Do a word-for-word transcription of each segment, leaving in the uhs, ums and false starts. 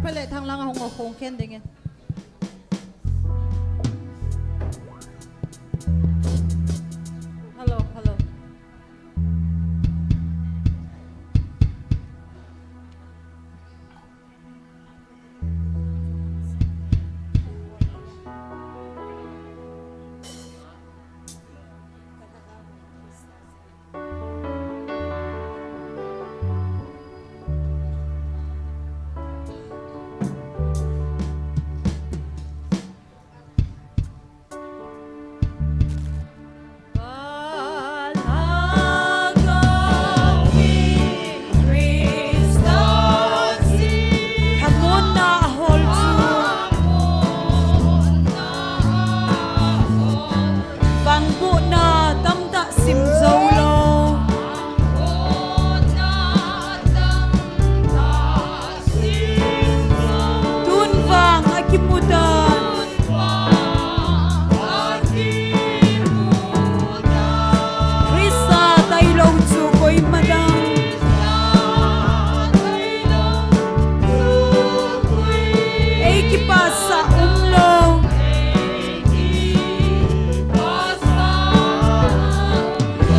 Pale thang lang a hung o khong khen dingin. Hello, hello. Lhamonna ahol chu. Vangbohna tamtah sim jou lou. Tun vang akimu tan. Krista tailou chu koima dang. Ei kipasah umlou.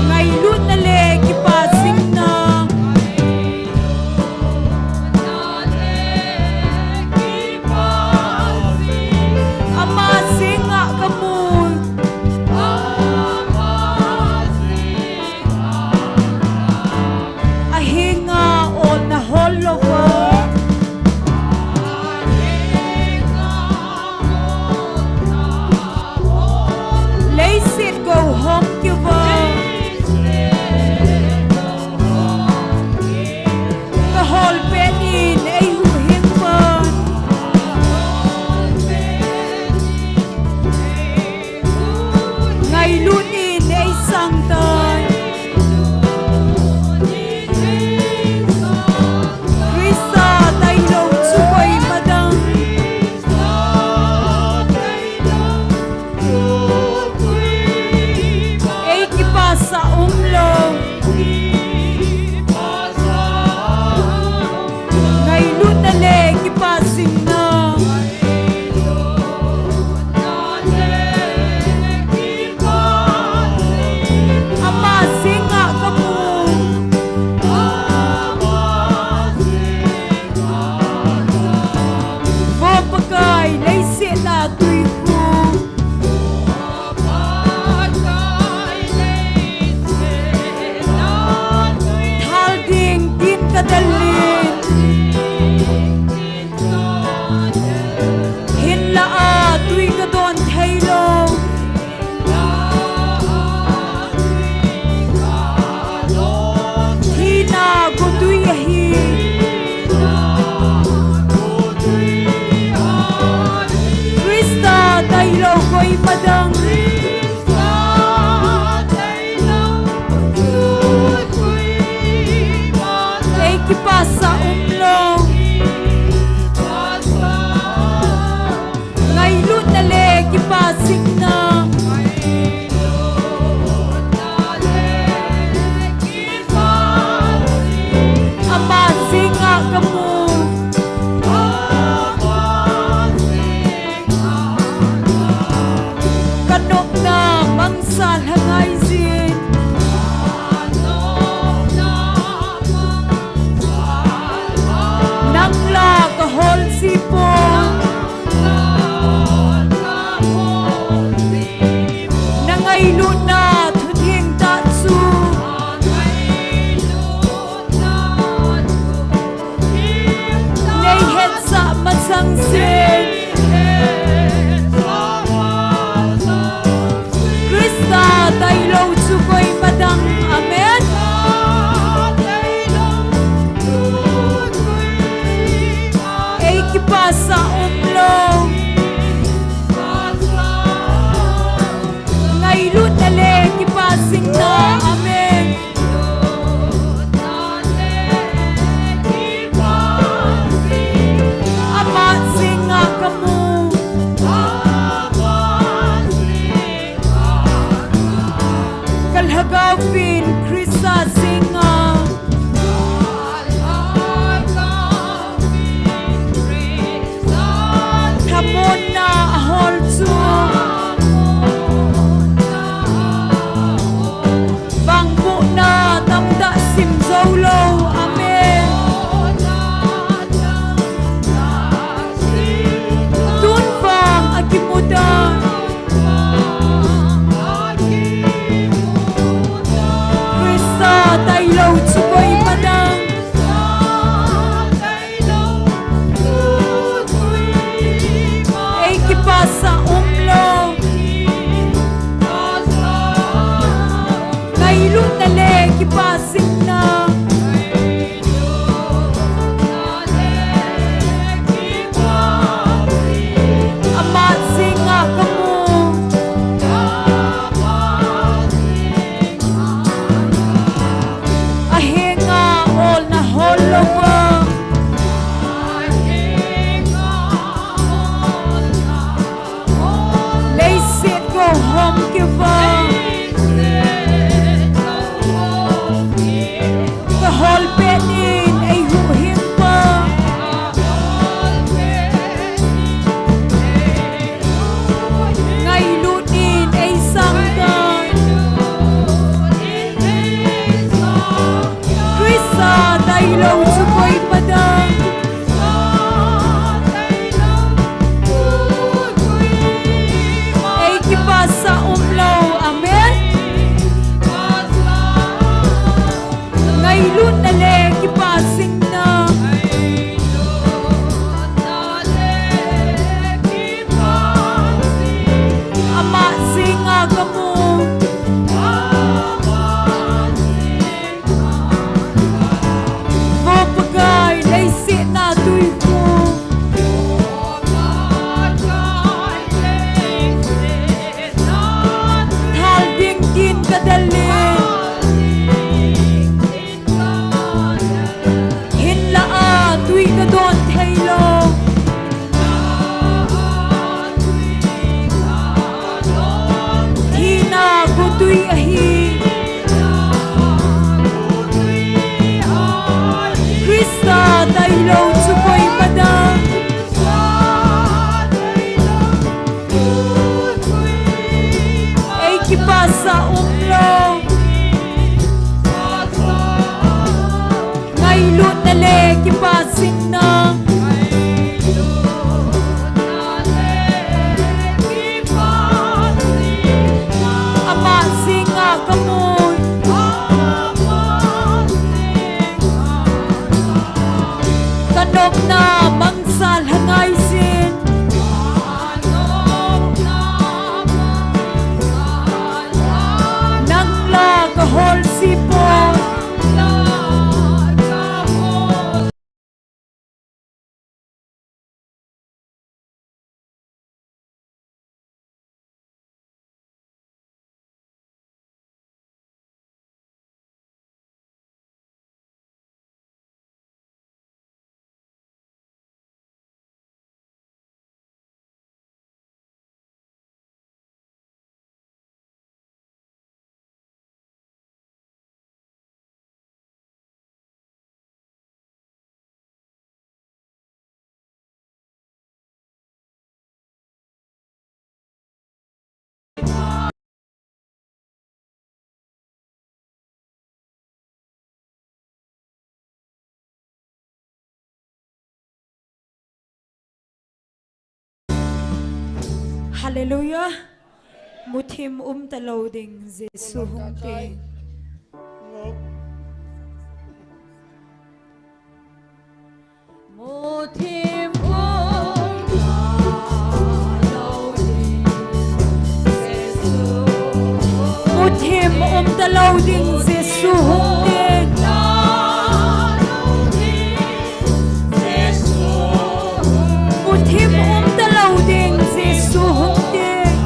Ngailutna le kipah jingna. Ama jeng a kamu. Ahenga olna hol louva. Leiset gou hom kiva. Kahol pet in eihuhhing pan. Ngailut in eisang tan. Krista tailou chu koima dang. Ei kipasah umlou. Ngailutna le kipah jingna. Ama jeng a kamu. Vo Pakai, leiset a tui khu. Thal ding din ka del in. Hinlah a tui ka don thei lou. Thina gotui ahi. Krista tailou koima dang. Ei kipasah umlou. Ngailutna le kipah jingna. Ama jeng a kamu. Ka nopna mangsa lha ngai jin. Nang la ka hol ji pon. Na ngailutna thutheng tah chu. Nei hetsah masang jin. Krista tailou chu koima dang. Amen. Ei kipasah umlou. Ngailutna le kipah jingna. Amen. Ama jeng a kamu. Ka lhagao vin Krista jeng a. kipah jingna. Ama jeng a kamu. Ahenga olna hol louva. Leiset gou hom keuva. Kaholpeh nin eihuhhingpa. Ngailut nin eisangtan. Christa tailou chu koima dang. Eikipasah umlou. Amen. Ngailutna le kipah jingna. Ama jeng a kamu. Vo Pakai, leiset a tui khu. Thal ding din kadel in. Hinlah a tui kadon theilou. Thina gotui ahi. Christa tailou chu koima dang. Eikipasah umlou. Ngailutna le kipah jingna. Ama jeng a kamu. Kanopna mangcha lha ngai jin. Nang la kahol jipoi. Hallelujah. Muthim umtalou ding Jesu hung teng. Muthim umtalou ding Jesu. Muthim umtalou ding Jesu hung teng. Muthim umtalou ding Jesu hung teng.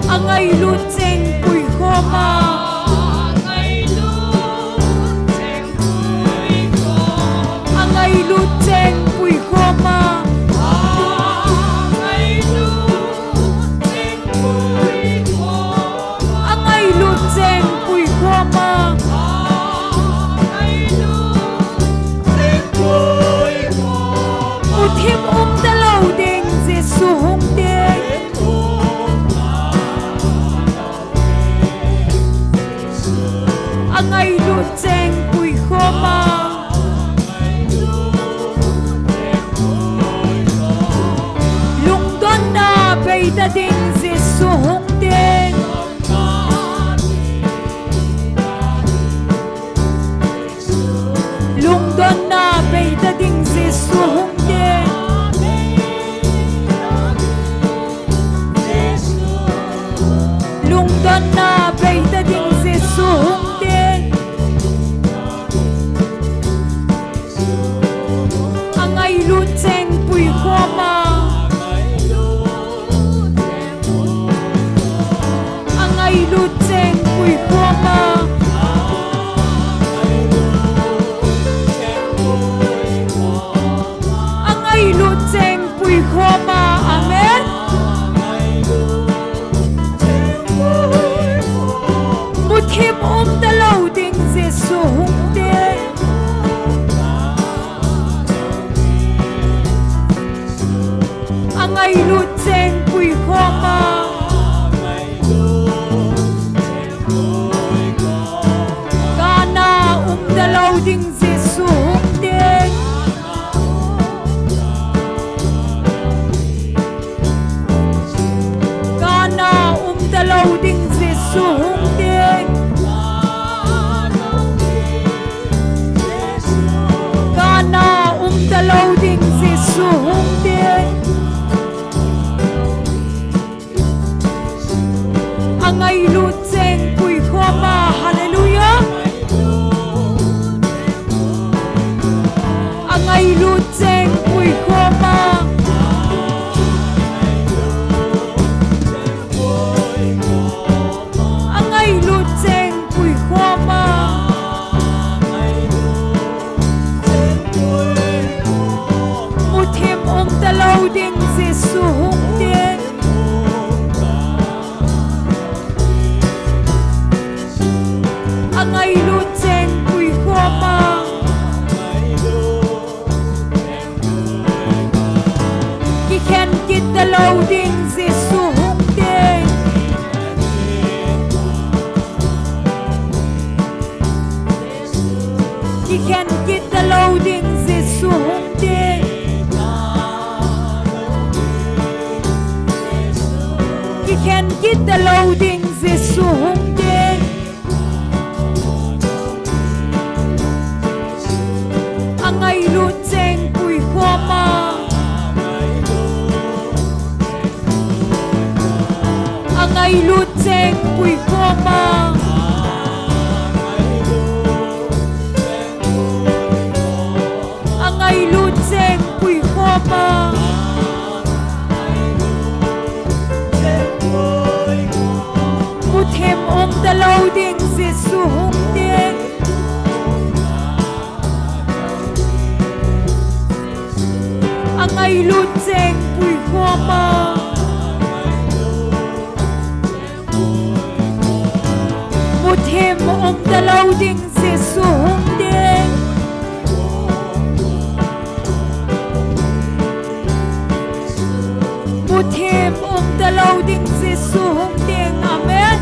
Angailut cheng puikhom a. Angailut cheng puikhom a. Angailut cheng puikhom a. Muthim umtalou ding Jesu hung teng. Angailut cheng puikhom a. Lungdonna beita ding Jesu hung teng. Lungdonna beita ding Jesu hung teng. Lungdonna beita ding Jesu hung teng. Angailut cheng puikhom a. Angailut cheng puikhom a. Angailut cheng puikhom a. Amen. Muthim umta lou ding Jesu hung teng. Angailut cheng puikhom a. Gana umta lou ding Jesu hung teng. Gana umta lou ding Jesu hung teng. Gana umta lou ding Jesu hung teng. Angailut cheng puikhom a. Hallelujah. Angailut cheng puikhom a. Angailut cheng puikhom a. Muthim umta lou ding Jesu hung teng. Angailut cheng puikhom a. Kikhen kit ta lou ding Jesu hung teng. Kikhen kit ta lou ding Jesu hung teng. Kikhen kit ta lou ding Jesu hung teng. Angailut cheng puikhom a. Angailut cheng puikhom a. Angailut cheng puikhom a. Muthim umta lou ding Jesu hung teng. Angailut cheng puikhom a. Muthim umta lou ding Jesu hung teng. Muthim umta lou ding Jesu hung teng. Amen.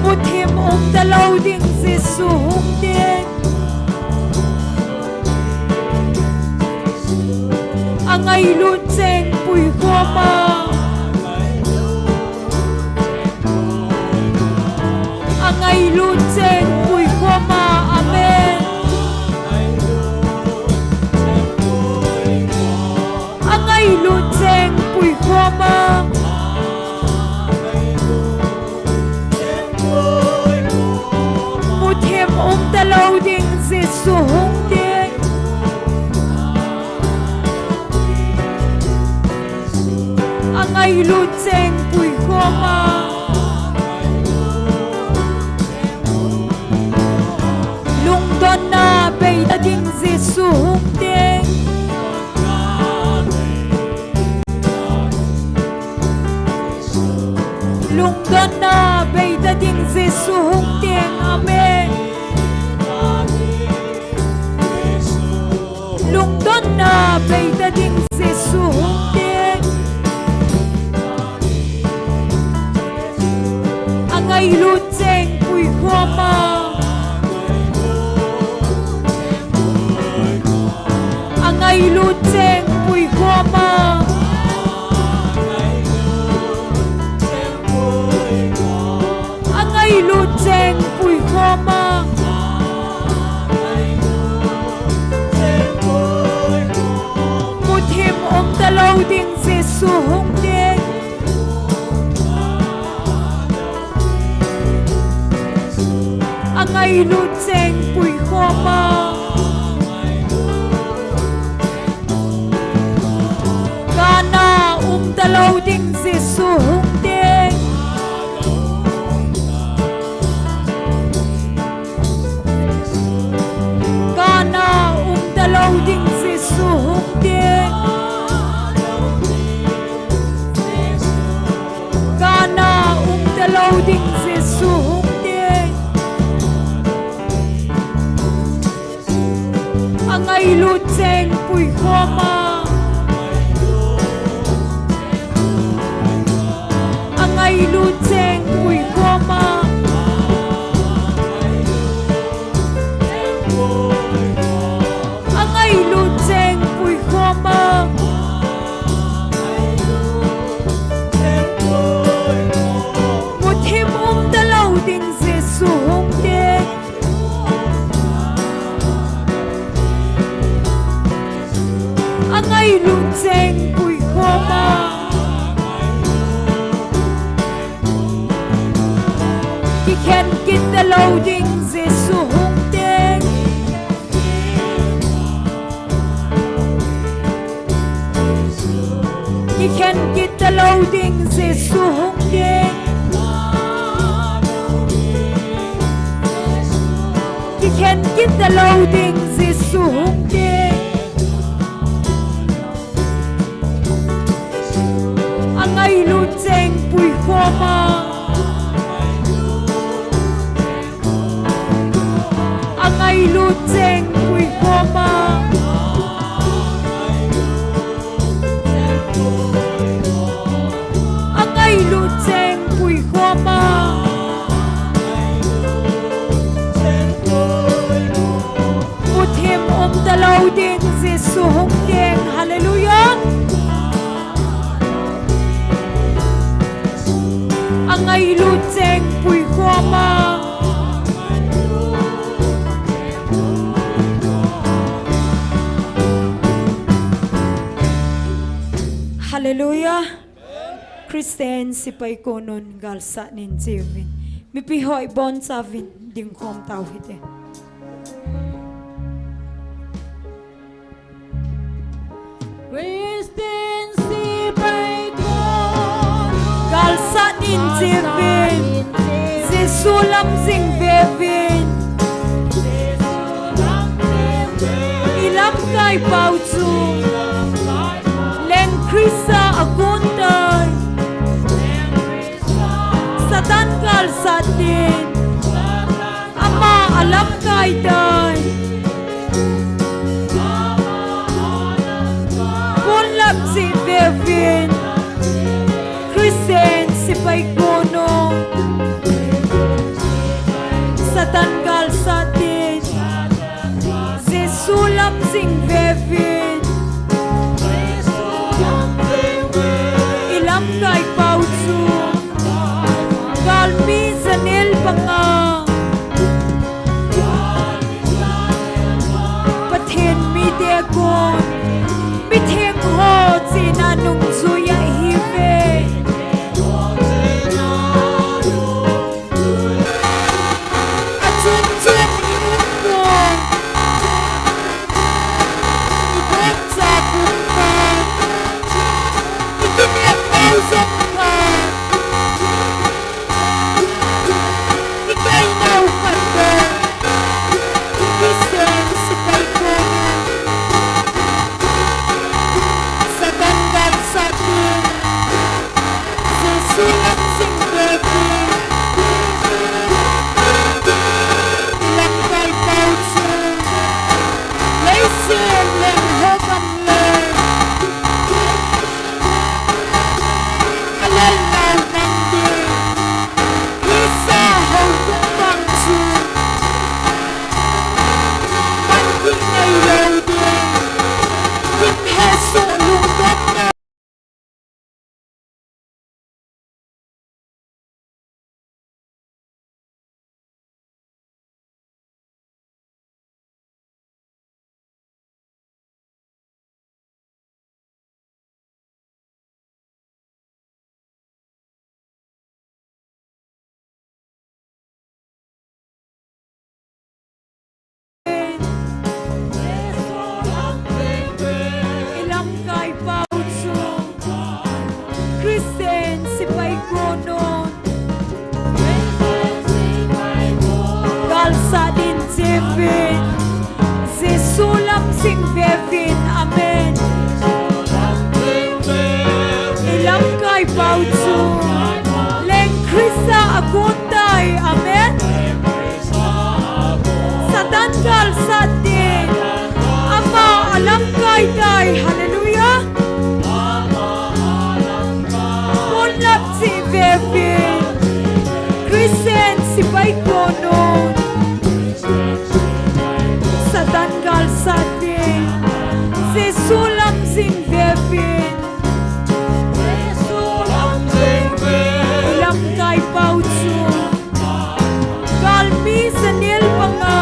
Muthim umta lou ding Jesu hung teng. Angailut cheng puikhom a. Angailut cheng puikhom a. Amen. Angailut cheng puikhom a. Muthim umta lou ding Jesu hung teng. Angailut cheng puikhom a. Lungdonna beita ding Jesu hung teng. Lungdonna beita ding Jesu hung teng. Amen. Lungdonna beita ding Jesu hung teng. Angailut cheng puikhom a. Angailut cheng puikhom a. Angailut cheng puikhom a. Muthim umta lou ding Jesu hung teng. Ilut cheng puikhom a, gana umta lou ding Jesu hung teng. Gana umta lou ding Jesu hung teng. Gana umta lou ding Jesu hung teng. Angailut cheng puikhom a, angailut cheng puikhom a, angailut cheng puikhom a, muthim umta lou ding Jesu hung teng. Angailut cheng puikhom a, kikhen kit talou ding Jesu hung teng. Kikhen kit talou ding Jesu hung teng. Kikhen kit talou ding Jesu hung teng. Angailut cheng puikhom a, angailut cheng puikhom a, angailut cheng puikhom a, muthim umtalou ding Jesu hung teng. Hallelujah. Angailut cheng puikhom a. Hallelujah. Christian sepai konun galsat nin cheuvin. Mipi ho ibonchauvin dingkhom tau hite. Christian sepai konun galsat nin cheuvin. Jesu lam jing veuvin. Ilamkai pau chu leng Christa akon tai. Satan galsat nin ama alamkai tai. Ponlap jing veuvin. Christian sepai konun. Satan galsat nin Jesu lam jing veuvin. Ilamkai pau chu galmi janel banga Pathen mite kon mitheng ho chena nungjui ahiuve. Achun chun i um pon, i bom cha pum pon, i kinep pau jong pon, i kai nau khat pon, Christian sepai konun. Satan galsat nin Jesu lam jing veuvin. Ilamkai pau chu leiset leng ho gam leng alel nau mang ding. Christa houbung bang chu man ding neilou ding. Kin hesoh lungdon na sing vevin. Amen. Ilamkai pau chu leng Christa a kon tai. Amen. Satan galsat ding, ama alamkai tai. Hallelujah. Ponlap cheh vevin, Christian sepai konon. Satan galsat ding, Jesu lam sing vevin. Ilamkai pau chu galmi janel banga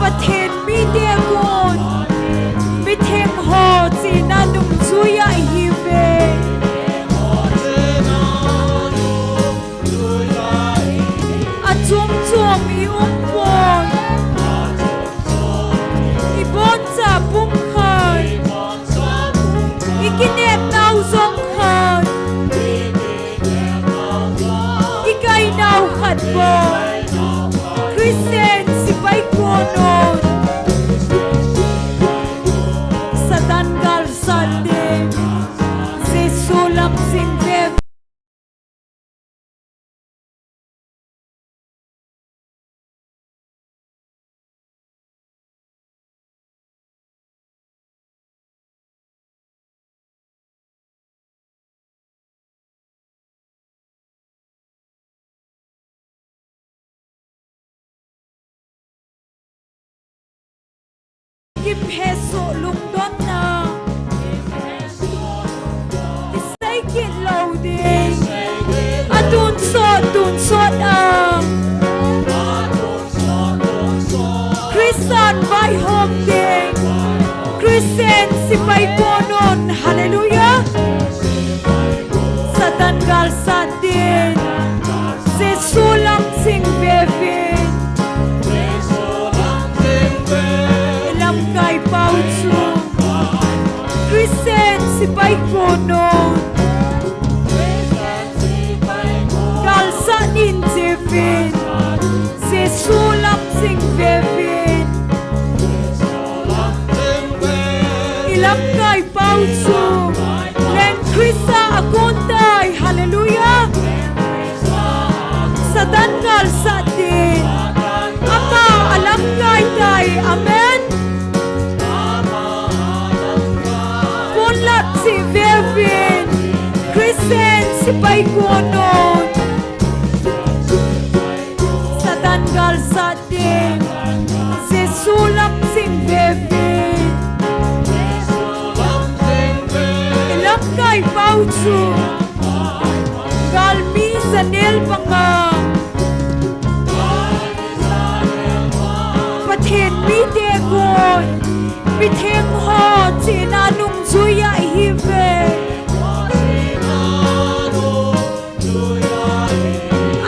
Pathen mite kon mitheng ho chena nungjui a ihiuve. Achom chom i um poi. I boncha pumkhat, i kinepnau jong khat, i kainau khat bou. Christian sepai konon. Satan galsat ding, Jesu lam sing ve. Kimhesoh lungdonna kisei kit lou ding. Atunsot tunsot a Christan vaihom ding, Christian sepai konon. Hallelujah. Satan galsat ding, Jesu lam sing vevin. Ilamkai pau chu Christian sepai konon. Galsat in jeh uvin Jesu lam sing vevin. Ilamkai pau chu leng Christa a kon tai. Hallelujah. Satan galsat ding, ama alamkai tai. Amen. Ponlap cheh vevin, Christian sepai konon. Satan galsat ding, Jesu lam sing vevin. Ilamkai pau chu galmi janel banga Pathen mite kon mitheng ho chena nungjui a ihiuve.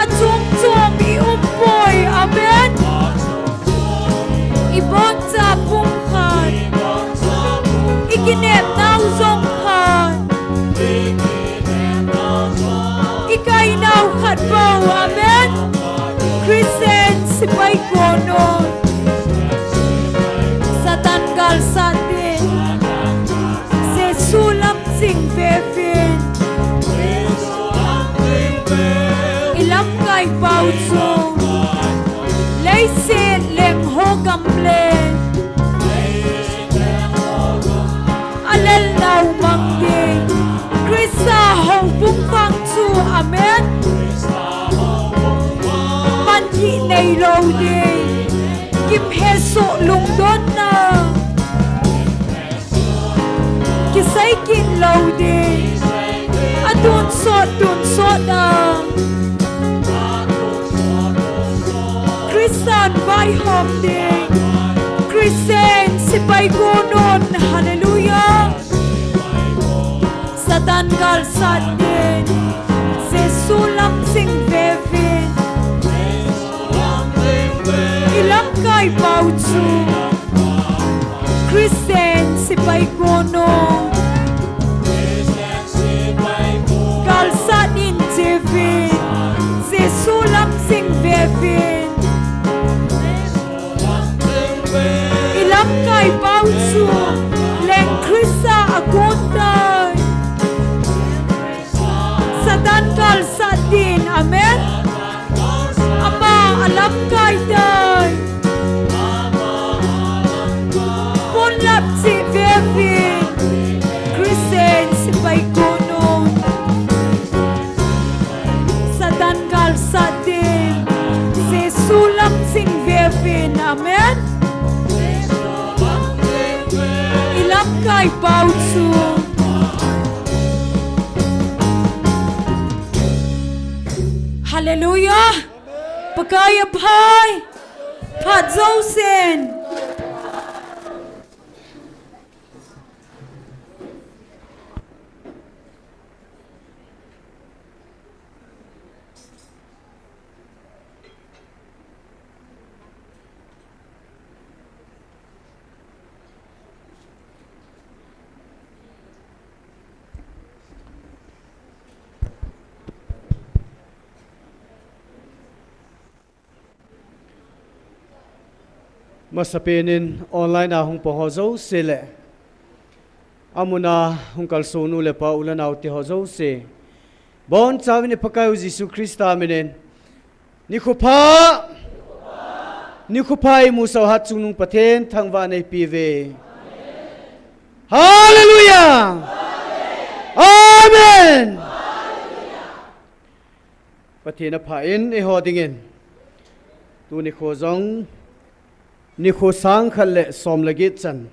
Achom chom i um poi. Amen. I boncha pumkhat, i kinepnau jong khat, i kainau khat bou. Amen. Christian sepai konon. Satan galsat ding, Jesu lam sing vevin. Ilamkai pau chu leiset lengho gam le alelnau mang ding Christa houbung vang chu. Amen. Manthih neilou ding, kimhesoh lungdonna kisei kit lou ding, atunsot tunsot a Christan vaihom ding, Christian sepai konon. Hallelujah. Satan galsat ding, Jesu lam sing vevin. Ilamkai pau chu Christian sepai konon. Galsat in jeh uvin, Jesu lam sing vevin. Kai pau chu leng Krista a kon tai. Satan kalsat din, amen. Ama a lamkai tai. Ponlap cheh vevin, Christian sepai kon un. Satan kalsat din, Jesu lam ching vevin, amen. I lamkai pau chu. Hallelujah. Pakai aphai. Phat jousen. Masapen in online a hung pang ho jouse le, amun a hung kalsong nu le pa u le nao te ho jouse, bonchauvin i Pakaiu Jesu Christa minin, nikho pha, nikho pha imusah u Hatchungnung Pathen thangvahna ipe uve. Hallelujah! Amen! Pathen apha in eiho dingin, tuni kho jong, nikho sang khat le som le get chan,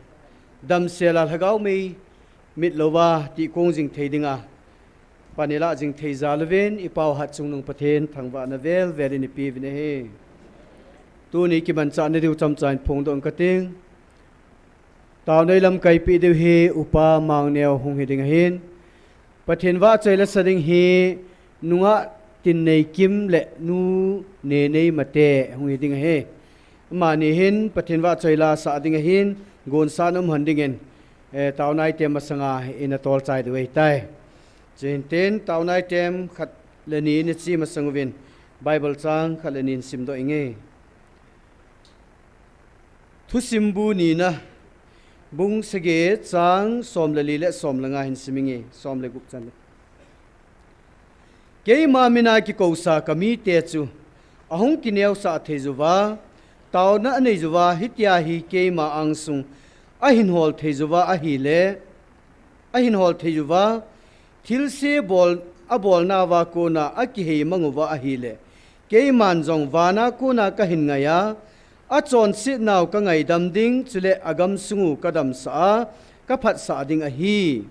damsel a lhagao mei mit louva tihkong jing thei dinga pan ilah jing thei jal uvin, i Pau Hatchungnung Pathen thangvahna vel vel in ipe uvin ahi. Tuni kimanchahna diu chomcha in phongdoh ing kating. Taona i lamkaipi diu hi Upa Mangneo hung hi ding ahin, Pathen vahchoi lasa ding hi Nungah Tinneikim le Nu Nenei Mate hung hi ding ahi. Amani hin Pathen vahchoi lasa ding ahin, gonsahna um hon dingin, eh, taona item masanga ina tolchai diu ahitai. Chuin tin taona item khat le ni ina che masang uvin Bible chang khat le ni in simdoh inge. Thusim bu nina, bung sagi chang som le li le som le nga hin sim inge, som le gup chan le. Keima mina kikousa kamite chu ahung kineosah thei uva, taona anei uva, hitia hi keima angsung ahin hol thei uva ahile, ahin hol thei uva, thilse bol, abolnauva kona akihei mang uva ahile, keiman jong vana kona kahin ngai a, achonsetnau kangaidam ding, chule agamsung u kadamsah a, kaphatsah ding ahi.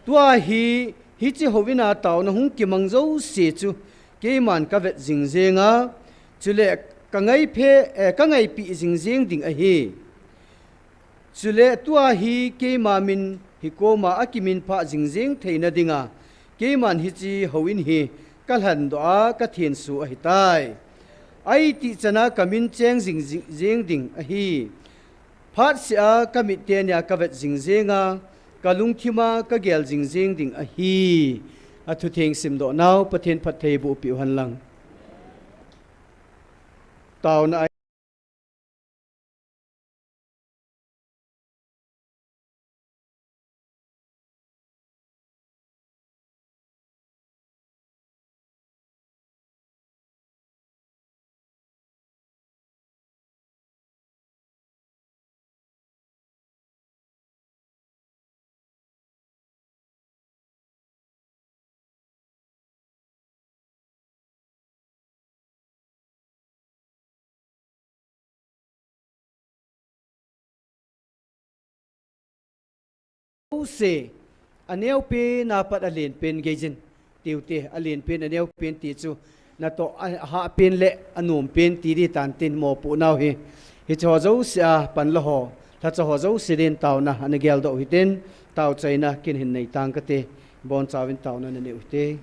Tua hi, hiche houin a taona hung kimang jouse chu keiman kavet jing jeng a, chule kangaiphe, eh, kangaipi jing jeng ding ahi. Chule tua hi keima min hi koma akiminphah jing jeng theina dinga, keiman hiche houin hi kalhandoh a kathenso ahitai. Aiti chana kamin cheng jing, jing, jeng ding ahi. Phatseh a kamit tenia kavet jing jeng a, kalungthim a kagel jing jeng ding ahi. Athutheng simdoh nau Pathen phatthei boh peh u hen lang. Taona Jouse, aneopen apat alenpen geijin, tiute, alenpen aneopen ti chu, natoh a, ahahpen le anompen ti ding tan tin mopohnau hi. Hiche ho jouse a panla ho, lhacha ho jouse din taona ana geldoh u hitin, taochaina kin hin nei tang kate, bonchauvin taona nanei u hite.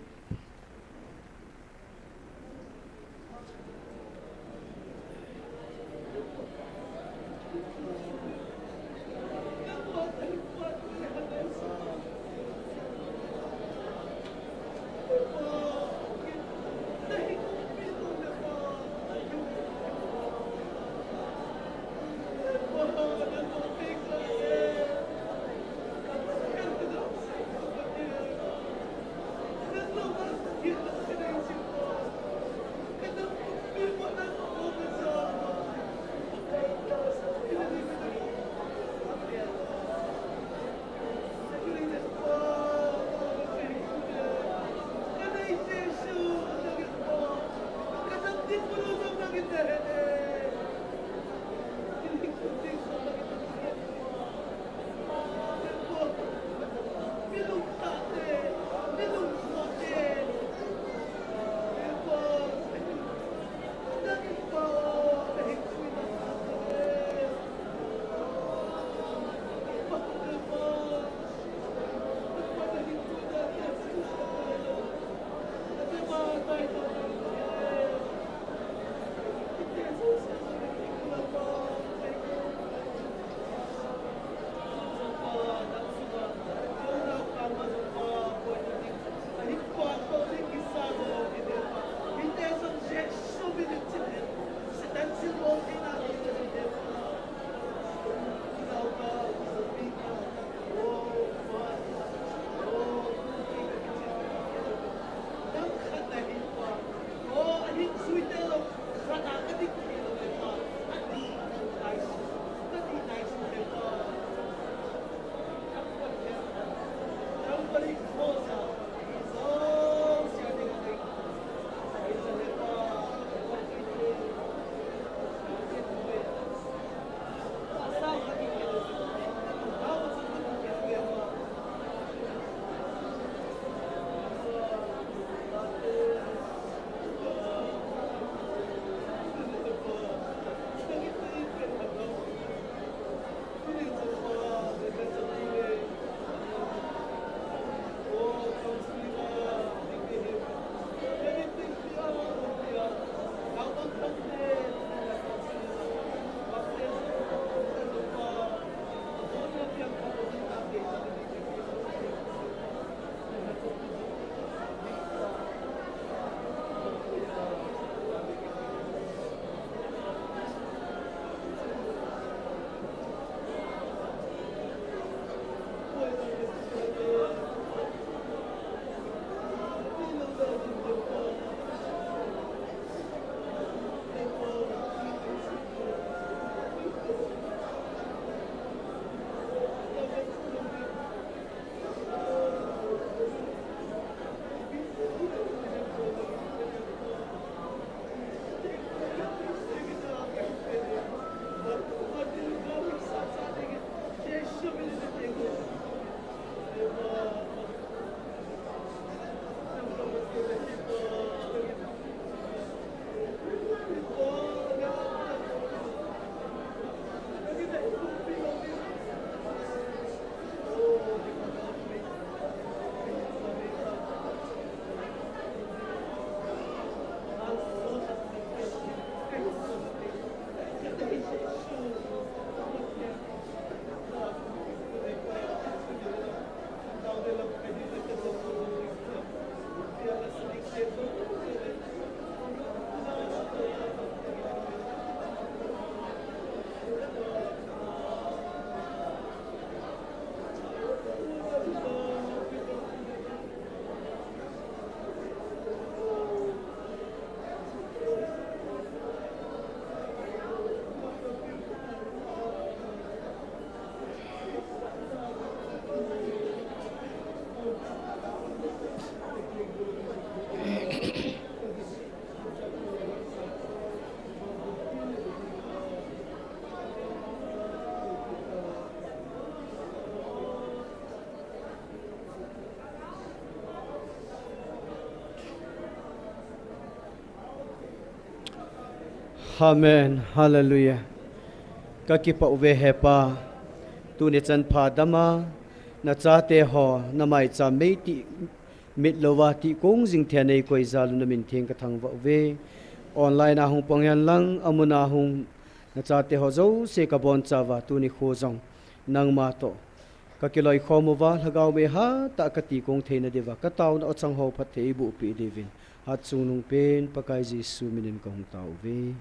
Amen. Hallelujah. Ka kipah uve Hepa. Tuni chan pha dama, na chate ho, na maicham mei ti mit lova ti kong jing thei nei koi jal u na min theng ka thangvah uve. Online a hung pang hen lang, amun a hung na chate ho jouse ka bonchauva, tuni kho jong nangma toh ka kiloikhom uva, lhagao mei hatah ka ti kong theina diuva, ka taona o chang ho phatthei eiboh peh diuvin, hatchungnung pen Pakai Jesu minin ka hung tao uve.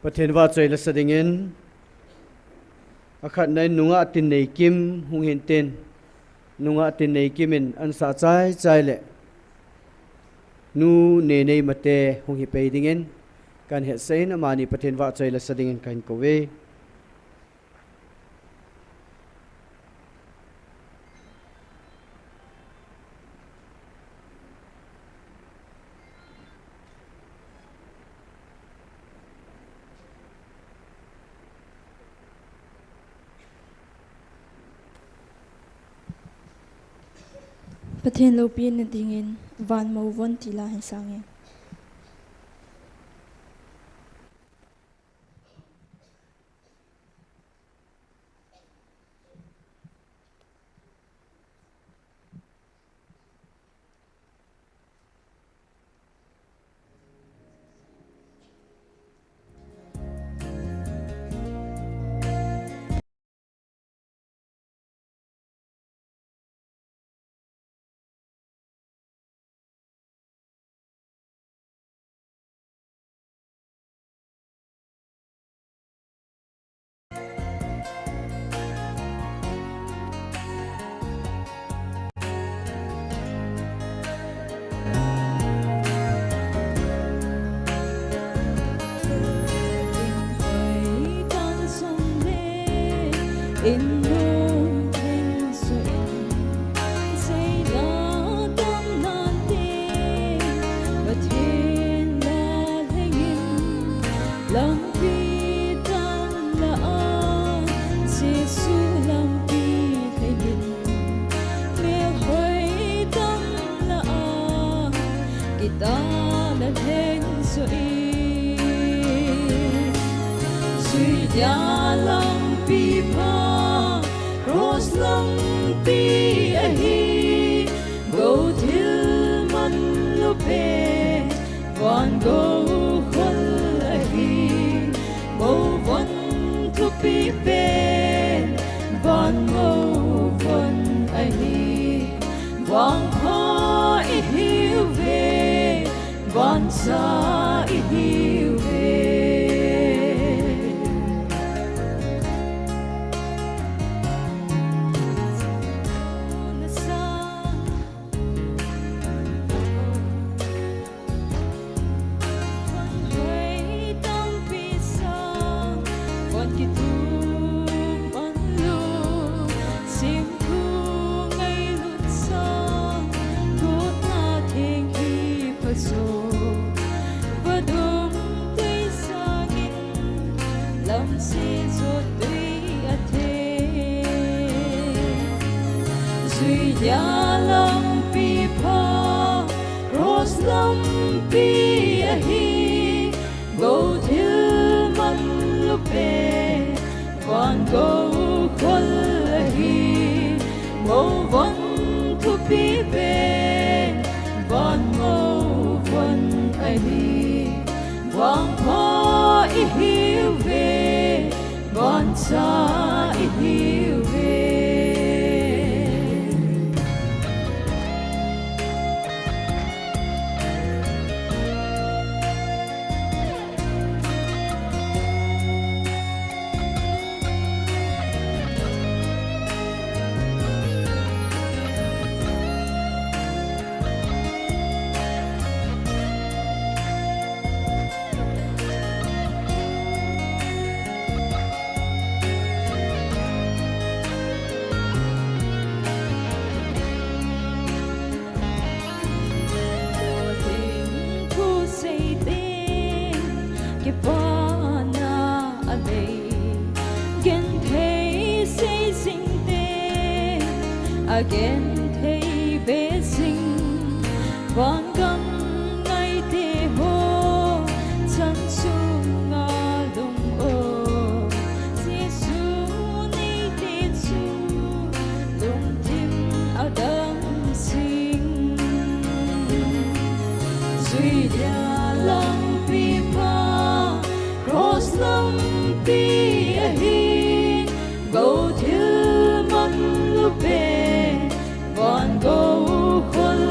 Pathen vahchoi la sa dingin, akhatna in nungah Tinneikim hung hin tin, nungah Tinneikim in ansah chaichai le Nu Nenei Mate hung hi pei dingin, kan hetsah in amani Pathen vahchoi la sa dingin kahin kou ve. Pathen loupina dingin van mo von ti la hin sang e. Lampi tan la a, Jesu lampi lhengin, melhoi tan la a, kitah na lheng joh in. Jui dia lampi pha, cross lampi ahi, gou thil man lou pen, van gou khol ahi, mou von thupi pen, van mou von ahi, vangpha ihiuve, vancha ihiuve. Jui dia lampi pha, cross lampi ahi, gou thil man lou pen, van gou khol ahi, mou von thupi pen, van mou von ahi, vangpha ihiuve, vancha ihiuve. Kipana anei, genthei sei jing te, agenthei be jing, Vangam ngaite ho, chan chunga lung o, Jesu neite chu lungthim adang sing. Juida lampi pha, cross lampi ahi, gou thil man lupen, van gou khol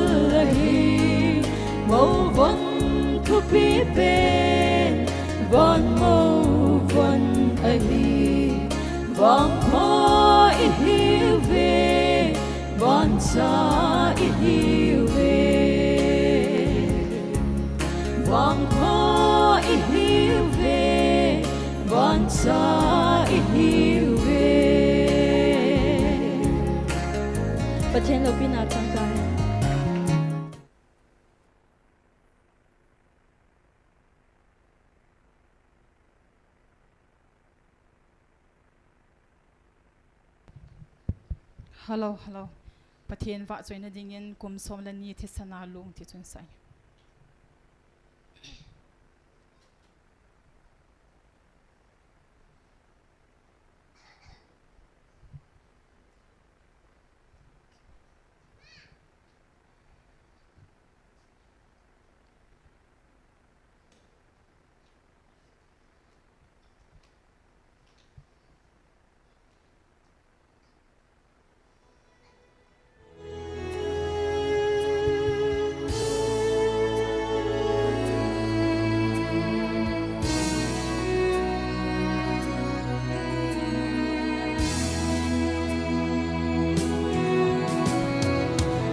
ahi, mou van thupi pen, van mou van ahi, vangpha ihiuve, vancha ihiuve. Vangpha ihiuve, vancha ihiuve. Pathen loupina chang tai. Hello, hello. Pathen vahchoina dingin kum som le ni thisan a lung ti chun sai.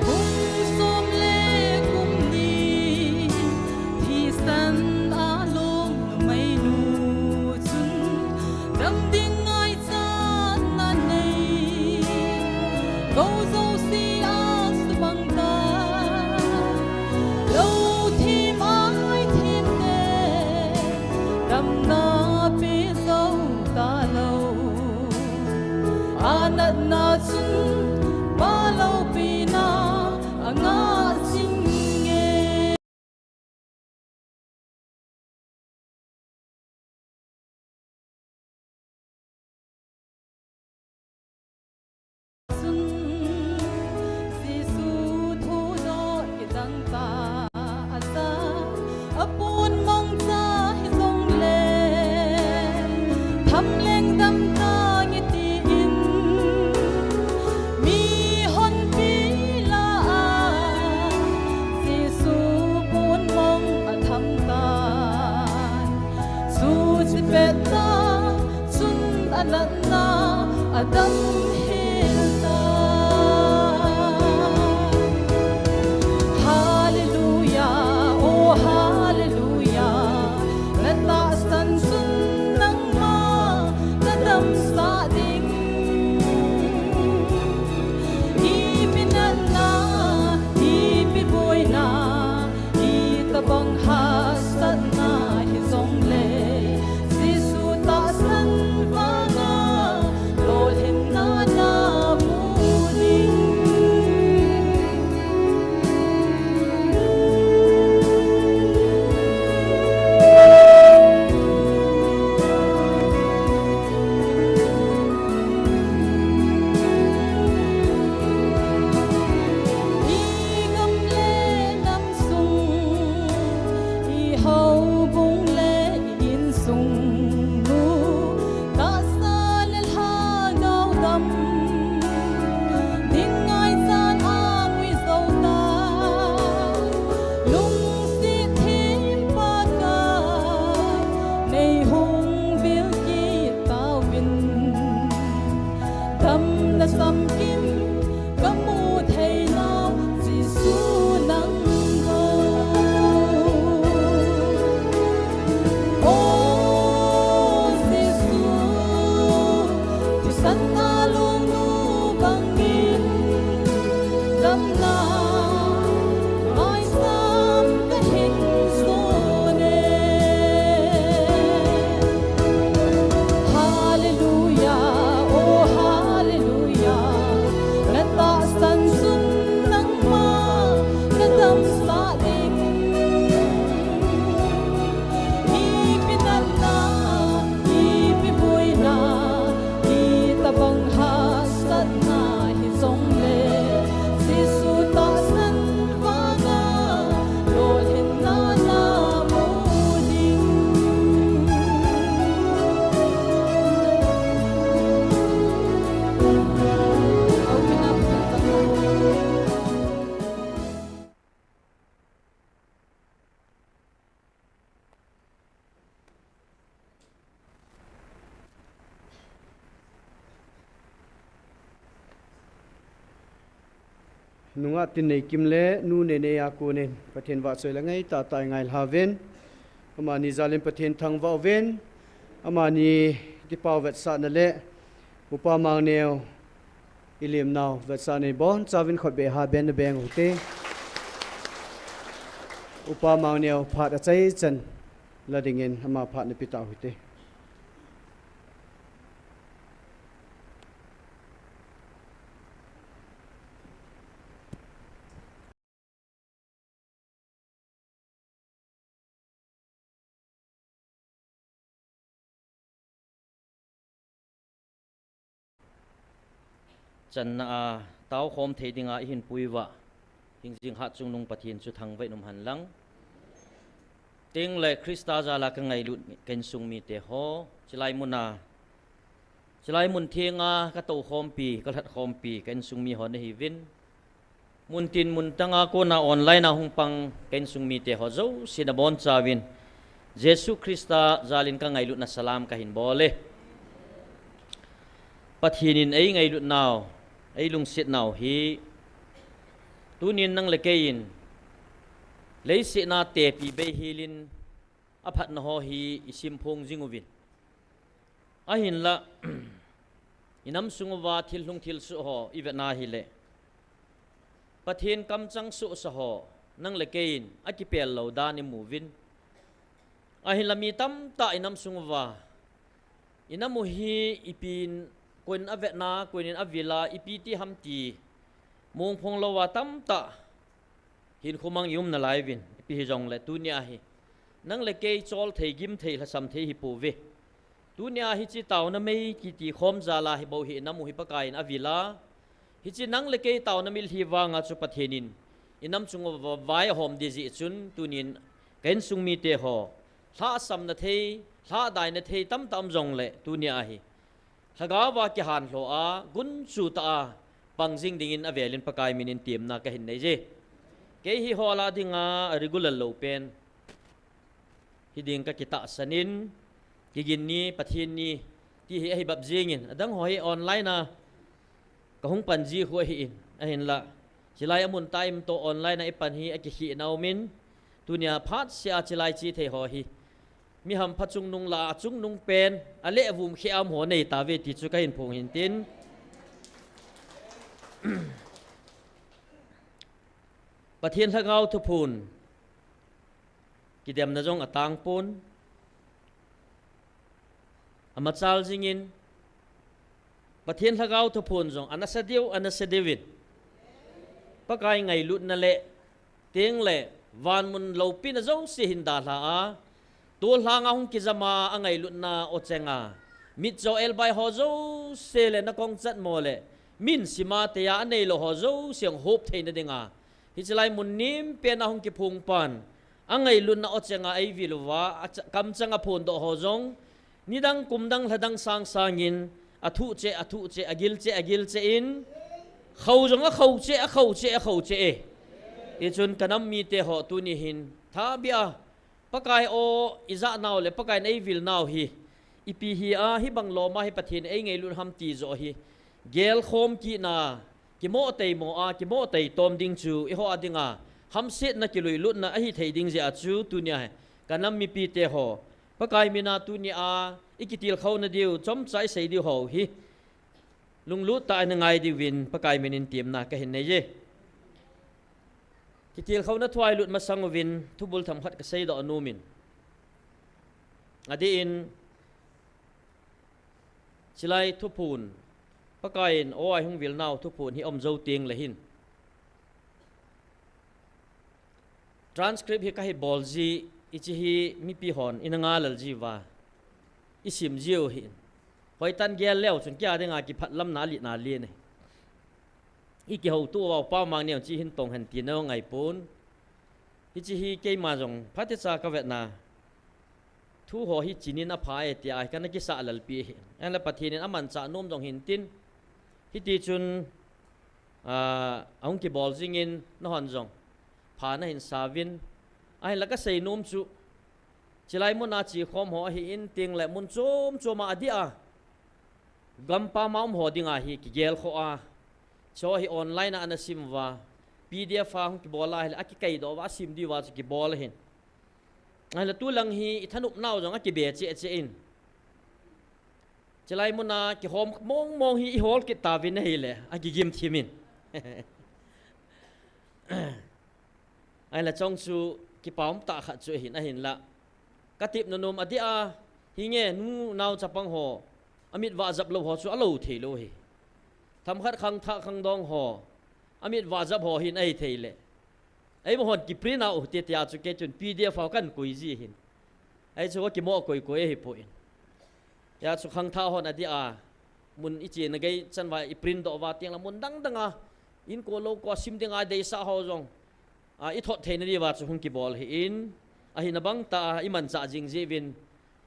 Kum som le kum ni thisan a lom numei nu chun dam ding ngaichat na nei. Gou jouse a subang ta, lou thim ai thim te, damna pe jou talou. A natna chun Pa loupina a ngah jing e. Chun Jesu thudoh kidang ta a sa, a pon mong cha hi jong le, tham leng dam ta nge tin, mi honpi la a, Jesu pon mong a tham tan. Chuche pet ta chun a natna a dam hel ta. Hallelujah, oh hallelujah. Na tahsan chun nangma na damsah ding. Ipi natna, ipi boina, itobang hahsatna hi jong le, Jesu tahsan vanga lolhinna Nungah Tinneikim le Nu Neinei a konin Pathen vahchoi le ngai tahtah i ngailha uvin, amani jalin Pathen thangvah uvin, amani kipao vetsahna le Upa Mangneo i lemnau vetsahna i bonchauvin khutbeh ha beng na beng uhite. Upa Mangneo phat achaichan la dingin ama phat na pe tauhite. Channa a taokhom thei dinga i hin pui uva, hingjing hatchungnung Pathen chu thangvah in umhen lang. Tengle Christa jala ka ngailut ka insung mite ho, chilai muna, chilai mun thenga ka toukhompi, ka lhatkhompi ka insung mi ho nahiuvin, muntin muntanga kona online a hung pang ka insung mite ho jouse nabonchauvin Jesu Christa jalin ka ngailutna salam ka hin bol e. Pathen in ei ngailutnau, ei lungsetnau hi tunin nang le kei in leiset a tepi bei helin aphatna ho hi i simphong jing uvin, ahinla i namsung uva thil lhung thil soh ho i vetna hile Pathen kamchang sohsa ho nang le kei in akipel lou dan i mu uvin, ahinla mi tamtah i namsung uva i nam u hi ipin, koiin avetna, koiin avila, ipi ti ham ti mongphong louva tamtah hinkho mang i um nalai uvin, ipi hijongle tunia hi nang le kei chol thei, gim thei, lhasam thei hi pouve. Tunia hiche taona mei kiti khom jala hi bou hi i nam u hi Pakaiyin avila, hiche nang le kei taona mitlhi vanga chu Pathen in i namsung uva vai ahom ding jeh chun tunin ka insung mite ho lhahsamna thei, lhahdaina thei tamtah um jongle tunia hi lhagao va kihan lhoh a, gunchu tah a pang jing dingin avelin Pakai minin temna ka hin nei e. Kei hi hall a dinga regular lou pen hiding ka kitahsan in, Kigin ni, Pathen ni, ti hi ahi bep jengin, adang ho hi online a ka hung pan ji khu ahin, ahinla chilai amun tah a imto online a i pan hi akikhehna umin, tunia phatseh a chilai che thei ho hi mi hampha chungnung lah a chungnung pen, aleh vum kheh a um ho nei tauve ti chu ka hin phong hintin. Pathen Lhagao thuphon kidemna jong atang pon, amachal jingin, Pathen Lhagao thuphon jong anasa deu, anasa deuvin, Pakai ngailutna le, tengle vanmun loupina jouse hin dalha a, tolhang a hung kijam a, angailutna ocheng a, mitcho elbai ho jouse le nakong chatmo le, min sima teiya anei lou ho jouse hung hop theina dinga, hiche lai mun nem pen a hung kiphong pan, angailutna ocheng a eivil uva, acha-, kamchang aphondoh ho jong, nidang, kumdang, lhadang sang sangin, athuh cheh, athuh cheh, agil cheh, agil cheh in, khou jong akhou cheh, akhou cheh, akhou cheh e. Hichun ka nam mite ho tuni hin, thabia, Pakai o, i jahnau le Pakaiyin eivil nau hi, ipi hi a, hibang lom a hi Pathen eingailut ham ti joh hi, gelkhom kitna, kimoh teimo a, kimoh teitom ding chu, eiho a dinga hamsetna, kiluilutna ahi thei ding jeh a chu, tunia hi ka nam mipite ho, Pakai mina tunia i kitilkhouna diu, chomcha i sei diu ho hi lunglut tah a i na ngai diuvin Pakai minin temna ka hin nei e. Kitilkhouna thu a i lut masang uvin thubul themkhat ka seidoh nomin, adeh in, chilai thuphon, Pakaiyin aw a eihung vil nau thuphon hi aum jou tengle hin, transcript hi ka hi bol ji, hiche hi mipi hon i na ngai lel ji uva, i sim jiu hin, hoitah in gel leu chun kei a dinga kiphatlamna alen alen e. I kihoutoh uva, Upa Mangneo, hiche hin tong hen tina jong ahipon, hiche hi keima jong phatecha ka vetna, thu ho hi chinin apha e tia hi ka na kisah lelpi ahi. Ahinla Pathen in amanchah nom jong hintin, hiti chun, ah, ahung kibol jingin, nahon jong pha na hin sa uvin, ahinla ka sei nom chu, chilai mun a chekhom ho ahin, tengle mun chom chom a adeh a, gampam a um ho dinga hi kigelkhoh a, hiche hi online a ana sim uva, PDF a hung kibol a ahile, akikaidoh uva, asim diuva chu kibol ahin. Ahile tulang hi ithanop nau jong akibe cheh cheh in. Chulai muna kihom mong mong hi ihol kit tauvin ahile, akigim thim in. Ahile chong chu kipa umtah khat chu ahin, ahinla. Katep nom nom adeh a, hinge nu nao chapang ho, amit vah jap lou ho chu alou theilou hi. Themkhat khangthah khangdong ho, amit vah jap ho hin ahi theile. Eima hon kiprint a u te tia chu kei chun PDF a kahin koi ji hin. Ahi chu kakimoh koi koi ahipoi. Hia chu khangthah hon adeh a, mun ichena gei chan uva iprint doh uva tengle mun dang dang a, inko lou ko a sim dinga deisah ho jong, a, ithot theina diuva chu hung kibol ahin, ahina bang tah a imanchah jing jeh uvin,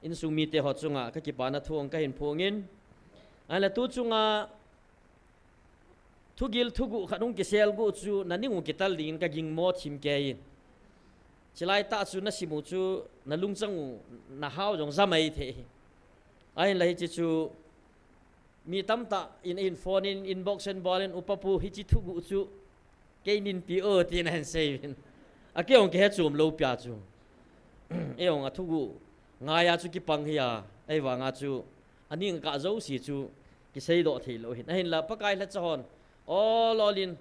insung mite ho chunga kakipana thu kahin phongin. Ahile tu chunga thugil thuguh khat hung kisel guh chu naning u kital dingin kagingmo thim kei in. Chulai tah chu nasim u chu nalungchang u nahao jong ja mai thei hi. Ahinla hiche chu mi tamtah in ahin phone in, inbox in bol in, Upa pu, hiche thuguh chu kei ninpi o, tin ahin sei uvin. A kei jong kihe chom lou pia chu. Ei jong athuguh ngai a chu kipang hi a, ahivanga chu aning kah jouse chu kiseidoh theilou hin. Ahinla Pakai lhacha hon ol ol in,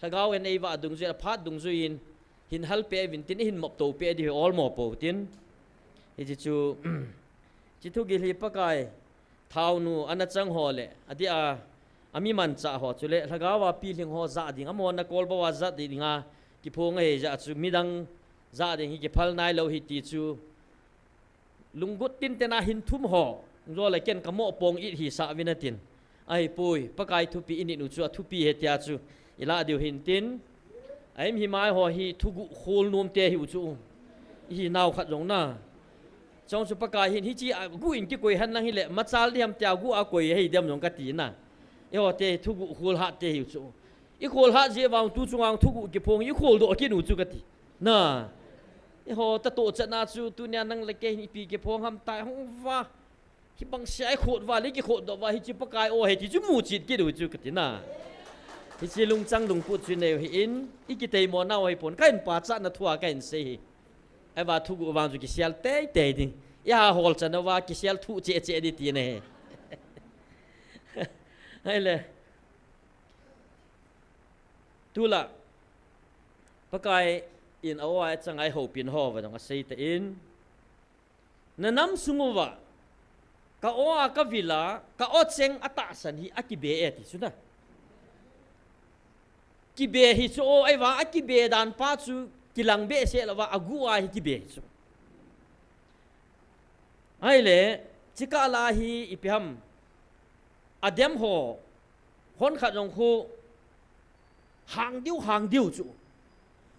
lhagao in eivah dungjui, aphat dungjui in, hin halpeh uvin tin, ihin mopto peh diu hi olmo pou tin. Hiche chu, hiche thugil hi Pakai, thaonu ana chang ho le, adeh a, ami manchah ho chule, lhagao a pilhing ho jah ding, amahon akolbou a jah dinga kiphong ahi jeh a chu, midang jah ding hi kiphal nailou hi ti chu, lunggel tinten a hin thum ho, jole ken kamoh pong it hisah uvin atin. Ahipoi, Pakai thupeh init u chu athupi ahi tia chu ilah diu hin tin. Ahi, himai ho hi thuguh khol nom te ahiu chu. Ihinau khat jong na. Chong chu Pakai hin hiche a guh in kikoi henlang hile, machal diham tia guh a koi ahi dem jong kati na. Eiho te thuguh kholhat te ahiu chu. Ikhol hat jeh vang tu chunga thuguh kiphong, ikholdoh kit u chu kati. Na. Eiho tatoh chan a chu tunia nang le kei hin ipi kiphong ham tai hung uva. Hibang sia ikhot uva le kikhotdoh uva hiche Pakai o ahi ti chu muchet kit u chu kati na. Hiche lungchang lungput chu inei u hin, ikiteimo nau ahipon, kahin pachatna thua kahin sei hi. Ahivang thuguh vang chu kisel teitei ding. Iha hol chan uva kisel thuh cheh cheh ding tina ahi. Ahile. Tulai. Pakai in a-o a achanga eihoupina ho uva jong asei tan. Nanam sung uva, ka-o a kavil a, ka-o cheng atahsan hi akibe e ti chu na. Kibe hi chu o, ahivang akibe dan pa chu kilang behseh louva, aguh a hi kibe hi chu. Ahile, chukah la hi ipi ham, adem ho, hon khat jong khu, hang diu, hang diu chu.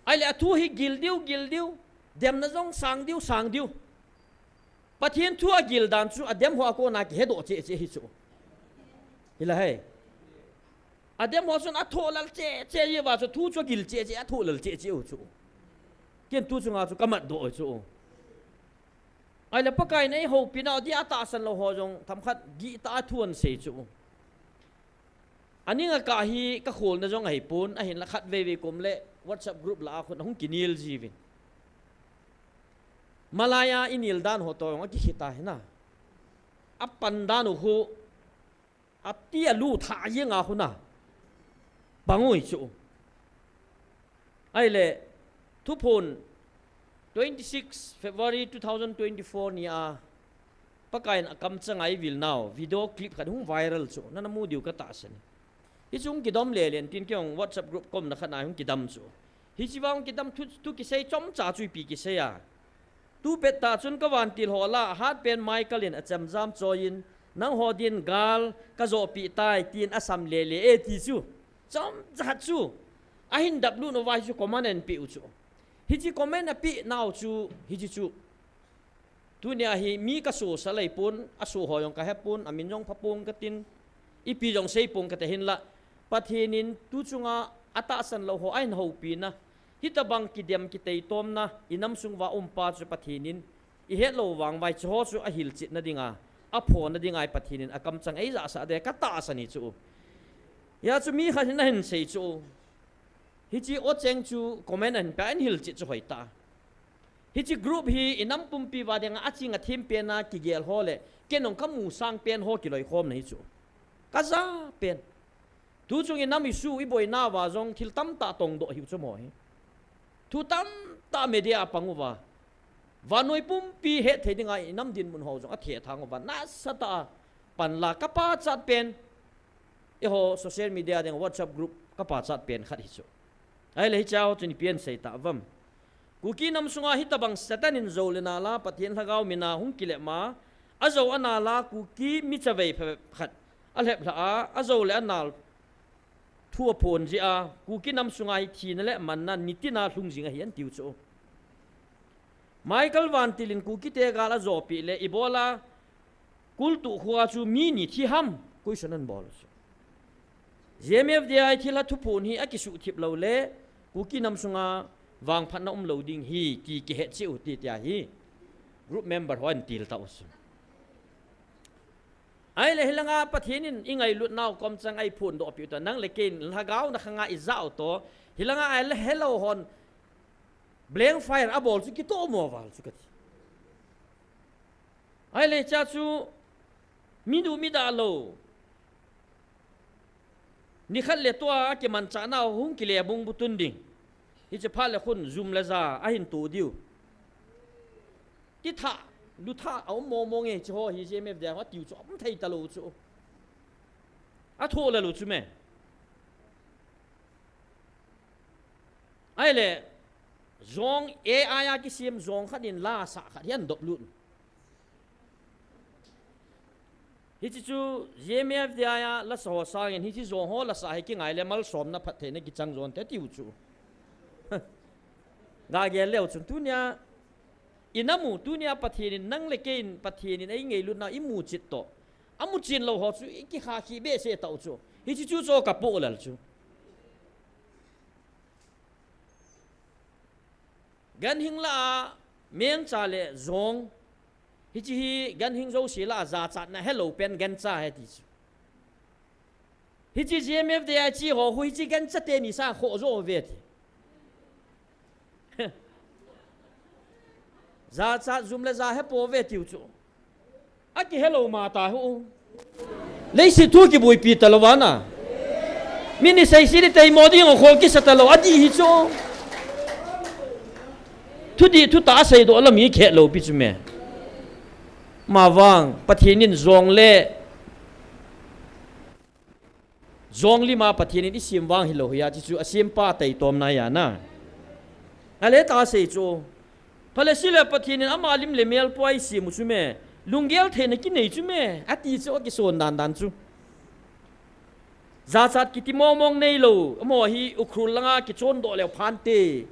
Ahile athu hi gil diu, gil diu, demna jong sang diu, sang diu. Pathen thu agil dan chu adem ho a kona kihedoh cheh cheh hi chu. Hilai. Adem ho chun athoh lal cheh cheh jeh uva chu thu chu agil cheh cheh, athoh lal cheh cheh u chu. Ken tu chunga chu kamatdoh u chu. Ahile Pakai in eihoupina, adeh a atahsan lou ho jong themkhat gihtah a thu ahin sei chu. Aning akah hi kakholna jong ahipon, ahinla khatvei vei kom le WhatsApp group lah a khun ahung kinel jiuvin. Malai a inel dan ho toh jong akikhel tai na. Apan dan u khu, ati alu thah jeng a khu na. Bang u hi chu. Ahile, Thuphon, twenty-six February two thousand twenty-four ni a, Pakai in akamchang a eivil nau video clip khat hung viral chu, nana mu diu katahsan e. Hichu hung kidom lele in tin, kei jong WhatsApp group komna khat na hung kidam chu. Hiche vang kidam thu, thu kisei chomcha chu ipi kisei a, tupet tah chun kavantil ho lah a hatpen Michael in achemjam choi in, nangho din gal kajohpeh tai, tin asam lele e ti chu. Chomcha chu. Ahin daplut uva hichu comment ahin peh u chu. Hiche comment apeh nau chu, hiche chu. Tunia hi mi kasosah ahipon, aso ho jong kahepon, amin jong phapong katin, ipi jong seipong kate, hinla Pathen in tu chunga atahsan lou ho ahin houpina, hitobang kidem kiteitomna, inam sung uva um pa chu Pathen in ihet lou vang uva hiche ho chu ahilchetna dinga, aphona dinga hi Pathen in akamchang eijahsah ding katahsan hi chu. Hia chu mi khat hin ahin sei chu. Hiche ocheng chu comment ahin pe a, ahin hilchet chu hoitah. Hiche group hi inam pumpi uva dinga aching athem pen a kigel ho le, kei jong kamu sang pen ho kiloikhomna hi chu. Kaja pen. Tuchung inam issue iboinauva jong thil tamtah tongdoh hiu chu mo hi. Thu tamtah media a pang uva. Vannoi pumpi hetthei dinga inam dinmun ho jong athethang uva. Nasatah a panla kapachat pen. Eiho social media dinga WhatsApp group kapachat pen khat hi chu. Ahile hiche ho chu ipi asei tauvam. Kuki nam sunga hitobang Satan in jou le nala Pathen lhagao mina hung kilep ma, ajou anala Kuki mi chavei phabep khat alhep lha a, ajou le anal thu aphon jeh a, Kuki nam sunga hi thina le manna nitina lhung jing ahi atiu chu. Michael Vantil in Kukite gal ajopeh le ibola kultuh khoa chu mi ni thi ham, question anabol chu. GMFDI thilha thuphon hi akisuhthip lou le, Kuki nam sunga vangphatna umlou ding hi, ti kihet cheh u ti tia hi. Group member hon atil tau chu. Ahile hilanga Pathen in ingailutnau komchang a iphondoh peh u ta, nang le kei in lhagaona khanga ijao to, hilanga ahile helou hon blank fire abol chu kitomo val chu kati. Ahile cha chu mi du mi da lou. Nikhat le tua akimanchah nau hung kile bung bu tun ding. Hiche phat le khun jum le ja ahin to diu. Ti tha, lu tha, aum momo nge hiche ho hi GMFDI ho atiu chu, aum thei talou chu. Athoh le lou chu me. Ahile, jong A I a kisem jong khat in la asah khat hi ahin dop lut. Hiche chu GMFDI a lasa ho sangin hiche jong ho lasa hi kingai le malsomna phattheina kichang jon te tiu chu. Ga gel leu chun tunia inam u, tunia Pathen in nang le kei in Pathen in eingailutna imu chet toh. Amu chen lou ho chu ikikha khi behseh tau chu. Hiche chu chu kapoh lel chu. Ganhing lah a mengcha le jong. Hiche hi ganhing jouse lah a jachatna helou pen gancha ahi ti chu. Hiche GMFDI a che ho khu hiche gancha teni sang khoh jo uve ti. Jachat jum le ja hepouve tiu chu. Akihelou ma ta hu. Leiset thu kibuipi talou vana. Mi ni seisi ni teimo ding a khol kisa talou adih hi chu. Thudih thutah aseidoh lam hi khelou pi chu me. Mavang Pathen in jong le jong lima Pathen in isem vang hilou hi a, ti chu asempa taitomna ahi na. Ale ta sei chu. Phalesile Pathen in ama lim le mel pua isem u chu me. Lunggel theina kinei chu me. Ati chu akison dan dan chu. Jachat kiti mongmong neilou. Amaho hi Ukhrul langa kichondoh leu phante.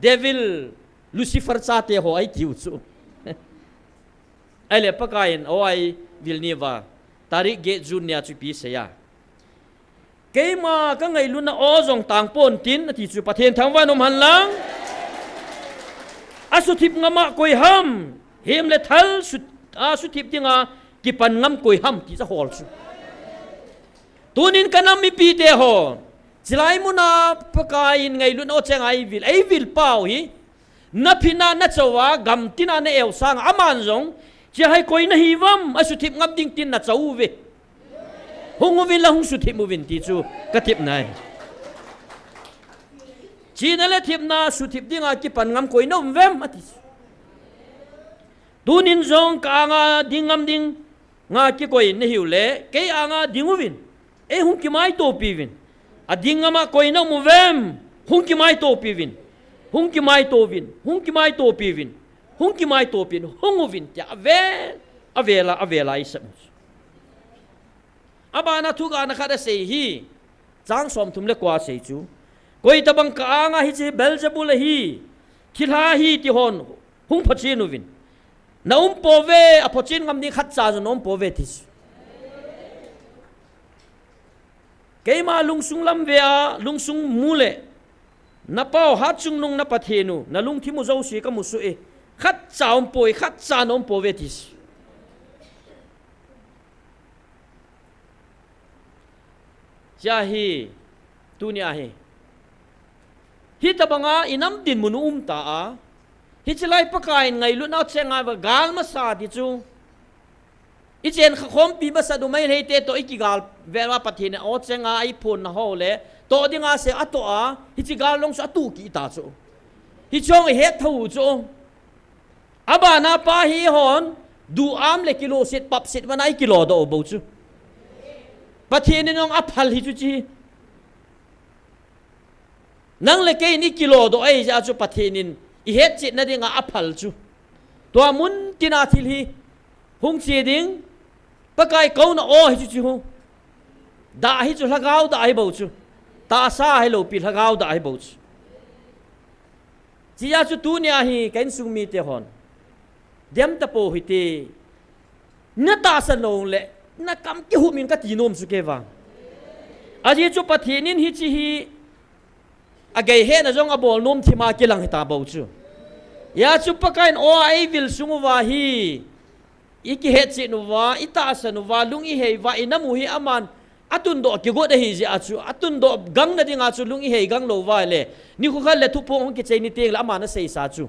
Devil, Lucifer chate ho ahi tiu chu. Ahile Pakaiyin, o ai vil ni va, tarik get June nia chu ipi asei a. Keima kangailutna o jong tang pontin, ati chu Pathen thangvah in um hen lang. Asuthip ngam a koi ham, hem le thal su, asuthip dinga kipan ngam koi ham, ti chu ahol chu. Tunin kanam mipite ho, chilai muna Pakaiyin ngailutna o cheng a eivil, eivil pau hi, naphin a nachou a, gamtin a na-eu sang a, aman jong, chia hai koi nahi uvam, asuthip ngam ding tin nachou uve. Hung uvin la hung suthip uvin ti chu katepna ahi. Chihna le thepna suthip dinga kipan ngam koi naum uvem, ati chu. Tunin jong ka-anga ding ngam ding nga kikoi nahiu le, kei anga ding uvin. Ei hung kimaitopi uvin. Ading ngam a koi naum uvem. Hung kimaitopi uvin. Hung kimaito uvin. Hung kimaitopi uvin. Hung kimaitopi uvin. Hung uvin tia avel, avel a, avel a isam u chu. Abana thugana khat asei hi. Chang somthum le ko asei chu. Koitabang ka-anga hiche Beelzebul ahi. Thilha ahi ti hon. Hung phachen uvin. Na um pouve, aphachen ngam ding khatcha jong na um pouve ti chu. Keima lungsung lam ve a, lungsung mu le. Na pau hatchungnung na Pathen u, na lungthim u jouse kamu soh e. Khatcha um poi, khatcha na um pouve ti chu. Chia hi, tunia hi. Hitabanga inam dinmun u umta a. Hiche lai Pakaiyin ngailutna u cheng a va gal masa ti chu. Ichen kha khompi masa du mai lei te toh ikigal veva Pathen in o cheng a iphonna ho le. Toh dinga se atoh a. Hiche gal long chu atuh kit ta chu. Hiche jong ihet tho u chu. Abana pa hi hon, duam le kiloset, papset vana ikilodoh u bou chu. Pathen in jong aphal hi chu chi. Nang le kei in ikilodoh ahi jeh a chu Pathen in ihetchetna dinga aphal chu. Tua mun tina thil hi hung che ding, Pakai kouna o hi chu chi hu. Dah hi chu lhagao dah hi bou chu. Tahsa hi lou pi lhagao dah hi bou chu. Chia chu tunia hi ka insung mite hon. Dem tapo hite. Na tahsan lou le, na kam kihum in kati nom chu kei vang. Ajeh chu Pathen in hiche hi, agei hena jong abol nom thima kilang hita bou chu. Hia chu Pakaiyin o a eivil sung uva hi, ikihetchet uva, itahsan uva, lung ihei uva, inam u hi aman, atundoh kigot ahi jeh a chu, atundoh gangna dinga chu lung ihei gang lou uva le, nikho khat le thuphong hung kichai ni teng le aman aseisa chu.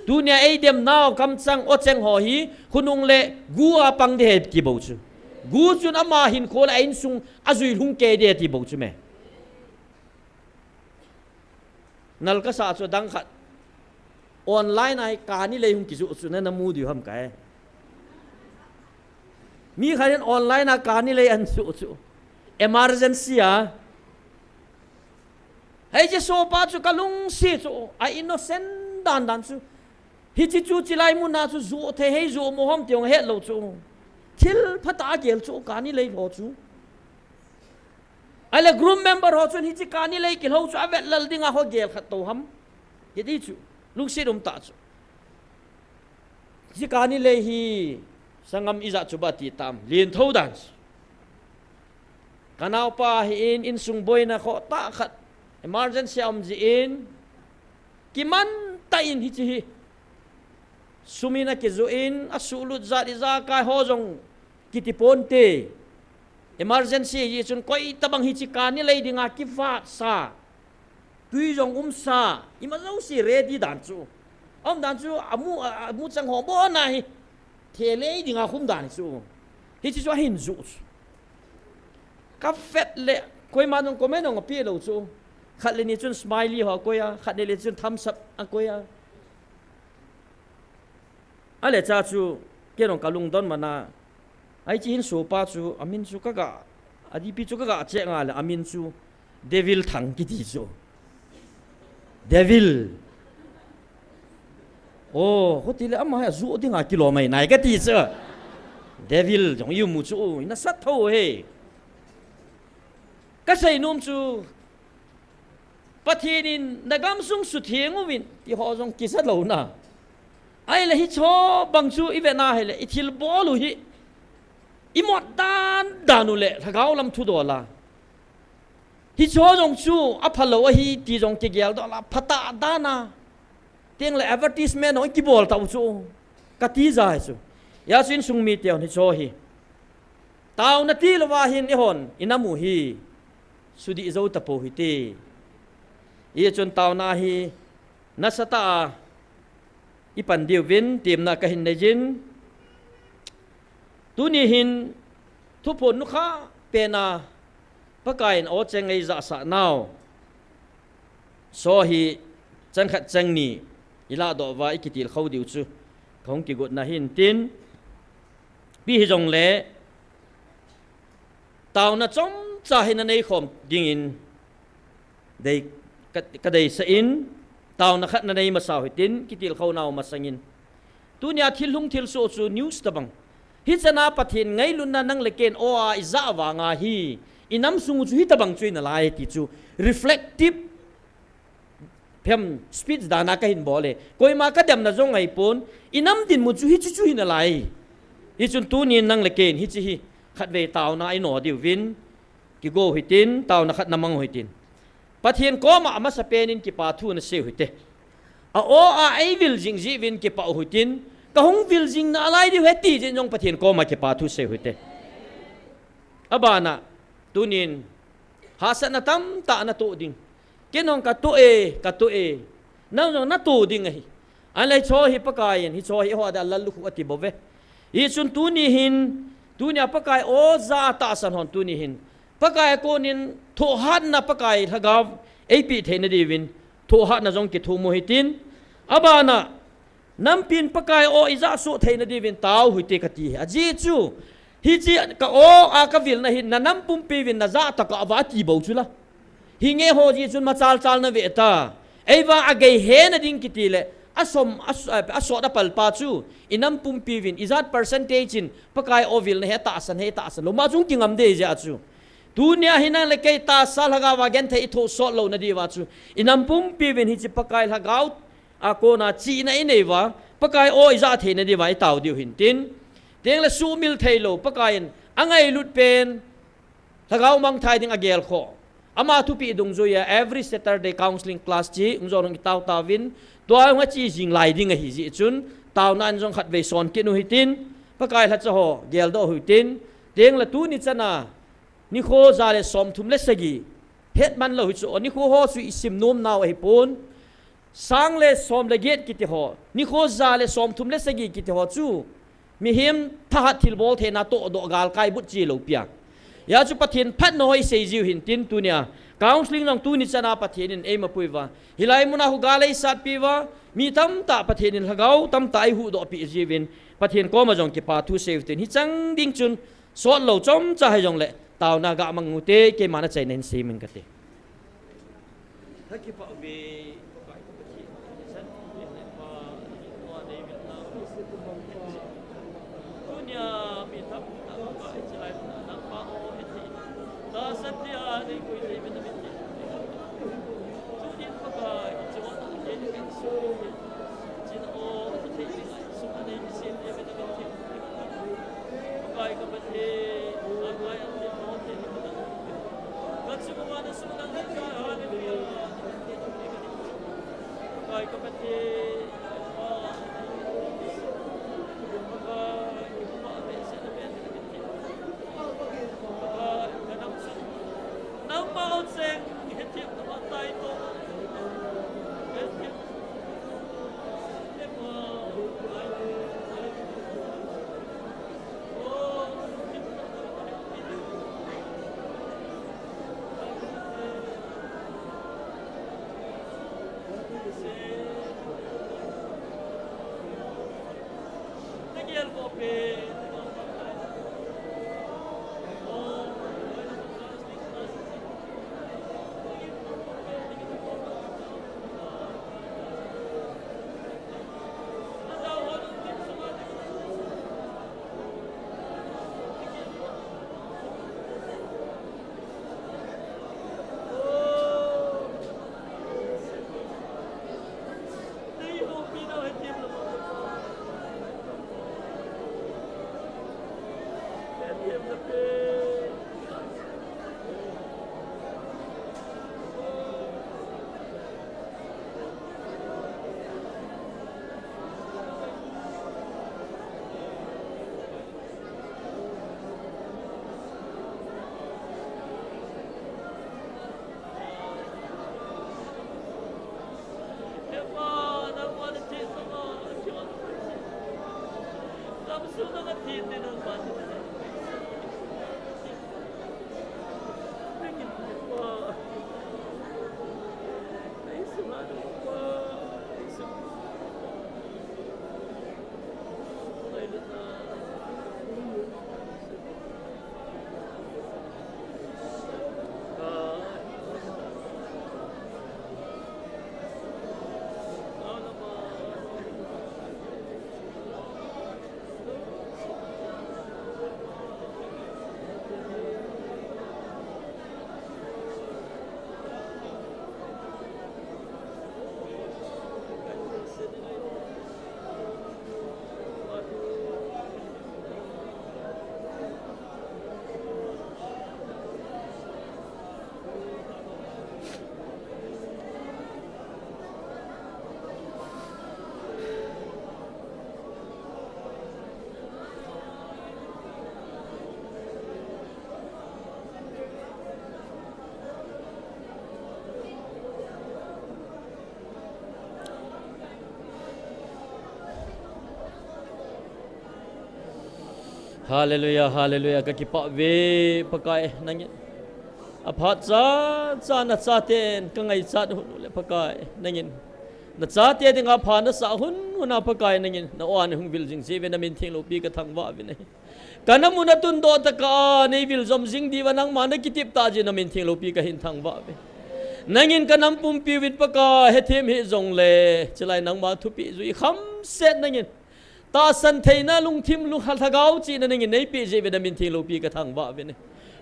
Tunia eidem nau kamchang o cheng ho hi, khonung le gu a pang ding ahi ti bou chu. Gu chun ama hinkho le a insung ajui lhung kei ding ahi ti bou chu me. Nal kasa chu adang khat. Online a hi kani lei hung kijoh chu na, na mu diu ham kai. Mi khat in online a kani lei ahin joh chu. Emergency a. Hiche sopa chu kalungset chu. A innocent dan dan chu. Hiche chu chilai muna chu joh thei hei joh mo ham ti jong hetlou chu. Thil phatah a gel chu kani lei lho chu. Ahile group member ho chun hiche kani lei kilhou chu avetlal dinga ho gel khat tou ham. Kiti chu. Lungset um tah chu. Hiche kani lei hi sangam ijat chu ba ti tam. Lien tho dan chu. Kanaopa hi in, insung boina khoh tah khat. Emergency a um jeh in. Kiman tah in hiche hi. Sum in akijoh in, asuhlut jat ijakai ho jong kiti ponte. Emergency hi chun koi tabang hiche kani lei dinga kivat sa. Tui jong um sa. Ima jouse ready dan chu. Um dan chu amu, a, amu chang ho bona hi. Thei lei dinga khum dan hi chu. Hiche chu ahin joh chu. Ka vet le, koima jong comment jong ape lou chu. Khat le ni chun smiley ho akoi a, khat le ni chun thumbs up akoi a. Ale cha chu, kei jong kalungdon mana. Hiche hin sopa chu, amin chu kaga, adipi chu kaga check nga le, amin chu, Devil Thang kiti chu. Devil. Oh, khuti le ama hi ajoh dinga kilom ahi nai kati chu. Devil, jong imu chu, ina sat tho he. Kasei nom chu, Pathen in na gamsung sutheng uvin, ti ho jong kisa louna. Ahile hicho bang chu ivet na hile, ithilbol u hi. Imut dan dan u le, lhagao lam thudol a. Hicho jong chu, aphalou ahi, ti jong kigel doh la, phatah dan a. Teng le advertisement jong kibol tau chu. Kati jai chu. Hia chu insung mite hon hicho hi. Taona tilouva hin eihon, inam u hi. Sudih jou tapou hite. Hichun taona hi nasatah a ipan diuvin, temna kahin neiyin. Tuni hin thuphon nukha pena Pakaiyin o cheng eijahsah nau. So hi chang khat chang ni ilahdoh uva ikitilkhou diu chu kahung kigotna hin tin. Ipi hijongle, taona chomcha hi nanei khom dingin dei, ka, kadeisah in, taona khat nanei masau hitin, kitilkhou nau masangin. Tunia thilhung thilsoh chu news tabang. Hichana Pathen ngailutna nang le ken o a ijah vanga hi, inam sung u chu hitabang chu inalai ti chu reflective phem speech dana kahin bol e. Koima kademna jong ahipon, inam dinmun chu hichu chu hinalai. Hichun tunin nang le ken hiche hi khatvei taona ino diuvin, kigo hitin, taona khat namang hitin. Pathen koma amasapen in kipa thu nasei u hite. A o a eivil jing jeh uvin kipah u hitin, kahung vil jing nalai diu ahi ti jeh in jong Pathen koma kipa thu sei u hite. Abana, tunin, hahsatna tamtah natoh ding. Ken jong katoh e, katoh e. Nang jong nato ding ahi. Ahinla hicho hi Pakaiyin, hicho hi eiho dia lallukhuh ati bouve. Hichun tuni hin, tunia Pakai o ja tahsan hon tuni hin, Pakai a konin thohhatna Pakai Lhagao eipeh theina diuvin, thohhatna jong kithum u hitin, abana, nampin Pakai o ija soh theina diuvin tao hite kati ahi. Ajeh chu, hiche ka o a kavilna hi, nanam pumpiuvin najah tokah uva ati bou chu la. Hinge ho jeh chun machal chal nave ta. Eivang agei hena ding kiti le, asom, as-, asot apal pa chu, inam pumpiuvin, ijat percentage in, Pakai o vilna hi atahsan, hi atahsan lou. Ama chung kingam dei jeh a chu. Tunia hi nang le kei tahsa Lhagao a genthei ithoh sot louna diuva chu, inam pumpiuvin hiche Pakai Lhagao a kona chihna inei uva, Pakai o ija theina diuva itao diu hintin. Tengle sumil theilou, Pakaiyin angailut pen, Lhagao mangthai ding agel khoh. Ama thupeh dungjuiya, every Saturday counseling class chu, hung jon hung kitao tauvin, tua hung ache jing lai ding ahi jeh chun, taona in jong khatvei son kit u hitin, Pakai lhacha ho, geldoh u hitin, tengle tuni chana, nikho ja le somthum le sagi, hetman lou hichu, nikho ho chu isim nom nau ahipon, sang le som le get kiti ho, nikho ja le somthum le sagi kiti ho chu, mihem thahat thilbol theina tohdoh galkai but chi lou pia. Hijeh chun Pathen phatna ho isei jiu hintin tunia. Counseling jong tuni chana Pathen in eima pui uva. Hilai muna hu gal eisatpi uva. Mi tamtah Pathen in Lhagao tamtah eihuhdoh peh jiuvin. Pathen koma jong kipa thu seiu hitin. Hichang ding chun sot lou chomcha hijongle. Taona ga mang u hite, keima nachaina hin sei ming kate. Hallelujah, hallelujah. Ka kipah ve Pakai nangin. Aphat cha cha na chaten ka ngaichat hun u le Pakai nangin. Na chate dinga pha na sah hun hun a Pakai nangin. Na oan hung vil jing jeh uve na min theng loupi ka thangvah uve nahi. Ka na mun a tundoh tah a nei vil jom jing diuva nangma na kitep tah jeh na min theng loupi ka hin thangvah uve. Nangin ka nam pumpi uvin Pakai hethem hih jongle. Chulai nangma thupeh jui kham set nangin. Tahsan theina lungthim lung lhagao chihna nangin nei peh jeh uve na min theng loupi ka thangvah uve nahi.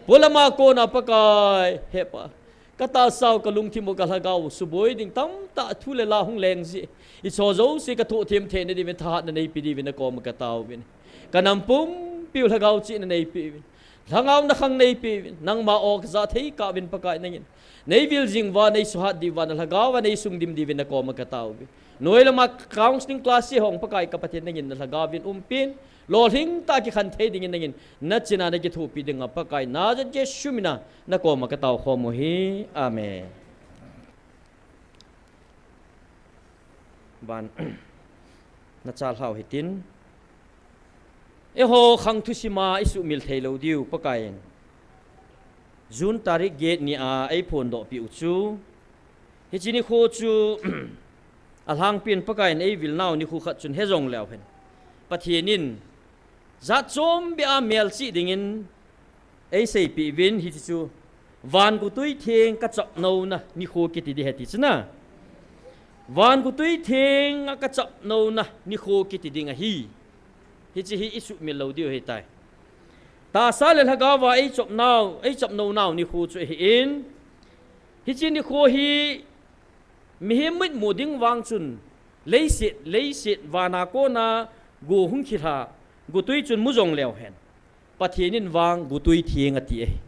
Polam a kona Pakai hepa. Ka tahsa u ka lungthim u ka lhagao u suboi ding tamtah thu le la hung leng jeh. I cho jouse ka thoh them theina diuvin thahatna nei pe diuvin na koma ka tao uve nahi. Ka nam pumpi u lhagao chihna nei pe uvin. Lhagao na khang nei pe uvin. Nangma o ka ja thei kah uvin Pakai nangin. Nei vil jing uva, nei suhat diuva, na lhagao a nei sung dim diuvin na koma ka tao uve. Noi lama counseling class hi hong Pakai ka Pathen nangin na lhagao vin umpin. Lolhing tah a kikhen thei dingin nangin. Na china na kithopi dinga Pakai. Nazareth Jesu mina na koma ka tao khom u hi. Amen. Ban na cha lhau hitin. Eiho khang thusima i sumil thei lou diu Pakai in. June tarik get ni a ei phondoh piu chu. Hiche nikho chu a lhangpin Pakai in ei vil nau nikho khat chun he jong leu hen. Pathen in jat chom bia melchih dingin ei seipeh uvin hiche chu. Van gotui theng ka chapnouna nikho kiti ding ahi ti chu na. Van gotui theng a ka chapnouna nikho kiti ding ahi. Hiche hi i sumil lou diu ahitai. Tahsa le lhagao a ei chapnau, ei chapnounau nikho chu ahin. Hiche nikho hi mihem mitmu ding vang chun leiset, leiset vana kona go hung khilha, gotui chun mu jong leu hen. Pathen in vang gotui theng ati ahi.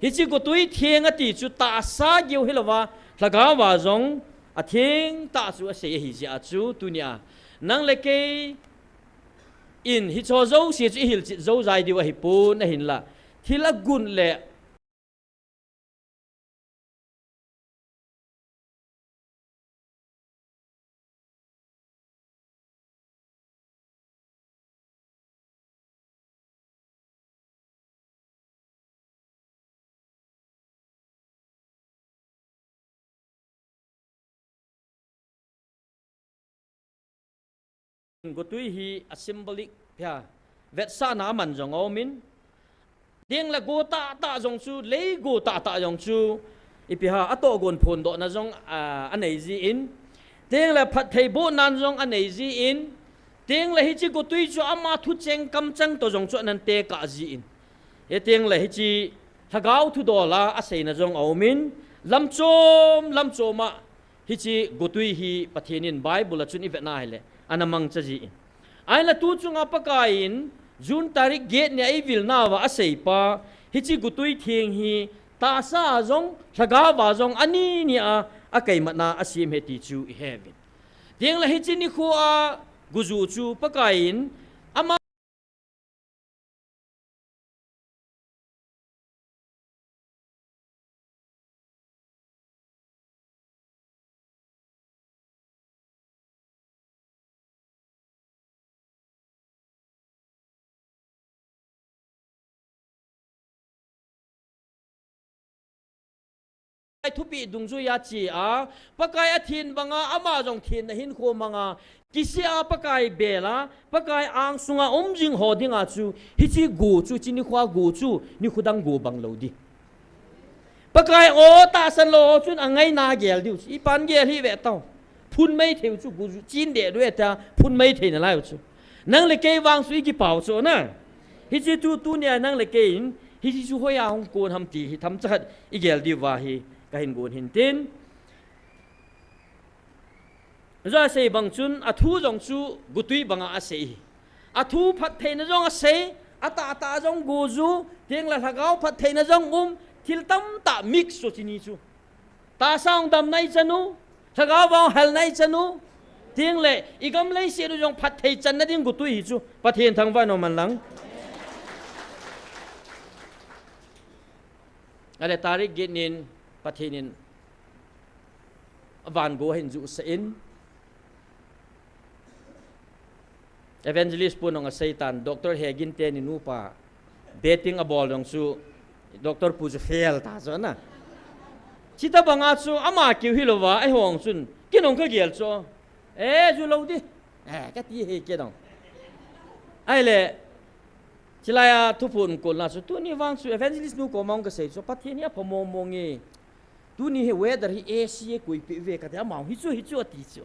Hiche gotui theng ati chu tahsa geu hilouva, lhagao a jong atheng tah chu asei ahi jeh a chu tunia. Nang le kei in hicho jouse chu i hilchet jou jai diu ahipon ahinla. Thil agun le Gotui hi a symbolic pia vetsahna aman jong aumin. Tengle go tahtah jong chu, lei go tahtah jong chu, ipi ham, atohgon phondohna jong, a, anei jin. Tengle phatthei bohnan jong anei jin. Tengle hiche gotui chu ama thucheng kamcheng toh jong chu anan tekah jin. Hitengle hiche lhagao thudola aseina jong aumin. Lamchom, lamchom a Hiche gotui hi Pathen in Bible a chun i vetna hile, ana mangcha jin. Ahinla tu chunga Pakai in June tarik get nia ei vilnauva aseipa, hiche gotui theng hi tahsa a jong, lhagao a jong, ani nia akaimatna asem ahi ti chu i heuvin. Tengle hiche nikho a goju chu Pakai in ama Pakai thupeh dungjuia chea, Pakai athen banga, ama jong thenna hinkho manga, kisih a Pakai bela, Pakai angsunga um jing ho dinga chu, hiche go chu, hiche nikhoa go chu, nikho dang go bang lou ding. Pakai o tahsan lou chun angaina gel diu chu, ipan gel hih ve tao. Phun mai thei u chu, go chu, chin deh du e ta, phun mai thei nalai u chu. Nang le kei vang chu i kipah u chu na. Hiche chu tunia nang le kei in, hiche chu hoiya hung kon ham ti hi themcha khat i gel diuva hi kahin gon hin tin. Ajeh asei bang chun, athu jong chu gotui banga asei. Athu phattheina jong asei, atahtah jong goju, tengle lhagao phattheina jong um, thil tamtah mix chu hiche ni chu. Tahsa a damna i chan u, lhagao a halna i chan u, tengle i gam leiset u jong phatthei channa ding gotui hi chu, Pathen thangvah in um hen lang. Ale tarik get nin, Pathen in avan go ahin jusah in. Evangelist pu nong a Satan, Doctor Hegin teni nupa, betting a bol dong chu, Doctor pu chu fail ta chu na. Chita banga chu ama kiu hi lova, ai hong chun, kinong ka gel chu. E, ju lo di. E, ka ti he ke dong. Ai le, chilai a thuphun kol na chu, tuni vang chu, evangelist nu ko mang ka sei chu, Pathen hi a pha mong mong e. Tuni hi weather hi A C e koi pe ve ka te, ama hi chu, hi chu a ti chu.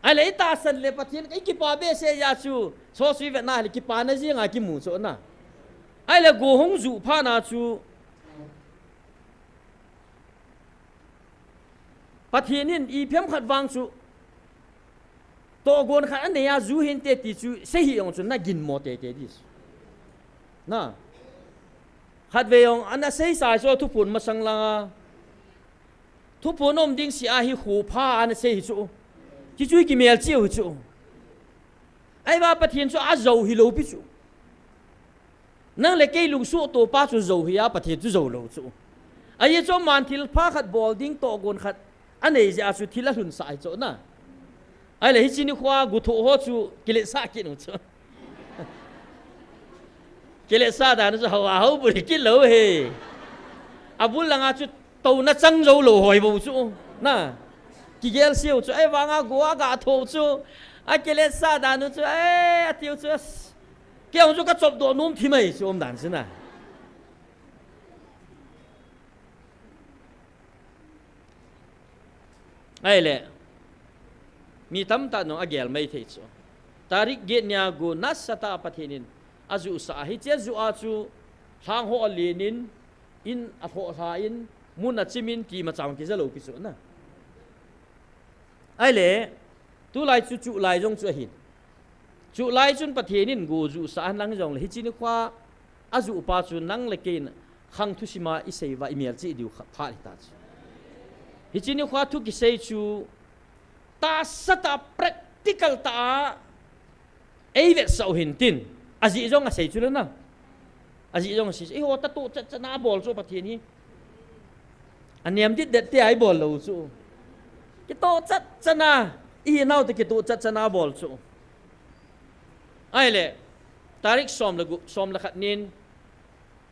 Ai le, i tahsan le Pathen, i kipa behseh a chu, so sui ve na le, kipa na jing a kimu chu na. Ai le, go hung ju pha na chu, Pathen in i phem khat vang chu, togon khat a nei a ju hin te ti chu, sei hi ong chu, na gin mo te te dis. Na. Khat ve ong, ana sei sai so thuphun masang langa. Thuphun om ding si a hi khu pha ana sei hi chu. Chi chu i kimel chiu hi chu. Ai va Pathen chu a zo hi lo pi chu. Nang le kei lungsuh to pa chu zo hi a Pathen chu zo lo chu. Ai chu man thil pha khat bol ding togon khat. A nei je a chu thil a lhun sa hi chu na. Ai le hi chini khua gu tho ho chu kilet sa ki nu chu. Kilet sa dan chu ho a ho bu ki lo he. A bul langa chu to na chang zo lo hoi bo chu. Na. Ki gel siu chu ai vanga gu a ga tho chu. A kilet sa dan chu ai a tiu chu. Ke ong chu ka chop do num thi mai chu om dan si na. Ai le, mi tamtah nong a gel mai thei chu. Tarik get nia gu nasatah a Pathen in a ju sa hi che ju a chu thlang ho a lin in, in a tho hla in, mun a chim in ti ma chang ki za lo ki chu na. Ai le, tu lai chu chu lai jong chu ahin. Chu lai chun Pathen in gu ju sa an lang jong le hi chini khua a ju pa chu nang le kei in khang thu sima i sei va i mel chi diu kha pha hi ta chu. Hi chini khua thu ki sei chu ta sa ta practical ta a ei vet sa u hin tin a ji jong a sei chu le na. A ji jong a sei chu. I ho ta tu chat chat na bol chu Pathen hi. A niam dit det te ai bol lo chu. Ki to chat chat na. I nau te ki to chat chat na bol chu. Ai le, tarik som le gu, som le khat nin,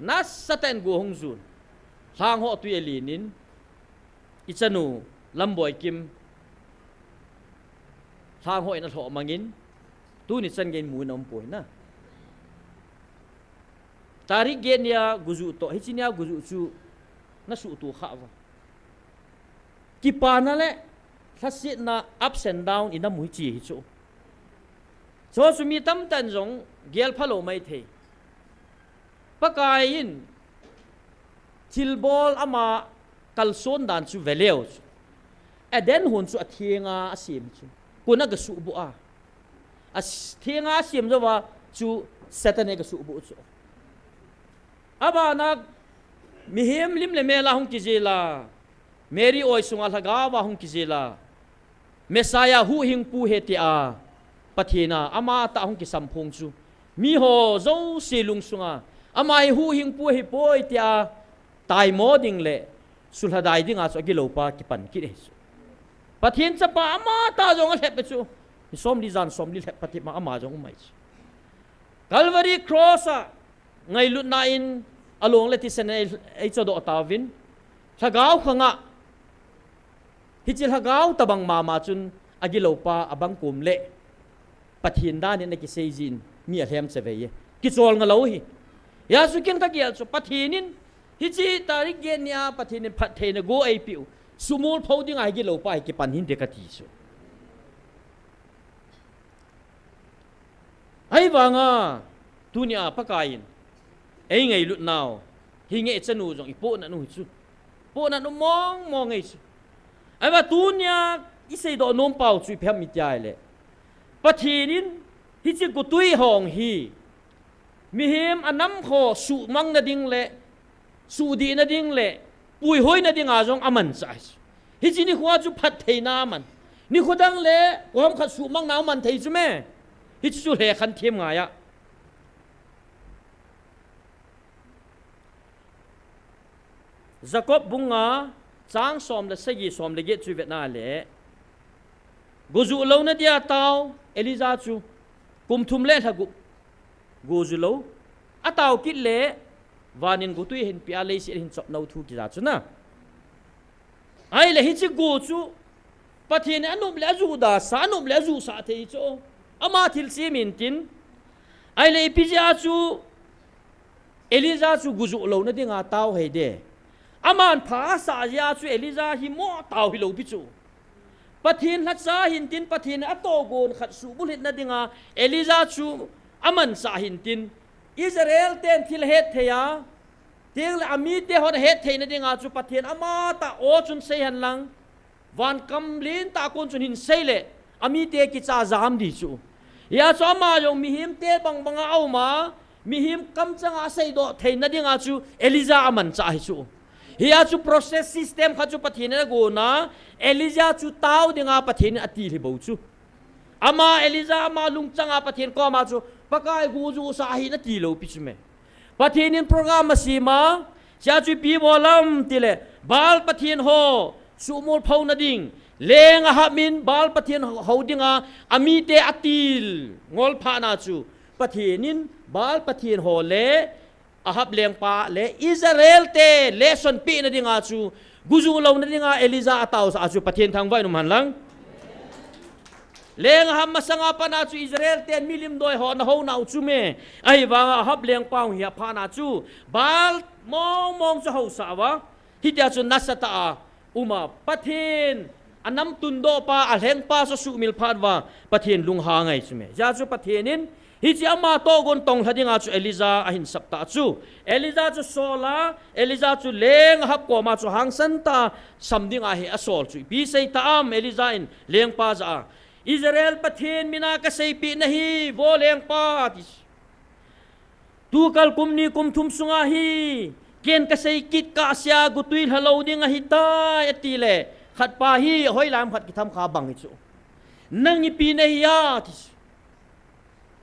nasatah in gu hung jun. Thlang ho tui a lin in, i chanu Lamboi Kim, thlang ho in a tho mangin, tuni chan gen mu in a um poi na. Tarik get nia gu ju to, hi chi nia gu ju chu, na su tu kha va. Kipana le, lhasetna ups and down in a mu hi chi hi chu. Chu chu mi tamtah in jong gel pha lo mai thei. Pakai in thilbol ama kalson dan chu ve leu chu. Eden hon chu a thenga a sem chu. Kona ga suhbuh a. A s-, thenga a sem jo va chu Satan e ga suhbuh chu. Abana mihem lim le mel a hung kijil a. Mary oi sunga lhagao va hung kijil a. Messiah huhhingpu he tia, Pathen a, ama tah hung kisamphong chu. Mi ho jouse lungsunga, ama hi huhhingpu ahi poi tia, taimo ding le, sulhadai dinga chu agilou pa kipan kit ahi chu. Pathen chapa ama tah jong alhep e chu. Ni somli jan somli lhep pati ma ama jong um ahi chu. Calvary Cross a, ngailutna in along le thisen ei, ei chodoh tauvin. Lhagao khanga, hiche lhagao tabang mama chun agilou pa abang kum le Pathen dan in akisei jin mi alhem chavei e. Kichol nga lou hi. Hijeh chun ken kagel chu Pathen in hiche tarik get nia Pathen in phattheina go eipeu. Sumol pho dinga hi gilou pa hi kipan hinte kati chu. Ahivanga, tunia Pakaiyin eingailut nau, hi ngehchanu jong ipohnat u hi chu. Pohnat u mong mong ahi chu. Ahivang tunia iseidoh nom pau chu ipi ham itia ahile, Pathen in hiche gotwi hong hi mihem anam kho suhmang nading le suhdih nading le puihoi nadinga jong amanchah ahi chu. Hiche nikhoa chu phattheina aman. Nikho dang le koiham khat suhmangna aman thei chu me. Hiche chu lhekhan them ngai a. Jakob bung nga chang som le sagi, som le get chu ivet na le, Gojuh louna dia tao, Elijah chu kum thum le lha gup gojuh lou. Atao kit le, vanin gotui ahin pia, leiset ahin chop nau thu kija chu na. Ahile hiche go chu, Pathen in anop le ajuh dasa, anop le ajuh sah thei chu. Ama thilsem intin. Ahile ipi jeh a chu, Elijah chu gojuh louna dinga tao hei de. Aman pha asah jeh a chu Elijah hi mo tao hilou pi chu. Pathen lhacha hintin, Pathen in atohgon khat suhbulhit na dinga Elijah chu amanchah hintin. Israel ten thil ahet thei a, tengle amite hon ahet theina dinga chu Pathen amatah o chun sei henlang, van kam lentah kon chun hin sei le, amite kicha jam di chu. Hia chu ama jong mihemte bangbanga aum a, mihem kamchanga aseidoh theina dinga chu Elijah amanchah hi chu. Hia chu process system khat chu Pathen in agonna, Elijah chu tao dinga Pathen in atil hi bou chu. Ama Elijah ama lungchanga Pathen koma chu, Pakai, gojuh sah hih in atilou pi chu me. Pathen in program asem a, hia chu ipi bol ham tile, Baal pathen ho suhmol phouna ding, leng Ahab in Baal pathen ho dinga amite atil ngol phatna chu, Pathen in Baal pathen ho le Ahab lengpa le Israel te lesson pehna dinga chu, gojuh louna dinga Elijah ataosah a chu Pathen thangvah in um henlang. Leng Ahab masanga patna chu Israel ten milim doi ho ana hounau chu me. Ahivanga Ahab lengpa hung hi aphatna chu Baal mong mong chu ahaosah uva. Hitia chu nasatah a uma Pathen anam tundohpa, alhengpa chu asuhmil phat uva Pathen lunghangai chu me. Hia chu Pathen in hiche ama tohgon tonglha dinga chu Elijah ahin saptah chu. Elijah chu sol a, Elijah chu leng Ahab koma chu hangsan tah a sam dinga hi asol chu. Ipi seitah am Elijah in lengpa jah a, Israel Pathen mina kaseipeh nahi, vo lengpa, ati. Tukal kum ni kum thum sunga hi, ken kasei kit kahsea gotui lhalou ding ahitai, atile, khatpa hi hoilam khat kitham kha bang hi chu. Nang ipi nahi a, ati.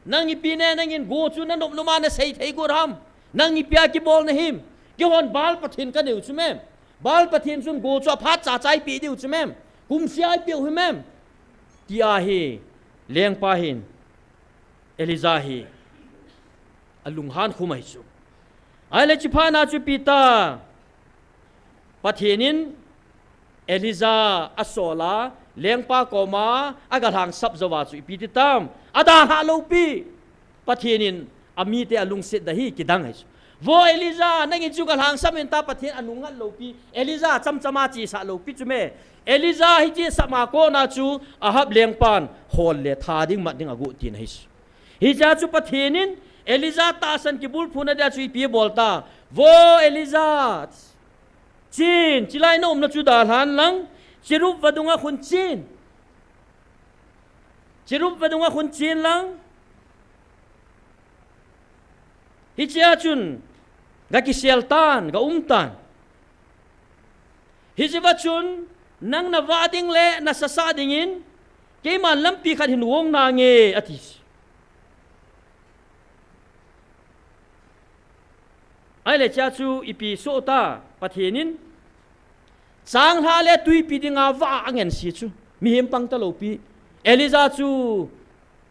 Nang ipi nahi, nangin go chu nanop nop a nasei thei got ham? Nang ipia kibol nahim? Keihon Baal pathen kaneiu chu mem? Baal pathen chun go chu aphat chacha eipeh diu chu mem? Kumsea eipeu hi mem? Tia hi lengpa hin Elijah hi alunghan khum ahi chu. Ahile hiche phatna chu ipi ta, Pathen in Elijah asol a, lengpa koma agalhang sap jouva chu ipi ti tam, adalhah lou pi. Pathen in amite alungset da hi kidang ahi chu. Vo Elijah, nangin chu galhang sap in ta, Pathen anungngat lou pi. Elijah chamchama chesah lou pi chu me. Elijah hiche sap a kona chu Ahab lengpan hol le tha ding mat ding agot tina ahi chu. Hichea chu Pathen in Elijah tahsan kibulphuna dia chu ipi bol ta, vo Elijah, chen, chilai naumna chu dalhan lang, cherub vadunga khun chen. Cherub vadunga khun chen lang. Hichea chun gakisel tan, gaum tan. Hichea chun nang navah ding le nasasah dingin keiman lampi khat hin vong nange, ati. Ahile hichea chu ipi soh ta, Pathen in changlhah le twipi dinga vah a angense chu. Mihem pang talou pi. Elijah chu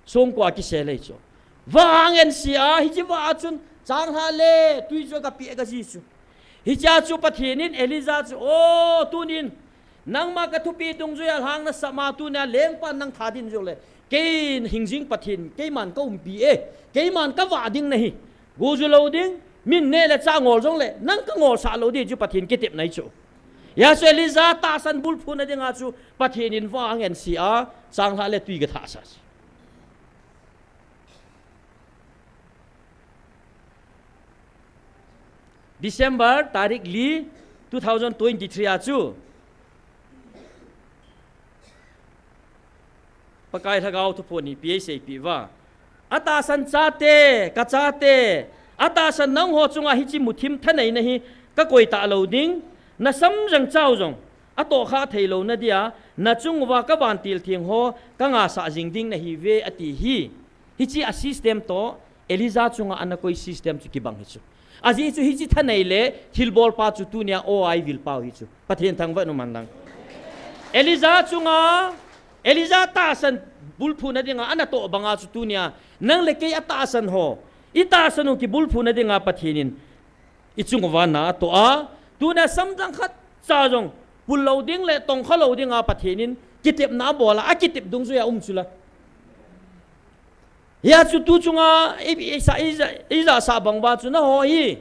songkua kisel ahi chu. Vah a angense a, hiche vah a chun changlhah le twi chu agapeh gaji chu. Hichea chu Pathen in Elijah chu, o, tunin nangma kathupeh dungjuia lhang nasap a, tunia lengpan nang tha din jongle, kei hingjing Pathen, keiman kaumpi e, keiman kavah ding nahi. Go ju lou ding, min neh le chah ngol jongle nang kangolsah lou ding chu Pathen kitepna ahi chu. Hijeh chun Elijah tahsan bulphuna dinga chu Pathen in vah a angense a, changlhah le twi gathahsah chu. December tarik li, two thousand twenty-three a chu Pakai Lhagao Thuphon hi ipi eiseipeh uva, atahsan chate, kachate, atahsan nangho chunga hiche muthim thaneina hi kakoi talou ding, nasamjang chao jong atohkhah theilouna dia nachung uva kavantil theng ho kangasah jing ding nahiuve, ati hi. Hiche a system toh Elijah chunga ana koi system chu kibang hi chu. Ajeh chu hiche thanei le thilbolpa chu tunia O I vilpau hi chu. Pathen thangvah in umhen lang. Elijah chunga Elijah tahsan bulphuna dinga ana toh banga chu tunia nang le kei atahsan ho, itahsan u kibulphuna dinga Pathen in ichung uva na atoh a, tunia samjang khat cha jong pul lou ding le tongkha lou dinga Pathen in kitepna abol a, akitep dungjuia um chu la. Hia chu tu chunga i, i, i, i, i ja sa bang uva chu na ho hi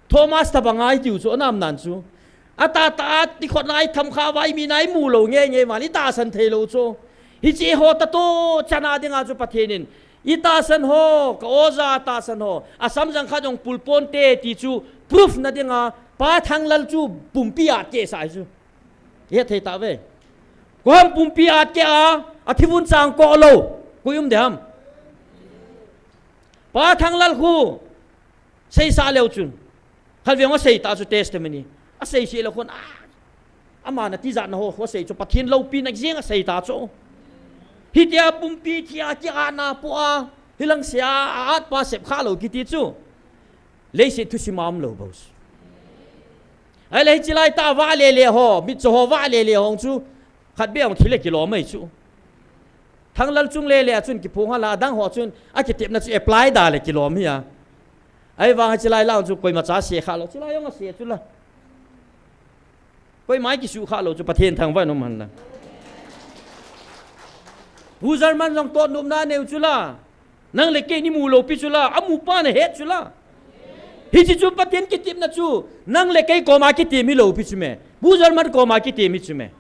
Thomas tah banga i tiu chu anam nan chu. Ata ta a ti khot na i tham kha uva i mi na i mu lou nge nge ma i tahsan thei lou chu. Hiche ho ta to chana dinga chu Pathen in i tahsan ho, ka oja tahsan ho, asam jang khat jong pul ponte ti chu proof na dinga Pa Thanglal chu pumpi a ke sa chu. He thei ta ve. Ko ham pumpi a ke a, a thivun chang ko lou. Ko um de ham. Pa Thanglal khu seisa leu chun. Khat veng asei ta chu testimony. Asei se leu khun a. Ama na tijat na ho khu asei chu Pathen loupina jeng asei ta chu. Hitia pumpi thia kia na pu a. Hilang sia a at pa sep kha lou kiti chu. Leiset thusim a um lou bou. Ahile hiche lai ta va le le ho, mitcho ho va le le ho chu. Khat be ong thile kilom mai chu. Thanglal chung le le a chun kiphong hala, adang ho chun akitepna chu apply da le kilom hi a. Ahivang hiche lai lang chu koima cha se kha lou, hiche lai jong ase chu la. Koima kisu kha lou chu Pathen thangvah in um hen la. Pu German jong tot nopna neu chu la. Nang le kei ni mu lou pi chu la, amu pa na het chu la. Hiche chu Pathen kitepna chu, nang le kei koma kitem hi lou pi chu me. Pu German koma kitem hi chu me.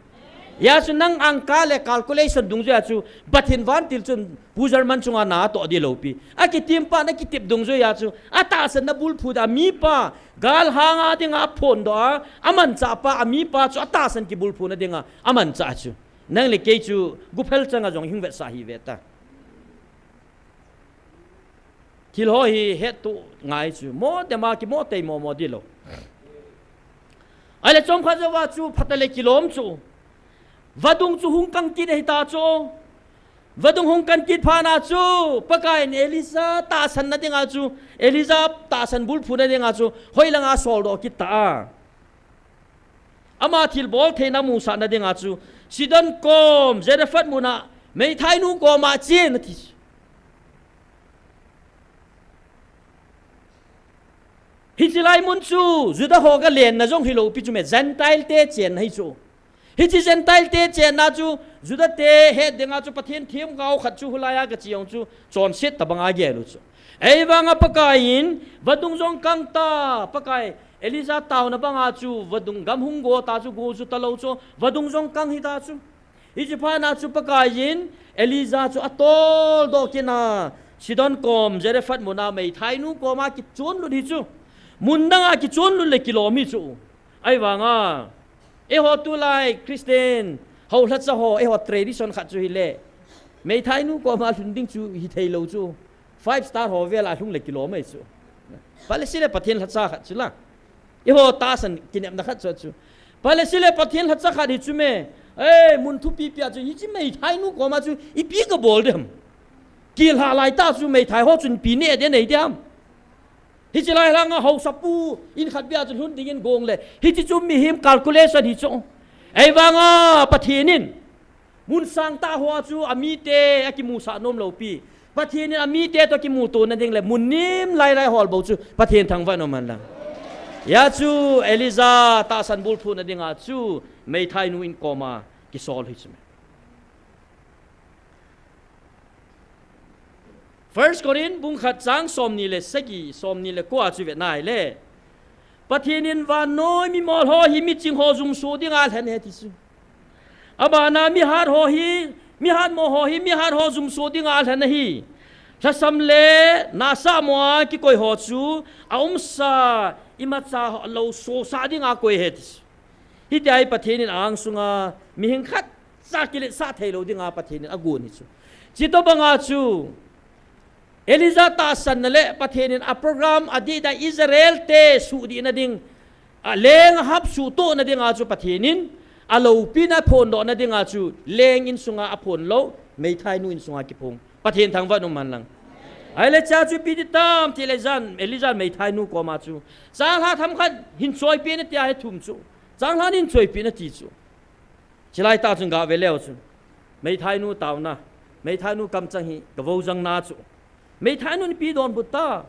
Hia chu nang angka le calculation dungjuia chu, Pathen vantil chun Pu German chunga na atoh di lou pi. Akitem pa na kitep dungjuia chu, atahsan na bulphu da mi pa, galhang a dinga aphondoh a, amanchah pa, ami pa chu atahsan kibulphuna dinga, amanchah chu. Nang le kei chu, guphel changa jong hing vetsah hi ve ta. Thil ho hi hetto ngai chu. Mo dema kimo tei mo mo di lou. Ahile chomkhat jouva chu phatah le kilom chu. Vadung chu hung kang kit ahi ta chu. Vadung hung kang kit phat na chu. Pakaiyin Elijah tahsan na dinga chu. Elijah tahsan bulphuna dinga chu. Hoilanga soldoh kit ta a. Ama thilbol theina musah na dinga chu, Sidon kom, Zarephath muna, meithainu koma chen ati. Hiche lai mun chu, Juda ho galenna jong hilou pi chu me, Gentile te chenna hi chu. Hiche Gentile te chenna chu, Juda te het dinga chu, Pathen themgao khat chu, hulaiya gache jong chu, chonset tabanga gel u chu. Ahivanga Pakaiyin, vadung jong kang ta, Pakai, Elijah taona banga chu, vadung gam hung go ta chu, go chu talou chu, vadung jong kang hi ta chu. Hiche phat na chu Pakaiyin, Elijah chu atoldoh kit na, Sidon kom, Zarephath muna meithainu koma kichonlut hi chu. Mun danga kichonlut le kilom hi chu. Ahivanga, eiho tulai Christian, hou lhacha ho, eiho tradition khat chu hile. Meithainu koma lhun ding chu hithei lou chu. Five star ho vela lhung le kilom mai chu. Phalese le Pathen lhacha khat chu la. Eiho tahsan kinepna khat chu chu. Phalese le Pathen lhacha khat hi chu me. Ei, mun thupi pia chu hiche meithainu koma chu ipi kabol dem. Kilha lai ta chu meithai ho chun ipi ne de nei dem. Hiche lai langa haosapu in khat bia chu lhun dingin gong le. Hiche chu mihem calculation hi chu. Ahivanga Pathen in. Mun sang ta hoa chu amite akimusah nom lou pi. Pathen in amite toh kimuto na ding le mun nim lai lai hol bou chu Pathen thangvah in um hen lang. Hia chu Elijah tahsan bulphu na dinga chu meithainu in koma kisol hi chu me. First Corinth bung khat chang somni le sagi, somni le ko a chu ve nai le. Pathen in vannoi mimol ho hi miching ho jumso dinga alhen e ti chu. Abana mihat ho hi, mihat mo ho hi, mihat ho jumso dinga alhen ahi. Lhasam le nasa mo a kikoi ho chu, aumsa imacha ho lou sosa dinga koi e ti chu. Hitia hi Pathen in a-angsunga mihing khat cha kiletsah thei lou dinga Pathen in agon hi chu. Chutobanga chu Elijah tahsanna le Pathen in a program adih dan Israel te suhdih na ding, a leng Ahab suhtoh na dinga chu Pathen in aloupina phondoh na dinga chu leng insunga aphon lou, meithainu insunga kiphong. Pathen thangvah in um hen lang. Ahile cha chu ipi ti tam ti le jan, Elijah meithainu koma chu. Changlhah themkhat hin choipeh in ati a hi thum chu. Changlhah in choipeh in ati chu. Chulai tah chun gave leu chun. Meithainu tauna, meithainu kamchang hi kavojang na chu, meithainun ipi donbut ta?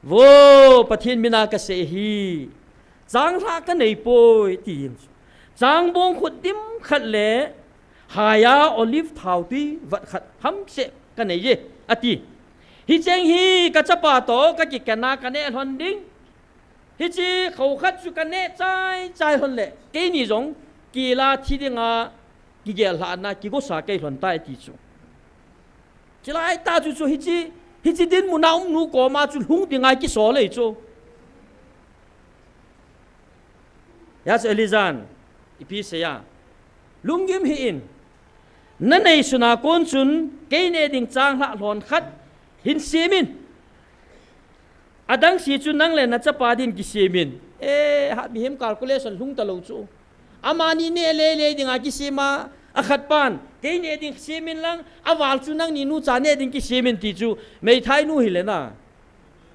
Vo, Pathen mina kasei hi, changlhah kanei poi, ati jeng chu. Changbong khut dim khat le haiya olive thaotwi vat khat hamseh kanei e, ati. Hicheng hi kachapa toh kakikhen a kaneh lhon ding. Hiche kho khat chu kaneh chai chai lhon le keini jong kila thi dinga kigel lhahna kigosa kei lhon tai, ati chu. Chulai tah chu chu hiche, hiche dinmun a um nu koma chu lhung dinga kisol e chu. Hijeh chun Elijah in ipi asei a, lunggim hih in, nanei suna kon chun kei neh ding changlhah lhon khat hin sem in. Adang se chu nang le nachapa din kisem in. E, ha, mihem calculation lhung talou chu. Amani neh lele dinga kisem a, akhat pan kei neh ding sem in lang, aval chu nangni nucha neh ding kisem in ti chu, meithainu hile na.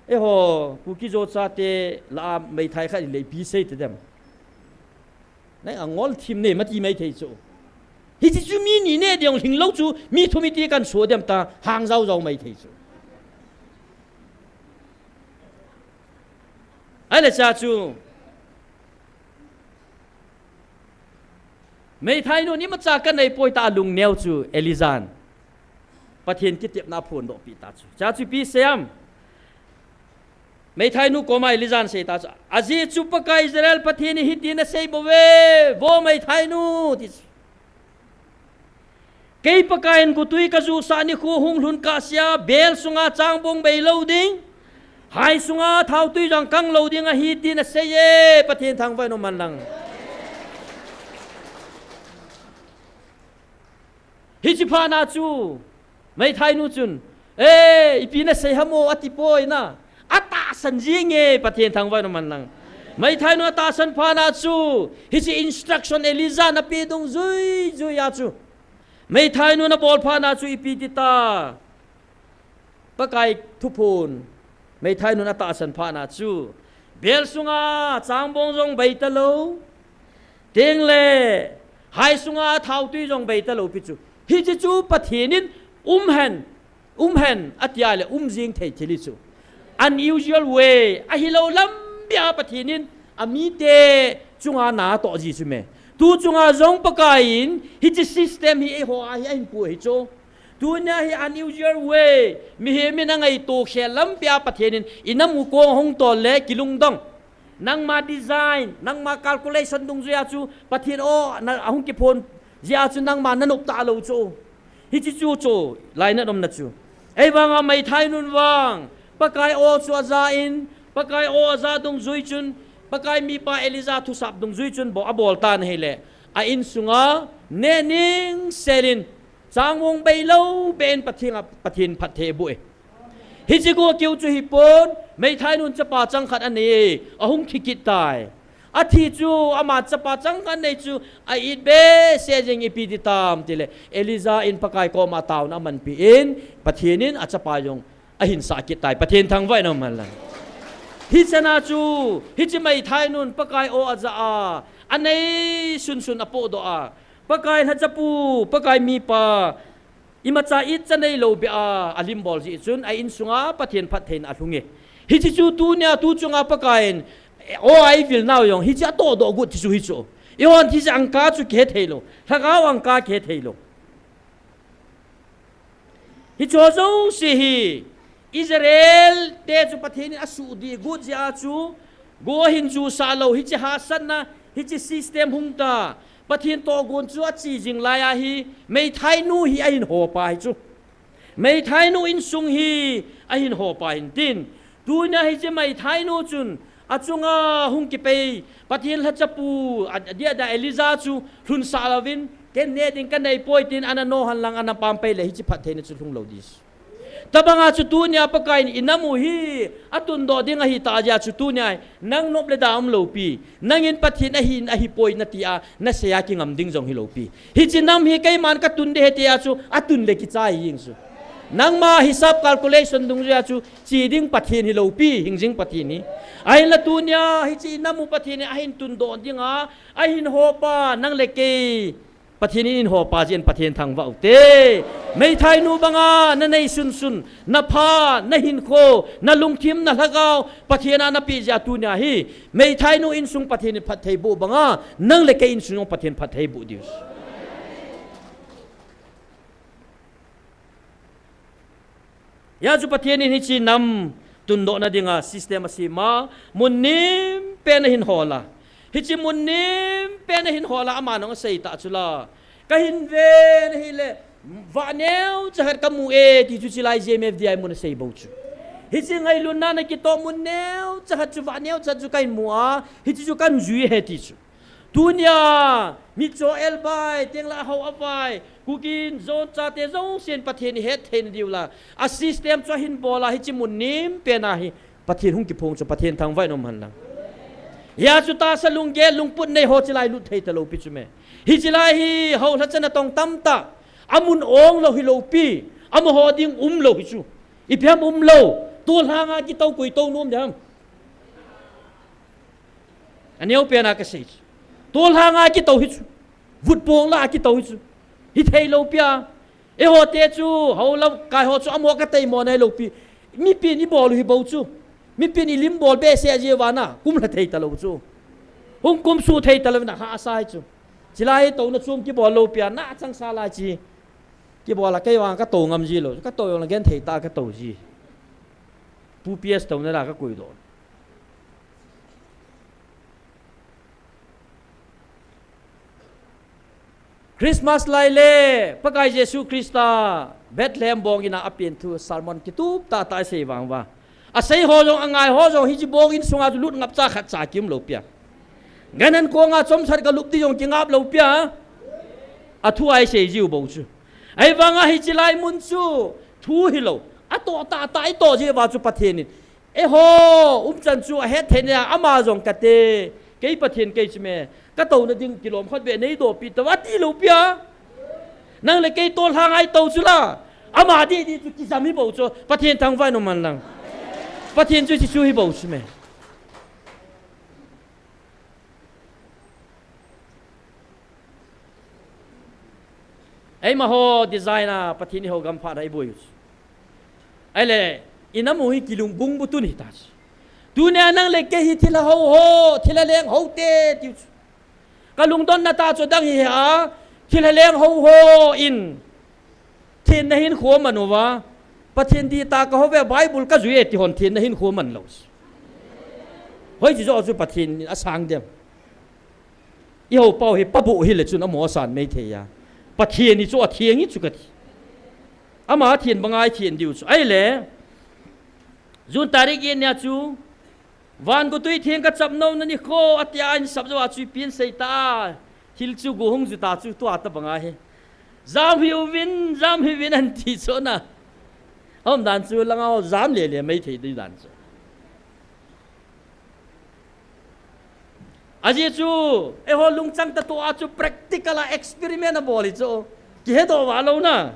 Eiho Kuki-Zo chate lah a meithai khat hile ipi sei tadem? Nang angol thim nei mati maithei chu. Hiche chu mi ni neh ding lhinglou chu, mi thum iti kan so dem ta, hang jaojao maithei chu. Ahile cha chu, meithainun imacha kanei poi tia alungneo chu Elijah in Pathen kitepna aphondohpeh ta chu. Cha chu ipi asei em? Meithainu koma Elijah in asei ta chu, ajeh chu Pakai Israel Pathen in hitin asei bouve, vo meithainu, ti chu. Kei Pakai in gotwi kajuhsah nikho hung lhun kahsea, bel sunga changbong bei lou ding, hai sunga thaotwi jong kang lou ding ahi, tin asei e, Pathen thangvah in um hen lang. Hiche phatna chu, meithainu chun, e, ipi nasei ham o, ati poi na. Atahsan jing e, Pathen thangvah in um hen lang. Meithainu atahsan phatna chu, hiche instruction Elijah in ape dungjui jui a chu, meithainun abol phatna chu ipi ti ta? Pakai thuphon, meithainun atahsan phatna chu, bel sunga changbong jong bei talou, tengle hai sunga thaotwi jong bei talou pi chu. Hiche chu Pathen in um hen, um hen, ati a le um jing thei thil hi chu. Unusual way, ahilou lam beh a Pathen in amite chunga na atoh ji chu me. Tu chunga jong Pakai in hiche system hi eiho a hi ahin pu hi chu. Tunia hi unusual way, mihem in angaito khel lam beh a Pathen in inam u kong ahung tol le kilungdong. Nangma design, nangma calculation dungjui a chu Pathen aw, na, ahung kiphon jeh a chu nangma nanop talou chu. Hiche chu chu, lainat umna chu. Ahivanga meithainun vang, Pakai aw chu aja in, Pakai aw aja dungjui chun, Pakai mipa Elijah thusap dungjui chun bou abol tan ahile, a insunga neh ningsel in, changbong bei lou beh in Pathen a, Pathen phatthei aboh e. Hiche go keu chu hipon, meithainun chapa changkhat anei e, ahung thi kit tai. Athi chu ama chapa changkhat anei chu a-it behseh jeng, ipi ti tam tile, Elijah in Pakai koma taona amanpeh in, Pathen in achapa jong ahin sah kit tai, Pathen thangvah in um hen lang. Hichena chu, hiche meithainun Pakai aw aja a, anei sunsun apohdoh a, Pakai lhachapu, Pakai mipa, imacha itcha neilou beh a, alim bol jeh chun, a insunga Pathen phattheina alhung e. Hiche chu tunia, tu chunga Pakai in, aw a ivil nau jong, hiche atohdoh got ti chu hi chu. Eihon hiche angka chu kihe theilou, lhagao angka kihe theilou. Hicheho jouse hi, Israel te chu Pathen in asuhdih got jeh a chu, go ahin jusah lou, hiche hahsatna, hiche system hung ta, Pathen tohgon chu ache jing lai a hi, meithainu hi ahin hopa hi chu. Meithainu insung hi ahin hopa hin tin, tunia hiche meithainu chun achunga hung kipei Pathen lhachapu, a, adeh a dia Elijah chu lhunsah louvin, ken neh ding kanei poi tin ana no hen lang, ana pam pei le hiche phattheina chu lhung lou ding. Tobanga chu tunia Pakai in inam u hi atundoh ding ahitah jeh a chu tunia nang nop le da umlou pi, nangin Pathen ahi in ahipoi nati a nasei a kingam ding jong hilou pi. Hiche nam hi keiman katun ding ahi tia chu atun le kichai jeng chu. Nangma hisap calculation dungjui a chu che ding Pathen hilou pi, hing jing Pathen hi. Ahinla tunia hiche inam u Pathen in ahin tundoh dinga ahin hopa nang le kei Pathen in eiho pa jeh in Pathen thangvah u te. Meithai nu banga na neisun sun, na pha, na hinkho, na lungthim, na lhagao, Pathen a na pe jeh a tunia hi. Meithai nu insung Pathen in phatthei boh banga, nang le kei insung jong Pathen phatthei boh diu. Hijeh chun Pathen in hiche nam tundohna dinga system asem a, mun neipen a hin hol a. Hiche mun neipen a hin hol a, aman jong asei ta chu la. Ka hin ve na hile, vah neocha khat ka mu e, ti chu chulai J M F D I mun asei bou chu. Hiche ngailutna na kitoh mun neocha khat chu, vah neocha chu ka hin mu a, hiche chu kan jui e ti chu. Tunia, mitcho el bai, teng la hou a vai, Kuki in Zo chate jousen Pathen i hetthei na diu la. A system chu ahin bol a hiche mun neipen a hi. Pathen hung kiphong chu Pathen thangvah in um hen lang. Hijeh chun tahsa lunggel lungput nei ho chulai lut thei talou pi chu me. Hiche lai hi hou lha chan a tong tamtah. Amun ong lou hilou pi. Amaho ding umlou hi chu. Ipi ham umlou. Tolhang a kitou koi tou nom ding ham. Aneo pen a kasei chu. Tolhang a kitou hi chu. Vutpong la a kitou hi chu. Hithei lou pi a. Eiho te chu, hou lam kai ho chu amaho ka teimo nai lou pi. Mipin i bol u hi bou chu. Mipin i lim bol behseh jeh uva na. Kum lha thei talou chu. Hung kum suh thei talou na hahsa hi chu. Chulai touna chom kibol lou pi a. Na chang sa lai chi. Kibol a kei vang ka tou ngam ji lou. Ka tou jong la genthei tah a ka tou ji. Pu P S touna la ka koi doh. Christmas lai le, Pakai Jesu Christa, Bethlehem bong in a apen thu, sermon kitup tah tah asei vang uva. Asei ho jong, angai ho jong, hiche bong in sunga chu lut ngap cha khat cha kium lou pi a. Ganhing kong a chomsat ka lup ti jong kingap lou pi a. Athu a isei jiu bou chu. Ahivanga hiche lai mun chu, thu hilou. Atoh tah tah itoh jeh uva chu Pathen in. Eiho, umchan chu ahetthei na ama jong kate, kei Pathen kei chu me, ka touna ding kilom khat beh nei doh pi tauva ti lou pi a. Nang le kei tolhang a itou chu la, ama didi chu kijam hi bou chu, Pathen thangvah in um hen lang. Pathen chu hiche chu hi bou chu me. Eima ho design a Pathen in eiho gam phat a iboi u chu. Ahile, i nam u hi kilungbung bu tun hita chu. Tunia nang le kei hi thilha hou ho, thilha leng hou te tiu chu. Ka lungdonna tah chu adang hi a, thilha leng hou ho in. Thenna hinkho aman uva, Pathen dih tah kahou ve, Bible kajui e ti hon thenna hinkho aman lou. Hoiche joh chu Pathen in asang dem. I hou pau hi paboh hile chun amaho asan mei thei a. Pathen hi chu atheng hi chu kati. Ama athen banga ithen diu chu. Ahile, June tarik get nia chu, Van gotui theng kachap nom na nikho, atia ahin sap jou a chu ipi asei ta. Thil chu go hung ju ta chu tua tabang ahi. Jam hih uvin, jam hih uvin ahin ti chu na. Aum dan chu langa ho jam lele mai thei ding dan chu. Ajeh chu, eiho lungchang tah toh a chu practical a experiment abol hi chu. Kihedoh val lou na.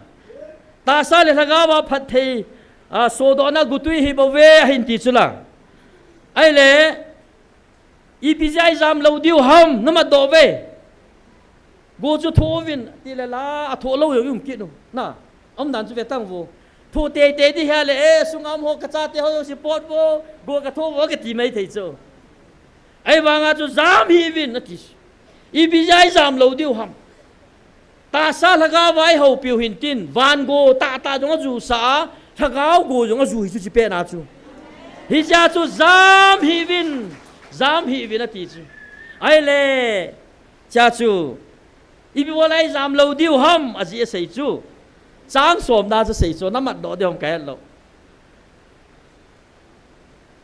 Tahsa le lhagao a phatthei, a, sodohna gotui hi bou ve ahin ti chu la. Ahile, ipi jeh a ijam lou diu ham, namat doh ve. Go chu thoh uvin, ti le la, athoh lou jong i um kit u. Na, aum dan chu ve tang vo. Thoh teitei di hia le, e, sunga um ho kachate ho jouse pot vo, go kathoh vo kati mai thei chu. Ahivanga chu jam hih uvin ati. Ipi jeh a ijam lou diu ham. Tahsa lhagao a ihoupiu hin tin, van go tahtah jong aju sah a, lhagao go jong aju hi chu chipet na chu. Hijeh a chu jam hih uvin, jam hih uvin ati chu. Ahile, chea chu, ipi bol a ijam lou diu ham, ajeh asei chu. Chang somna chu asei chu, namat doh diu ham kahet lou.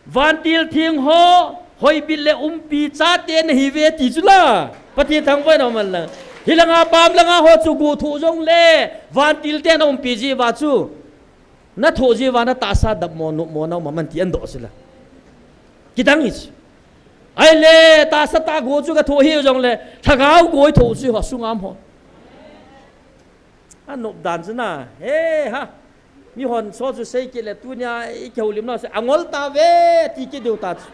Vantil theng ho, hoibit le umpi chate nahi uve ti chu la. Pathen thangvah in um hen lang. Hilanga pam langa ho chu go thoh jongle, vantil te na umpi jiuva chu. Nathoh jiuva natahsa dapmo, nopmo, na um aman ti ahin doh chu la. Kidang hi chu. Ahile, tahsa tah go chu kathoh hih jongle, lhagao go ithoh chu ho sunga um ho. Anop dan chu na, he ha. Mihon so chu sei kit le tunia i kihoulim nau se, angol tave, ti kit diu ta chu.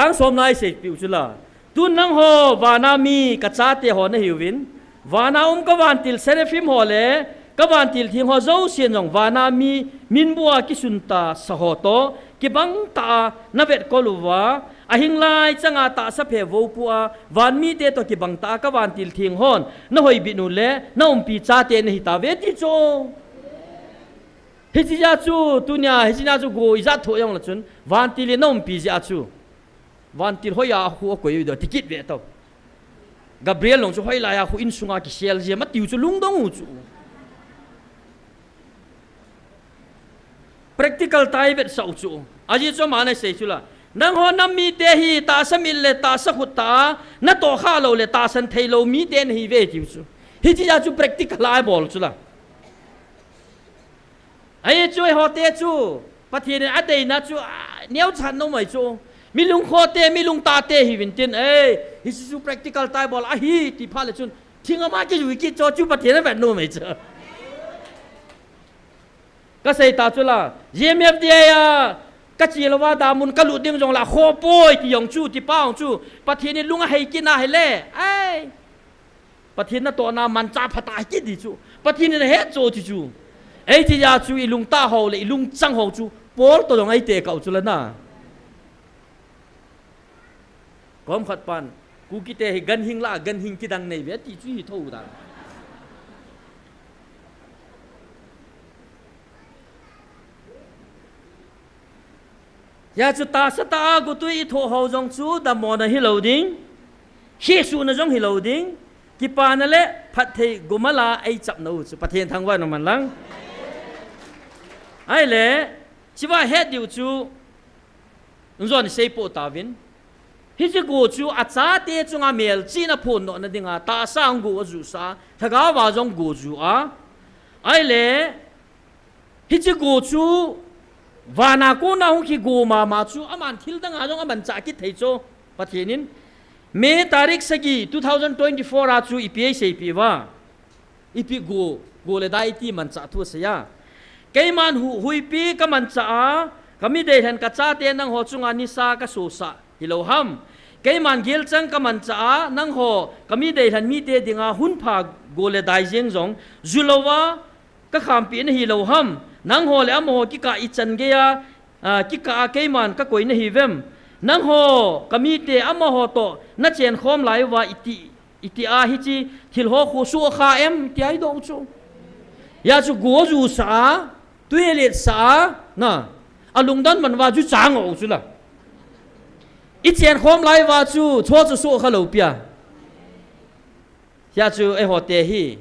Chang somna isei piu chu la. Tun nangho vana mi kachate ho nahiuvin, vana um kavantil seraphim ho le kavantil theng ho jousen jong vana mi minbua kisun tasa ho toh kibang tah a navetkol uva, ahing lai changa tahsa phe voupua vanmite toh kibang tah a kavantil theng hon nahoibit u le naumpi chate nahitauve ti chu. Hiche jeh a chu tunia hiche nia chu go ijat thoh jongle chun vantil in naumpi jeh a chu vantil hoiya khu akoi u ding ti kit ve tau. Gabriel long chu hoilaiya khu insunga kisel jia ma tiu chu lungdong u chu. Practical tai vetsah u chu. Ajeh chu ama nasei chu la. Nangho nam mite hi tahsa mit le tahsa khut tah a natoh kha lou le tahsan thei lou mite nahiuve tiu chu. Hiche jeh a chu practical a abol chu la. Ahi chu eiho te chu Pathen in adeina chu a, neocha nom ahi chu. Mi lungkhote, mi lungtate hiuvin tin, ei, hiche chu practical tai bol ahi ti phat le chun thing ama kijui kit chu chu Pathen avet nom ahi chu. Kasei ta chu la, G M F D I a kache louva damun kalut ding jong la kho poi ti jong chu, ti pa jong chu Pathen in lung ahei kit na hile. Ei. Pathen natohna manchah phatah kit ding chu. Pathen in ahet chu ti chu. Ei ti jeh a chu ilung tah ho le ilung chang ho chu Paul toh jong eite kau chu la na. Kom khat pan, Kukite hi ganhing la, ganhing kidang nei ve ti chu hi tho ta. Hia chu tahsa tah a gotui ithoh ho jong chu dammo na hilou ding. Hisuhna jong hilou ding. Kipana le phatthei gomala eichapna u chu Pathen thangvah in umhen lang. Ahile, chiva het diu chu, njon isei poh tauvin. Hiche go chu achate chunga melchihna phondohna dinga tahsa a go ajuhsah a, lhagao va jong go ju a. Ahile, hiche go chu vana kona hung kigo mama chu aman thil danga jong amanchah kit thei chu Pathen in. May tarik sagi two thousand twenty-four a chu ipi eiseipeh uva. Ipi go, go le dai iti manchah thu asei a. Keiman hu, huipi kamanchah a, kami deilhen kachate nangho chunga nisa kasosah hilou ham. Keiman gelchang kamanchah a, nangho kami deilhen mite dinga hunpha go le dai jeng jong julouva kakhampeh nahilou ham. Nangho le amaho kikah ichan geiya, a, kikah a keiman kakoi nahiuvem. Nangho kamite amaho toh nachenkhom lai uva iti, iti a hiche thil ho khu sohkha em tia idoh u chu. Hia chu go jusah a, tui letsah a, na, alungdon man uva ju chang u chu la. Ichenkhom lai uva chu cho chu sohkha lou pia. Hia chu eiho te hi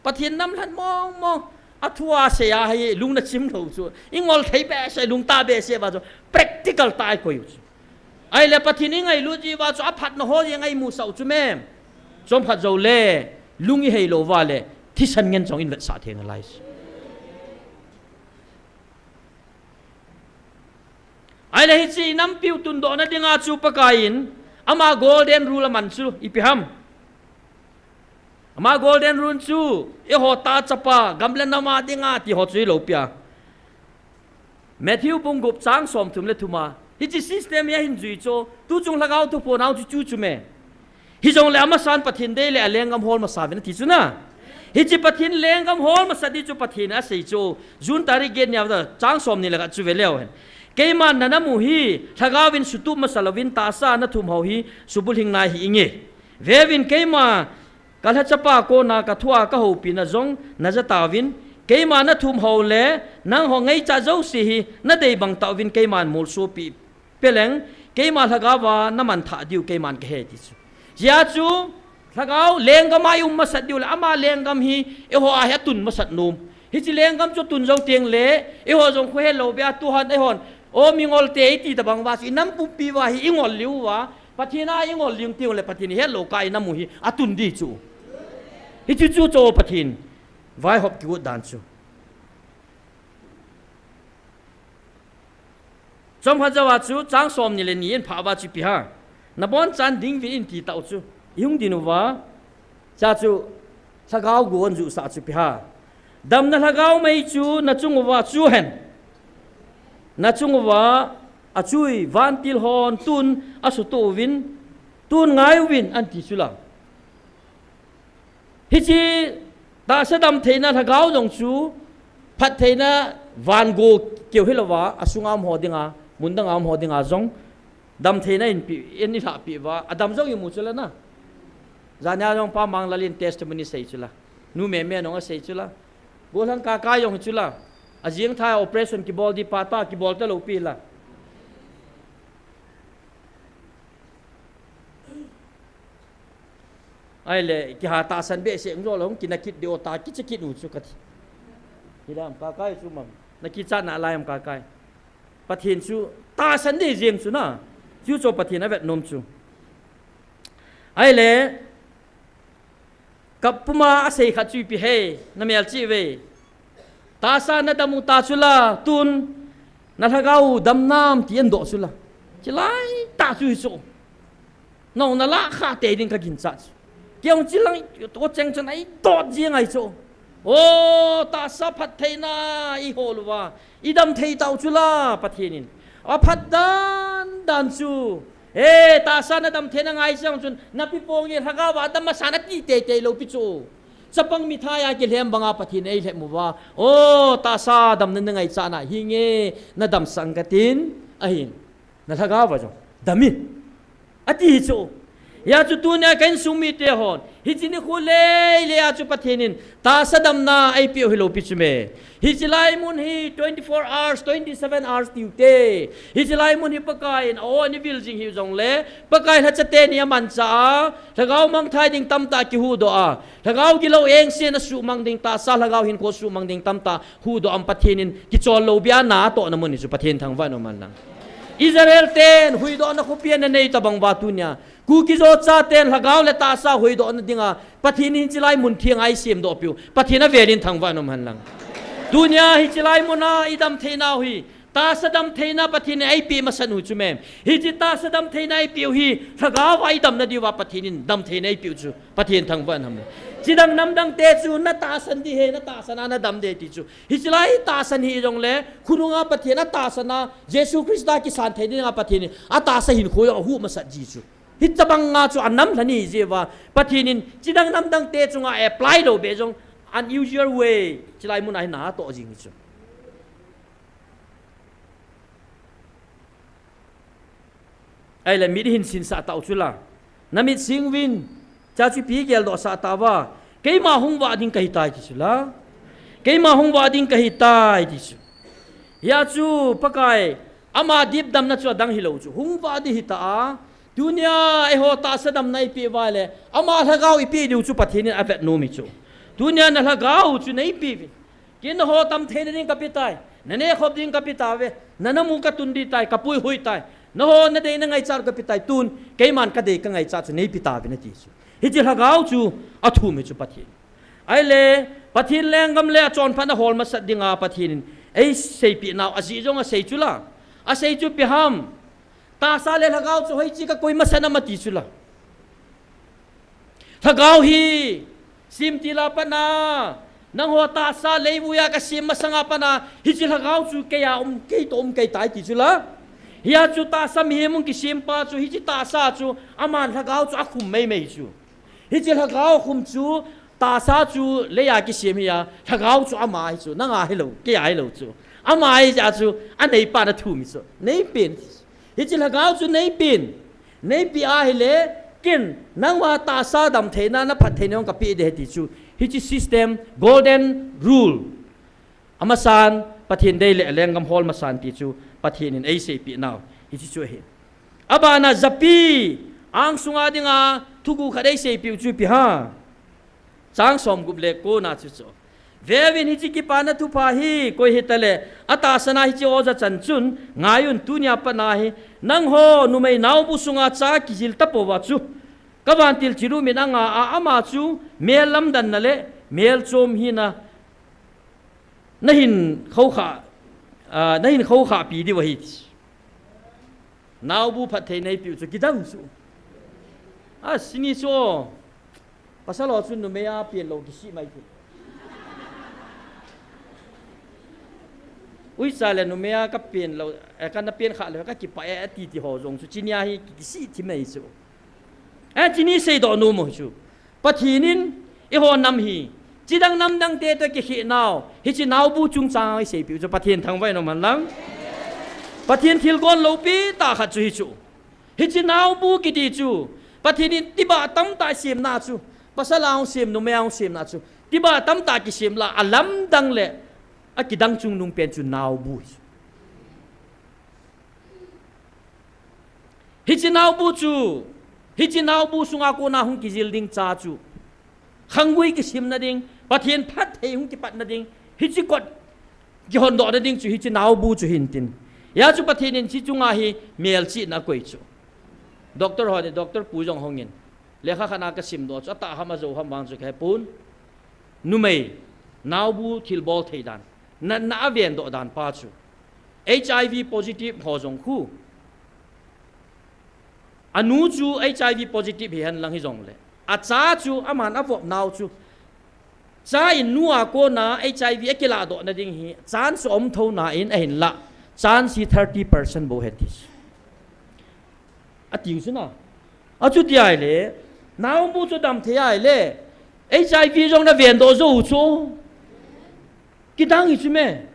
Pathen namlhen mong mong, athu asei a hi lung nachim lou chu. Ingol thei behseh, lungtah behseh uva chu practical tah a ikoi u chu. Ahile Pathen ingailut jeh uva chu aphatna ho jeng a imusah u chu me. Chomkhat joule lung iheilou uva le thisan ngen jong invetsah thei nalai chu. Ahile hiche inampiu tundohna dinga chu Pakai in ama golden rule aman chu ipi ham. Ama golden rule chu eiho tah chapa gam le nam a dinga ti ho chu ilou pia. Matthew bung gup chang somthum le thum a. Hiche system hi ahin jui chu, tuchung lhagao thuphon a chu chu chu me. Hijongle amasan Pathen dei le alenggam hol masa uvin ati chu na. Hiche Pathen lenggam hol masa ding chu Pathen in asei chu, June tarik get nia chang somni le khat chu ve leu hen. Keiman nanamu hi lhagao in sutup masa louvin tahsa nathum ho hi subulhing nai hih inge. Veuvin, keima kalhachapa kona kathua kahoupina jong naja tauvin, keima nathum ho le nangho ngaichat jouse hi nadei bang tauvin keiman molsopih peleng, keima lhagao va namanthah diu keiman kahe ti chu. Hia chu lhagao lenggam a ium masat diu le ama lenggam hi eiho a hi atun masat nom. Hiche lenggam chu atun jou teng le eiho jong khohet lou beh a tuhan eihon, o mingol te iti tabang uva chu inam pumpi uva hi ingol liu uva, Pathen a ingol ling teng le Pathen ihet lou kah a inam u hi atun ding chu. Hichu chu chu Pathen vaihop kigot dan chu. Chomkhat jouva chu chang somni le ni in phah uva chu ipi ham. Nabonchauvin dinguvin ti tau chu. Ihung ding uva. Cha chu lhagao go anjuhsah chu ipi ham. Damna lhagao mei chu nachung uva chu hen. Nachung uva Achui, vantil hon tun asuto uvin, tun ngai uvin, anti chula. Hichi tahsa damtheina lhagao jong chu, phattheina van go keu hilouva, asunga um ho dinga, mundanga um ho dinga jong, damtheina inpi, in ilhahpi uva, adam jong imu chula na. Jania jong Pa Manglal in testimony sei chula. Nu Meme nong asei chula. Golhang Kakai jong chula. Ajing thai operation kibol di pa ta, kibol talou pi la. Ahile, kiha tahsan behseh jong lou, kina kit di o ta, kicha kit u chu kati. Hilam Kakai chu mam. Na kicha nalai am Kakai. Pathen chu tahsan di jeng chu na. Chu chu Pathen avet nom chu. Ahile, Kap puma asei khat chu ipi he, na melchih uve. Tahsa nadam u ta chula, tun, na lhagao u dam nam ti andoh chula. Chilai tah chu hichu. Nong na lah kha tei ding kaginchat chu. Kei jong chilang, to cheng chun aidot jing ahi chu. O, tahsa phattheina ihol uva. Idam thei tau chula, Pathen in. Aphat dan dan chu. E, tahsa nadam theina ngai sang chun, napi ponge lhagao va dam masa nati tei tei lou pi chu. Chapang mithai a kilhem banga Pathen eilhem uva. O, tahsa damna nangaichat na hinge, nadam sang katin, ahin. Na lhagao va jong. Dam in. Ati hi chu. Hia chu tunia ka insung mite hon. Hichi nikho lei lei a chu Pathen in tahsa damna eipeh u hilou pi chu me. Hichi lai mun hi twenty-four hours, twenty-seven hours tiu te. Hichi lai mun hi Pakai in a-o ana vil jing hi jongle, Pakai lhacha teni amancha a, lhagao mangthai ding tamtah kihuhdoh a, lhagao gilou engse na suhmang ding tahsa, lhagao hinkho suhmang ding tamtah huhdoh a Pathen in kichol lou bia natohna mun hi chu Pathen thangvah in um hen lang. Israel ten huhdohna khopi ana nei tabang uva tunia Kuki-Zo chaten lhagao le tahsa huhdohna dinga Pathen in chilai mun theng a eisemdoh piu. Pathen avel in thangvah in um hen lang. Tunia hichi lai muna idam theinau hi tahsa dam theina Pathen in eipeh masat u chu me. Hichi tahsa dam theina eipeh u hi lhagao a idamna diuva Pathen in dam theina eipeh u chu Pathen thangvah in um hen. Chidang namdang te chu na tahsan di he, na tahsan a nadam de ti chu. Hichi lai tahsan hi jongle, khonunga Pathen atahsan a, Jesu Christa kisan thei dinga Pathen in atahsa hinkho jong ahuh masat ji chu. Hitabang a chu anam lhani jeh uva, Pathen in chidang namdang te chunga apply lou be jong, unusual way, chilai muna hi natoh jing hi chu. Ahile mit hin sinsah tau chula. Na mit sing uvin, cha chu ipi geldoh sah tauva. Keima hung vah ding kahitai ti chula. Keima hung vah ding kahitai ti chu. Hia chu Pakai, ama dipdamna chu adang hilou chu. Hung vah di hita a. Tunia eiho tahsa damna eipeh uva le, ama lhagao ipeh diu chu Pathen in avet nom hi chu. Tunia na lhagao chu neipeh uvin. Kei naho tam theina ding kape tai. Na nekhop ding kape tauve. Na namu katun ding tai, kapuihui tai. Naho nadei nangaichat kape tai. Tun, keiman kadei kangaichat chu neipe tauvin ati chu. Hichi lhagao chu athum hi chu Pathen. Ahile, Pathen lenggam le achonphatna hol masat dinga Pathen in eiseipeh nau ajeh jong asei chula. Asei chu ipi ham. Tahsa le lhagao chu hoiche kakoi masat nam ati chula. Lhagao hi, simtil a pat na, nangho tahsa leivui a kasem masanga pat na, hichi lhagao chu kei a um, kei toh um kei tai ti chula. Hia chu tahsa mihem hung kisem pa chu, hichi tahsa chu, aman lhagao chu akhum meimei chu. Hichi lhagao khum chu, tahsa chu lei a kisem hi a, lhagao chu ama hi chu, nanga hilou, kei a hilou chu. Ama hi a chu, aneipa na thum hi chu. Neipen. Hichi lhagao chu neipen. Neipeh ahile, ken, nangma tahsa dam theina, na phat theina jong kapeh ding ahi ti chu. Hichi system, golden rule. Amasan, Pathen dei le lenggam hol masan ti chu, Pathen in eiseipeh nau. Hichi chu ahi. Abana japi, angsunga dinga, thuguh khat eiseipeh u chu ipi ham. Chang somgup le kona chu chu. Veuvin hichi kipana thupha hi, koi hitale, atahsan a hichi oja chan chun, ngaiyun tunia pat na hi, nangho numei naobu sunga cha kijil tapouva chu. Ka vantil chiru min anga a ama chu, mel lamdanna le, mel chom hina, nahin khoukhah, ah, nahin khoukhah pi diu ahi. Naobu phatthei neipeh u chu kidang chu. A, sini chu. Pasal ho chu numei a pen lou kisih mai chu. Uicha le numei a ka pen lou, eh, ka na pen kha lou, ka kipah e, ati ti ho jong chu, chini a hi ki, kisih thim ahi chu. Eh, chini seidoh nom u chu. Pathen in, eiho nam hi, chidang namdang te toh kikheh nau, hiche naobu chungchang a i seipeh u chu, Pathen thangvah in um hen lang. Pathen thilgon loupi tah khat chu hi chu. Hiche naobu kiti chu, Pathen in tibah tamtah semna chu, pasal a hung sem, numei a hung semna chu, tibah tamtah kisem lah a, alamdang le akidang chungnung pen chu naobu hi chu. Hiche naobu chu, hiche naobu sunga kona hung kijil ding cha chu, khanggui kisimna ding, Pathen phatthei hung kipatna ding, hiche kot kihondohna ding chu hiche naobu chu hintin. Hia chu Pathen in hiche chunga hi melchihna akoi chu. Doctor ho ni, doctor pu jong hungin, lekha khat a kasimdoh chu, atah ham ajou ham vang chu kahepon. Numei, naobu thilbol thei dan, natna avendoh dan pa chu, H I V positive ho jong khu. Anu chu H I V positive hihen lang hijongle, acha chu aman avop nau chu, cha in nu a kona H I V akiladohna ding hi chance aum thou nan ahinlah, chance hi thirty percent bou ahi ti chu. Atiu chu na. Achuti ahile, naobu chu damthei ahile, H I V jong navendoh jou u chu, kidang hi chu me.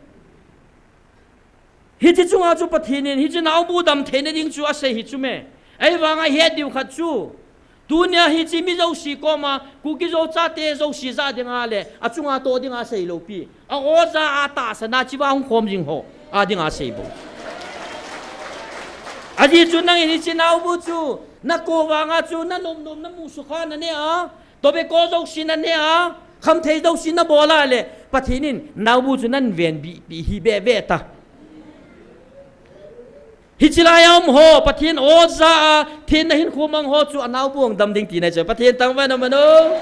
Hiche chunga chu Pathen in hiche naobu damtheina ding chu asei hi chu me. Ahivanga het diu khat chu, tunia hiche mi jouse koma, Kuki-Zo chate jouse jah dinga le achunga toh dinga seilou pi, a-o ja a tahsan a chea hung khom jing ho a dinga sei bou. Ajeh chu nangin hiche naobu chu, nakou vanga chu, nanom nom namu sukha naneh a, tobacco jouse naneh a, khamthei jouse nabol a le, Pathen in naobu chu navenbih pih hi behbeh ta. Hiche lai a um ho, Pathen o ja a, thenna hinkho mang ho chu anaobu hung dam ding tina ahi chu. Pathen thangvah in um hen lang.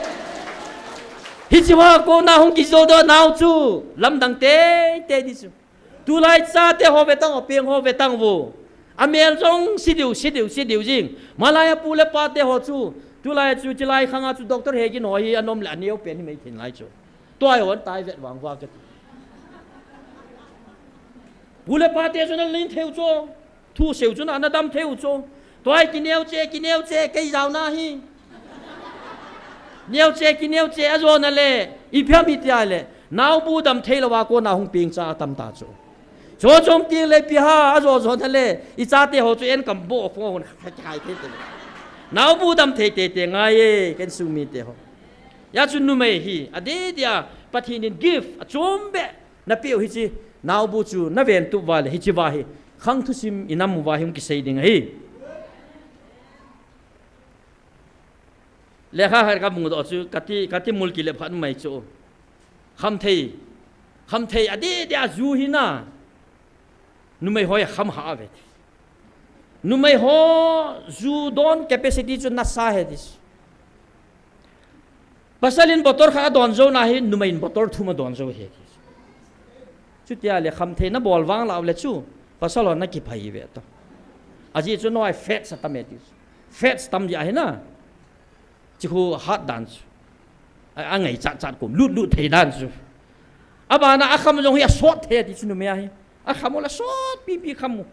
Hiche hoa kona hung kijildoh nau chu lamdang teitei ding chu. Tulai chate ho ve tang, apeng ho ve tang vo. Amel jong se diu, se diu, se diu jing. Malai a pu le pate ho chu, tulai chu, chilai khanga chu doctor hegin ho hi anom le aneo pen hi mai thin lai chu. Tua hi hon tai vet vang va kati. Pu le pate chu nalen thei u chu. Thu seiu chu na, nadam thei u chu. Tua hi kineo che, kineo che, kei jaona hi. Neo che, kineo che, ajona le, ipi ham iti ahile, naobu damthei louva kona hung peng cha atam ta chu. Chu chom ti le ipi ham, ajo jona le, ichate ho chu en kam bo fo hon khai thei te. Naobu damthei teitei ngai e, ken sung mite ho. Hia chu numei hi, adeh dia, Pathen in gift, achom beh, napeh u hiche, naobu chu, naventup uva le, hiche va hi, khang thusim inam uva hi hung kisei ding ahi. Lekha khat kamudoh chu, kati, kati mul kilep khat um mai chu. Khamthei, khamthei adeh dia ju hi na. Numei ho a kham ha ve. Numei ho ju don capacity chu nasa ahi ti. Pasal in bottle khat adon jou na hi, numei in bottle thum adon jou ahi ti. Chuti ahile khamthei nabol vang lou le chu, pasal ho nakipha hi ve ta. Ajeh chu noi fats atam e ti. Fats tam dia hi na. Chikhu hat dan chu. A, angaichat chat kum, lut lut thei dan chu. Abana akham jong hi asot thei ti chu numei a hi. Akham u la sot pipi kham u.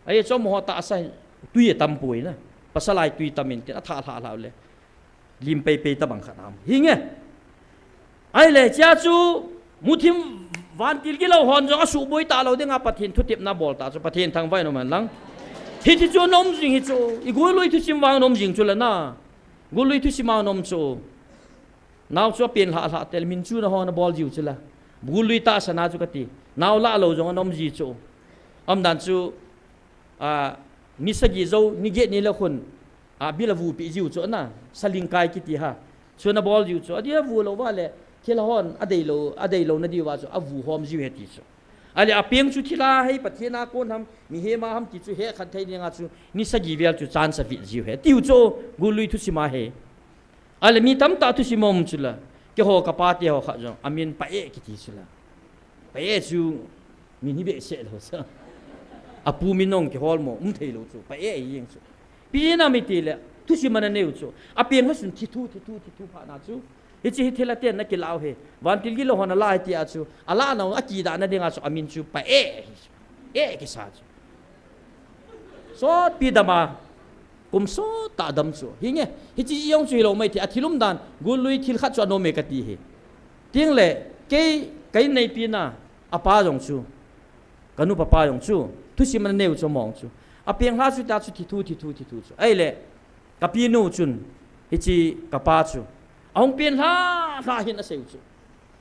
Ahi chu amaho tahsa hi tui atam poi na. Pasal a hi tui tam in tin atha lha lha u le. Lim pei pei tabang khat ham. Hi nge. Ahile, chea chu, muthim vantil gilou hon jong asuhboi talou dinga Pathen thutepna bol ta chu, Pathen thangvah in um hen lang. Hiti chu nom jing hi chu, i gullui thusim vang nom jing chu le na. Gullui thusim a nom chu. Nao chu apen lha lha tel, min chu na ho nabol jiu chu la. Gullui tahsan a chu kati. Nao lah lou jong anom ji chu. Umdan chu, a, ni sagi jou, ni get ni le khun, a, bil avupi jiu chu na, saling kai kiti ha. Chu nabol jiu chu, adih avu lou va le, thil hon, adeilou, adeilou na diu va chu, avu hom jiu ahi ti chu. Ahile apeng chu thil a hi, Pathen a kon ham, mihem a ham ti chu hekhen thei dinga chu, ni sagi vel chu chance avit jiu ahi. Tiu chu, gullui thusim a hi. Ahile mi tamtah thusim um chu la, keiho kapa te ho khat jong, amin Pa-e kiti chu la. Pa-e chu, min hi behseh lou sa. Apu min jong kihol mo, um thei lou chu, Pa-e ahi jeng chu. Ipi jeh ham itile, thusim ana neiu chu. Apeng lha sun thi thu, thi thu, thi thu phat na chu. Hiche hi thilha ten ana kilah u ahi. Vantil gilou hon alah ahi tia chu, alah nau akidahna dinga chu amin chu Pa E, E kisa chu. Sotpi dama, kum sottah dam chu. Hinge, hiche jong chu hilou maithei, athil umdan, gullui thil khat chu anom e kati ahi. Tengle, kei, ka inneipi na, apa jong chu, ka nupa pa jong chu, thusim ana neiu chu mong chu. Apeng lha chu ta chu thithu, thithu, thithu chu. Ahile, ka pinu chun, hiche ka pa chu, ahung pen lha, lha hin aseiu chu.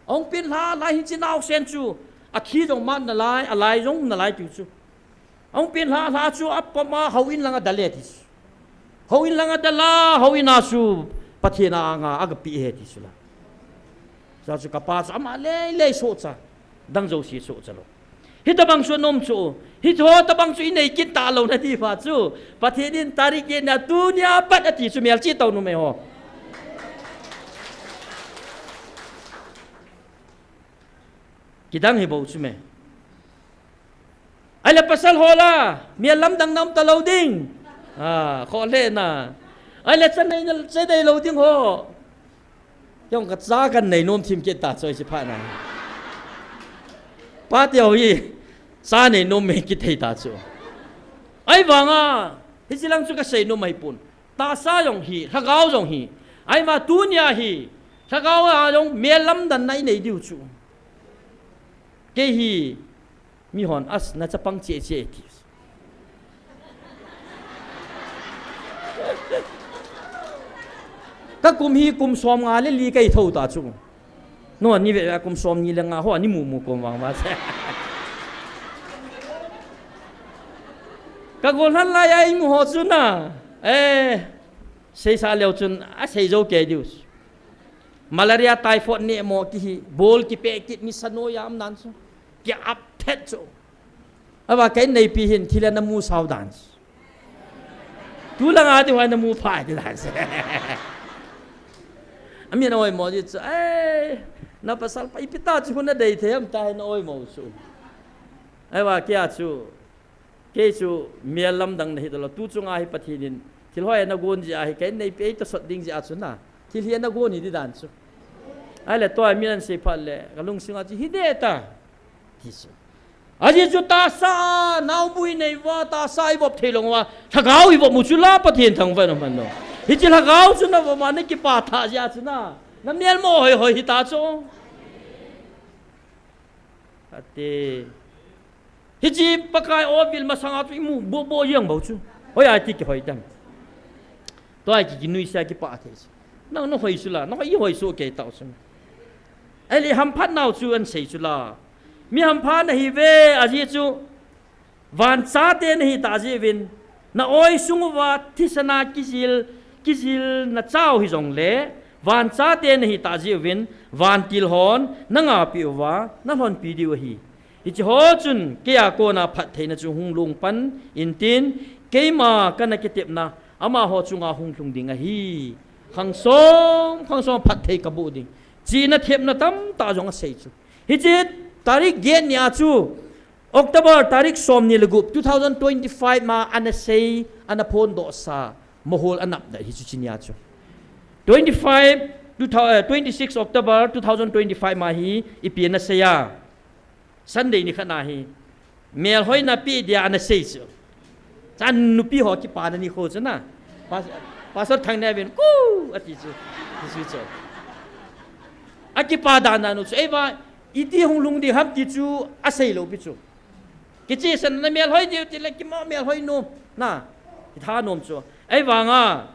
Ahung pen lha, lha hin hiche naosen chu, athi jong mat nalai, alai jong nalai tiu chu. Ahung pen lha, lha chu apom a houin langa dal e ti chu. Houin langa dal a, houin a chu Pathen a anga, agapeh e ti chu la. Chua chu ka pa chu ama lei lei sohcha, dang jouse sohcha lou. Hitobang chu anom chu, hiche ho tobang chu inei kit talou nadiuva chu, Pathen in tarik get nia tunia pat ati chu melchih tau numei ho. Kidang hi bou chu me. Ahile pasal ho la, mel lamdang na um talou ding. Ah, kholhehna. Ahile cha nei na, cha neilou ding ho. Kei jong ka cha kahin nei nom thim kit ta chu hiche phat na. Pate ho hi, cha nei nom me kithei ta chu. Ahivanga, hiche lang chu kasei nom ahipon. Tahsa jong hi, lhagao jong hi. Ahivang tunia hi, lhagao a jong mel lamdanna inei diu chu. Kei hi, mihon, as, na chapang cheh cheh ti. Ka kum hi kum somnga le li kahi thou ta chu. No, ni ve, kum somni le nga ho, ni mu mu kom vang va se. Ka gollhang lai a imu ho chu na. Eh, seisa leu chun, asei jou kei diu. Malaria, typhoid neh mo kihi, bol kipeh kit, mi sa noi a um dan chu. Ki ap thet chu. Ahivang ka inneipi hin, thil ana mu sao dan chu. Tulanga ti hoi na mu phai ti dan chu. Amin a oimo ji chu, eh, na pasal pa ipi ta chu hung na dei thei ham ta hi na oimo chu. Ahivang kei a chu, kei chu mel lamdang na hi talou, tu chunga hi Pathen in, thil hoi ana gon jeh a hi, ka inneipi ei tosot ding jeh a chu na, thil hi ana gon hi di dan chu. Ahile tua min ahin sei phat le, ka lungsunga chu hi de ta. Ti chu. Ajeh chu tahsa, naobu inei uva, tahsa ivop thei lou uva, lhagao ivop u chu la Pathen thangvah in um hen lang. Hiche lhagao chu navop a na kipah tha jeh a chu na, na mel mo hoi hoi hi ta chu. Ati. Hiche Pakai o vil masanga chu imu boh boh jeng bou chu. Hoi a ti kihoi tam. Tua hi ki, kinuisat kipah thei chu. Nang na hoi chu la, na hoi, ihoi chu kei tau chu. Ahile hamphat nau chu ahin sei chu la. Mi hampha nahi uve, ajeh chu. Van chate nahi tah jeh uvin, na oi sung uva thisan a kijil, kijil na chau hijongle, van chate nahi tah jeh uvin, vantil hon na ngapi uva, na lhonpi diu ahi. Hiche ho chun, kei a kona phattheina chu hung long pan intin, keima kana kitepna, amaho chunga hung lhung ding ahi. Khang som, khang som phatthei kaboh ding. Chihna thepna tamtah jong asei chu. Hiche tarik get nia chu, October tarik somni le gup, two thousand twenty-five ma ana sei, ana phondoh sa, mohol anap da hi chu chinia chu. Twenty-five, two thousand, eh, twenty-six October two thousand twenty-five ma hi, ipi ana sei a. Sunday ni khat na hi, melhoina pe dia ana sei chu. Chan nupi ho kipana nikho chu na. Pas-, Pastor Thangneovin, "Ku!" ati chu. Ti chu chu. Akipa dan dan u chu. Eiva, iti hung lhung ding ham ti chu asei lou pi chu. Kichehsah na melhoi diu tile kimo melhoi nom. Na, kitha nom chu. Eivanga,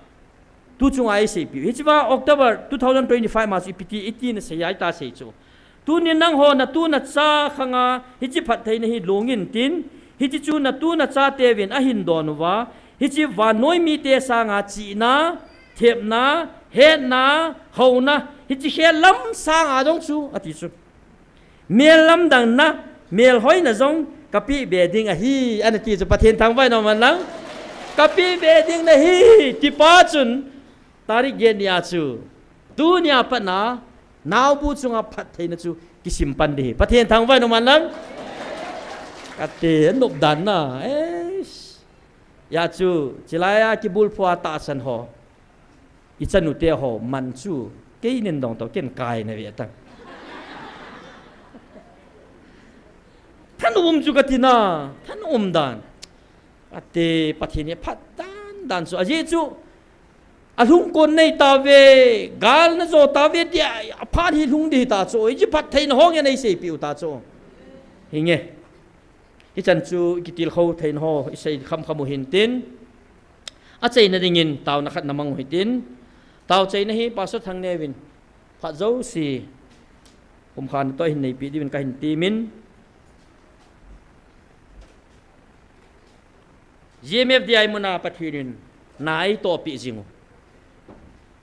tu chunga eiseipiu. Hicheva October two thousand twenty-five ma chu ipi ti, iti nasei a ita sei chu. Tuni nangho natu nacha khanga hiche phattheina hi longin tin, hiche chu natu nachateuvin ahin don uva, hiche vannoi mite sanga chihna, thepna, hetna, houna, hiche khel lam sanga jong chu, ati chu. Mel lamdang na, melhoina jong kapeh be ding ahi, ana ti chu Pathen thangvah in um hen lang. Kapeh be ding nahi, tipa chun, tarik get nia chu, tunia patna, naobu chunga phattheina chu kisim pan ding ahi. Pathen thangvah in um hen lang. Kati, anop dan na, eish. Hijeh chun, chulai a kibulphu a tahsan ho. Ichanute ho man chu Kei nin dong to, ken kai na ve ta. Thanom chu ka ti na, thanom dan. Ate Pathen hi phat dan dan chu. Ajeh chu, alhung kon nei ta ve, gal na jo ta ve, tia, aphat hi lhung di ta chu. Iji phat thei na hong ya nei sei piu ta chu. Hinge. Hichan chu kitilkhou theina ho, i sei khamkham u hintin. Achaina dingin taona khat na mang u hitin. Tao chaina hi Pastor Thangneo vin phat jouse, kum khat na toh hin neipi diuvin kahin temin. G M F D I muna Pathen in na eitoh pi jing u.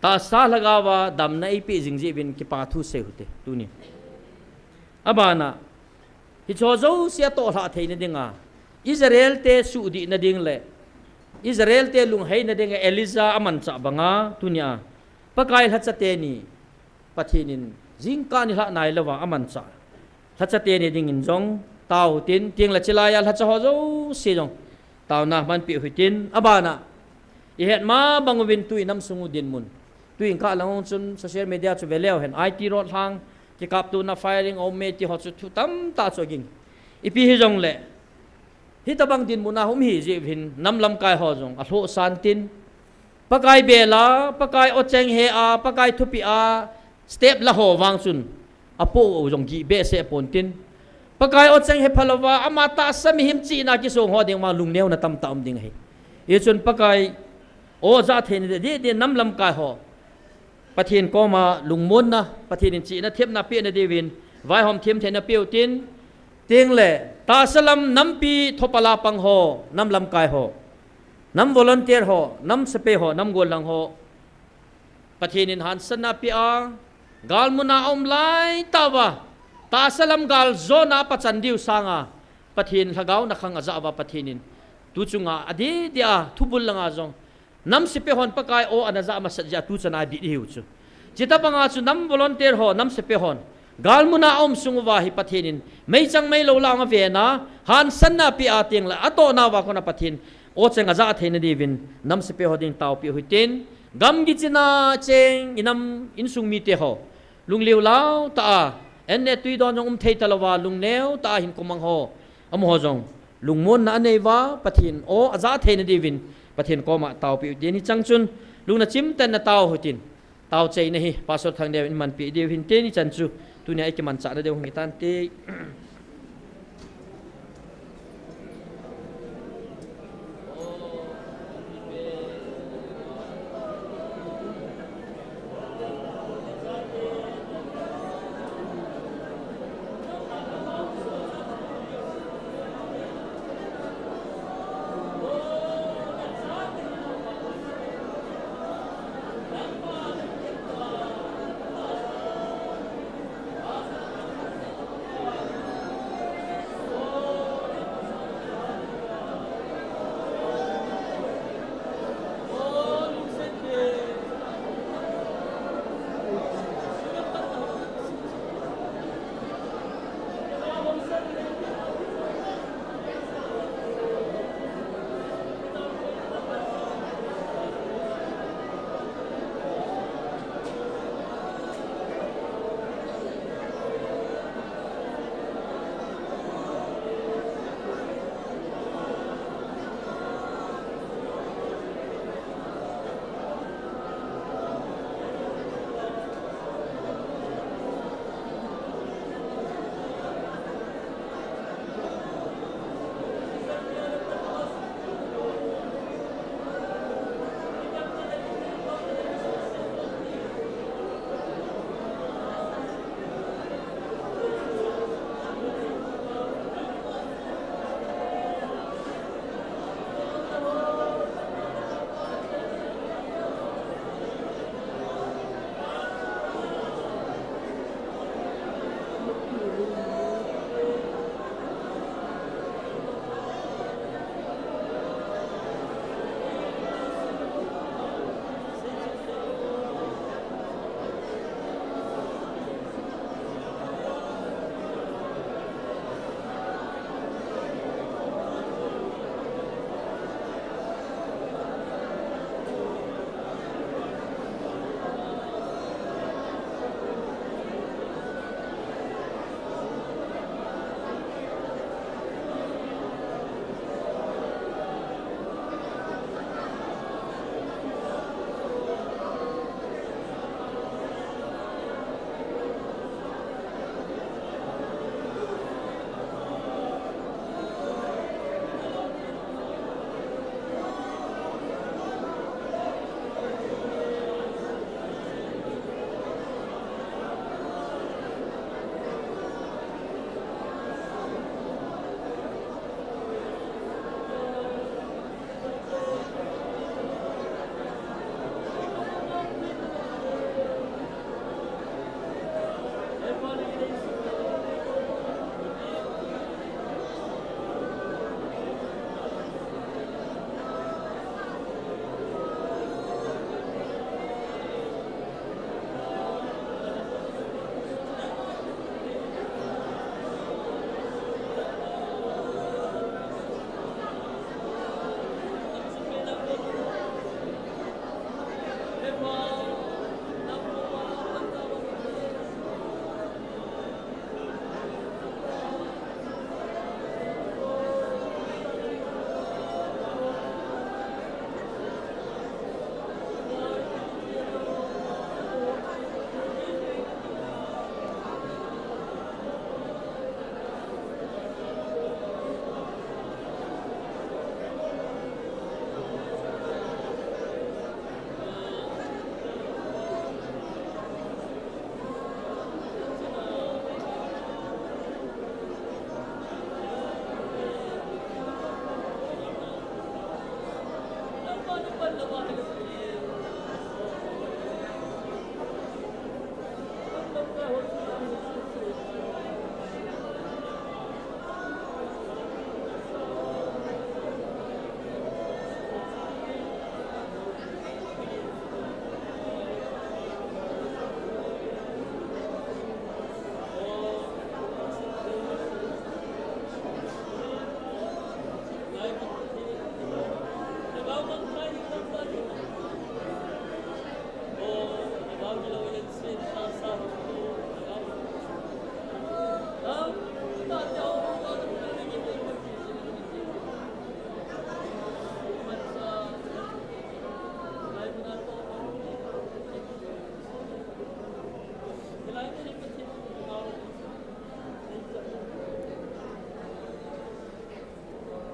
Tahsa lhagao a damna eipeh jing jeh uvin kipa thu sei u hite, tuni. Abana, hicho jouse atoh lhah theina dinga, Israel te suhdih na ding le, Israel te lunghei na dinga Elijah amanchah banga, tunia, Pakai lhacha teni, Pathen in jingkah nilhah nailouva amanchah. Lhacha teni dingin jong tao u hitin, tengle chilai a lhacha ho jouse jong taona manpi u hitin, abana. I het ma bang uvin tui nam sung u dinmun. Tui in kah lang ung chun social media chu veleu hen, I T road lhang, kikaptona firing, aum e ti ho chu thu tamtah chu aging. Ipi hijongle, hitabang dinmun a hung um hi jeh uvin nam lamkai ho jong alhoh san tin, Pakai bela, Pakai ocheng he a, Pakai thupi a, step la ho vang chun, apo u jong gih behseh pon tin. Pakai ocheng he phalouva, ama tahsa mihem chihna kisong ho ding vang lungneona tamtah um ding ahi. Hichun Pakai o ja theina di, di, di nam lamkai ho. Pathen koma lungmonna, Pathen in chihna themna pehna diuvin, vaihom them theina peh u tin, tengle, tahsa lam nampi thopal a pang ho, nam lamkai ho, nam volunteer ho, nam sepai ho, nam gollhang ho, Pathen in hansanna peh a, galmuna aum laitah uva, tahsa lam gal jona pachan diu sanga, Pathen lhagao na khang ajah uva Pathen in, tu chunga adeh deh a, thubul langa jong, nam sepai hon Pakai o ana jah masat jeh a tu chan a bit ihiu chu. Chuti banga chu nam volunteer ho, nam sepai hon, galmuna aum sung uva hi Pathen in, meichang meilou lang avena, hansanna peh a tengle, atohna uva kona Pathen, ocheng ajah theina diuvin, nam sepai ho ding taopi u hitin, gamgi china cheng, i nam insung mite ho, lungliu lau tah a, an le tui don jong um thei talouva, lungneo tah a hin kumang ho, amaho jong, lungmonna anei uva, Pathen o ajah theina diuvin, Pathen koma taopi u hitin, hichang chun, lungna chimtah in na tao u hitin, tao chaina hi, Pastor Thangneo in manpi diu hinte, hichan chu, tunia i kimanchahna diu hung hitante.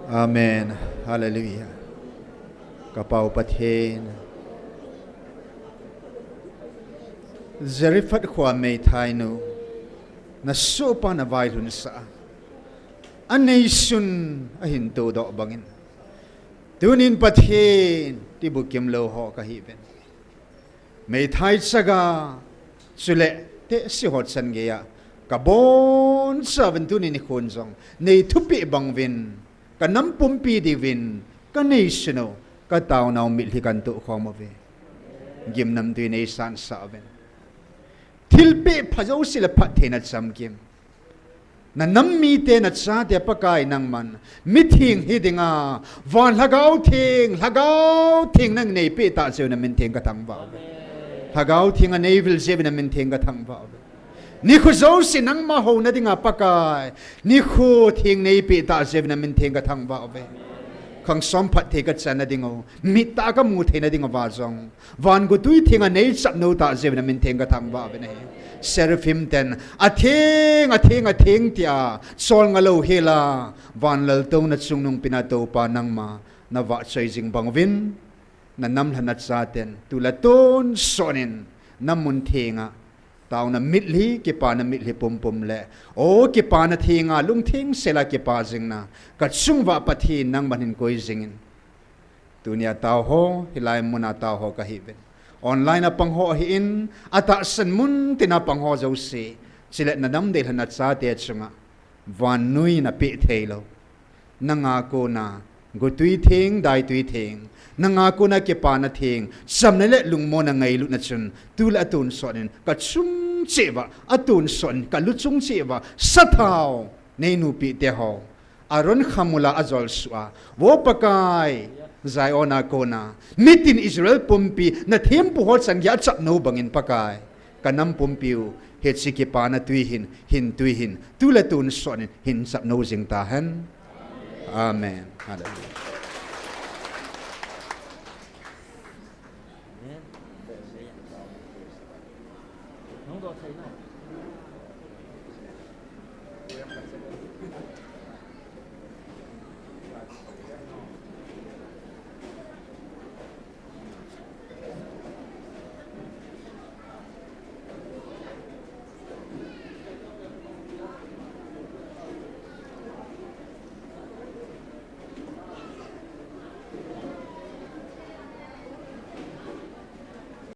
Amen. Hallelujah. Ka Pa u Pathen, Zarephath khoa meithai nu, na sohpa na vailhun sah a, a neisun a hin todoh bangin, tunin Pathen ti bukim lou ho ka hiuvin. Meithai chaga, chule tehse ho chan geiya ka bonchauvin tuni nikho in jong nei thupeh bang uvin, ka nam pumpi diuvin ka neisun u, ka taonau mitlhi kan tohkhom uve. Gimnamtui nei sansah uvin. Thilpeh pha jouse le phattheina chamkim. Na nam mite, na chate Pakai nangman mitheng hi dinga van Lhagao Theng, Lhagao Theng nang neipeh tah jeh u na min theng ka thangvah uve. Lhagao Theng a neivil jeh u na min theng ka thangvah uve. Nikho jouse nangma houna dinga Pakai, nikho theng neipeh tah jeh u na min theng ka thangvah uve. Khang som phatthei ka channa ding u, mittah a ka mu theina ding uva jong van gotui theng a nei chapnou tah jeh u na min theng ka thangvah uve nahi. Seraphim ten a theng, a theng, a theng tia cholngah lou hela, van laltouna chungnung pina Toupa nangma na vahchoi jing bang uvin, na nam lha na chaten tu le tun sonin na mun thenga taona mitlhi, kipana mitlhi pumpum le, o kipana thenga lungtheng sela kipa jingna ka chung uva Pathen nangman hin koi jingin. Tunia tao ho, hilai muna tao ho ka hiuvin. Online a pang ho ahin, atahsan mun tina pang ho jouse, chule na nam deilhen na chate chunga vannoi na peh theilou, nanga kona gotui theng, daitui theng, nanga kona kipana theng, chamna le lungmonna ngailutna chun tu le tun sonin ka chung cheh uva, atun sonin ka lu chung cheh uva sathao nei nupite ho, Aaron khamula ajolsuh a, vo Pakai, Zion a kona mitin Israel pumpi na thempu ho chan geiya achapnou bangin Pakai, ka nam pumpi u hiche kipana tui hin, hin tui hin, tu le tun sonin hin chapnou jing tahen. Amen. Hallelujah.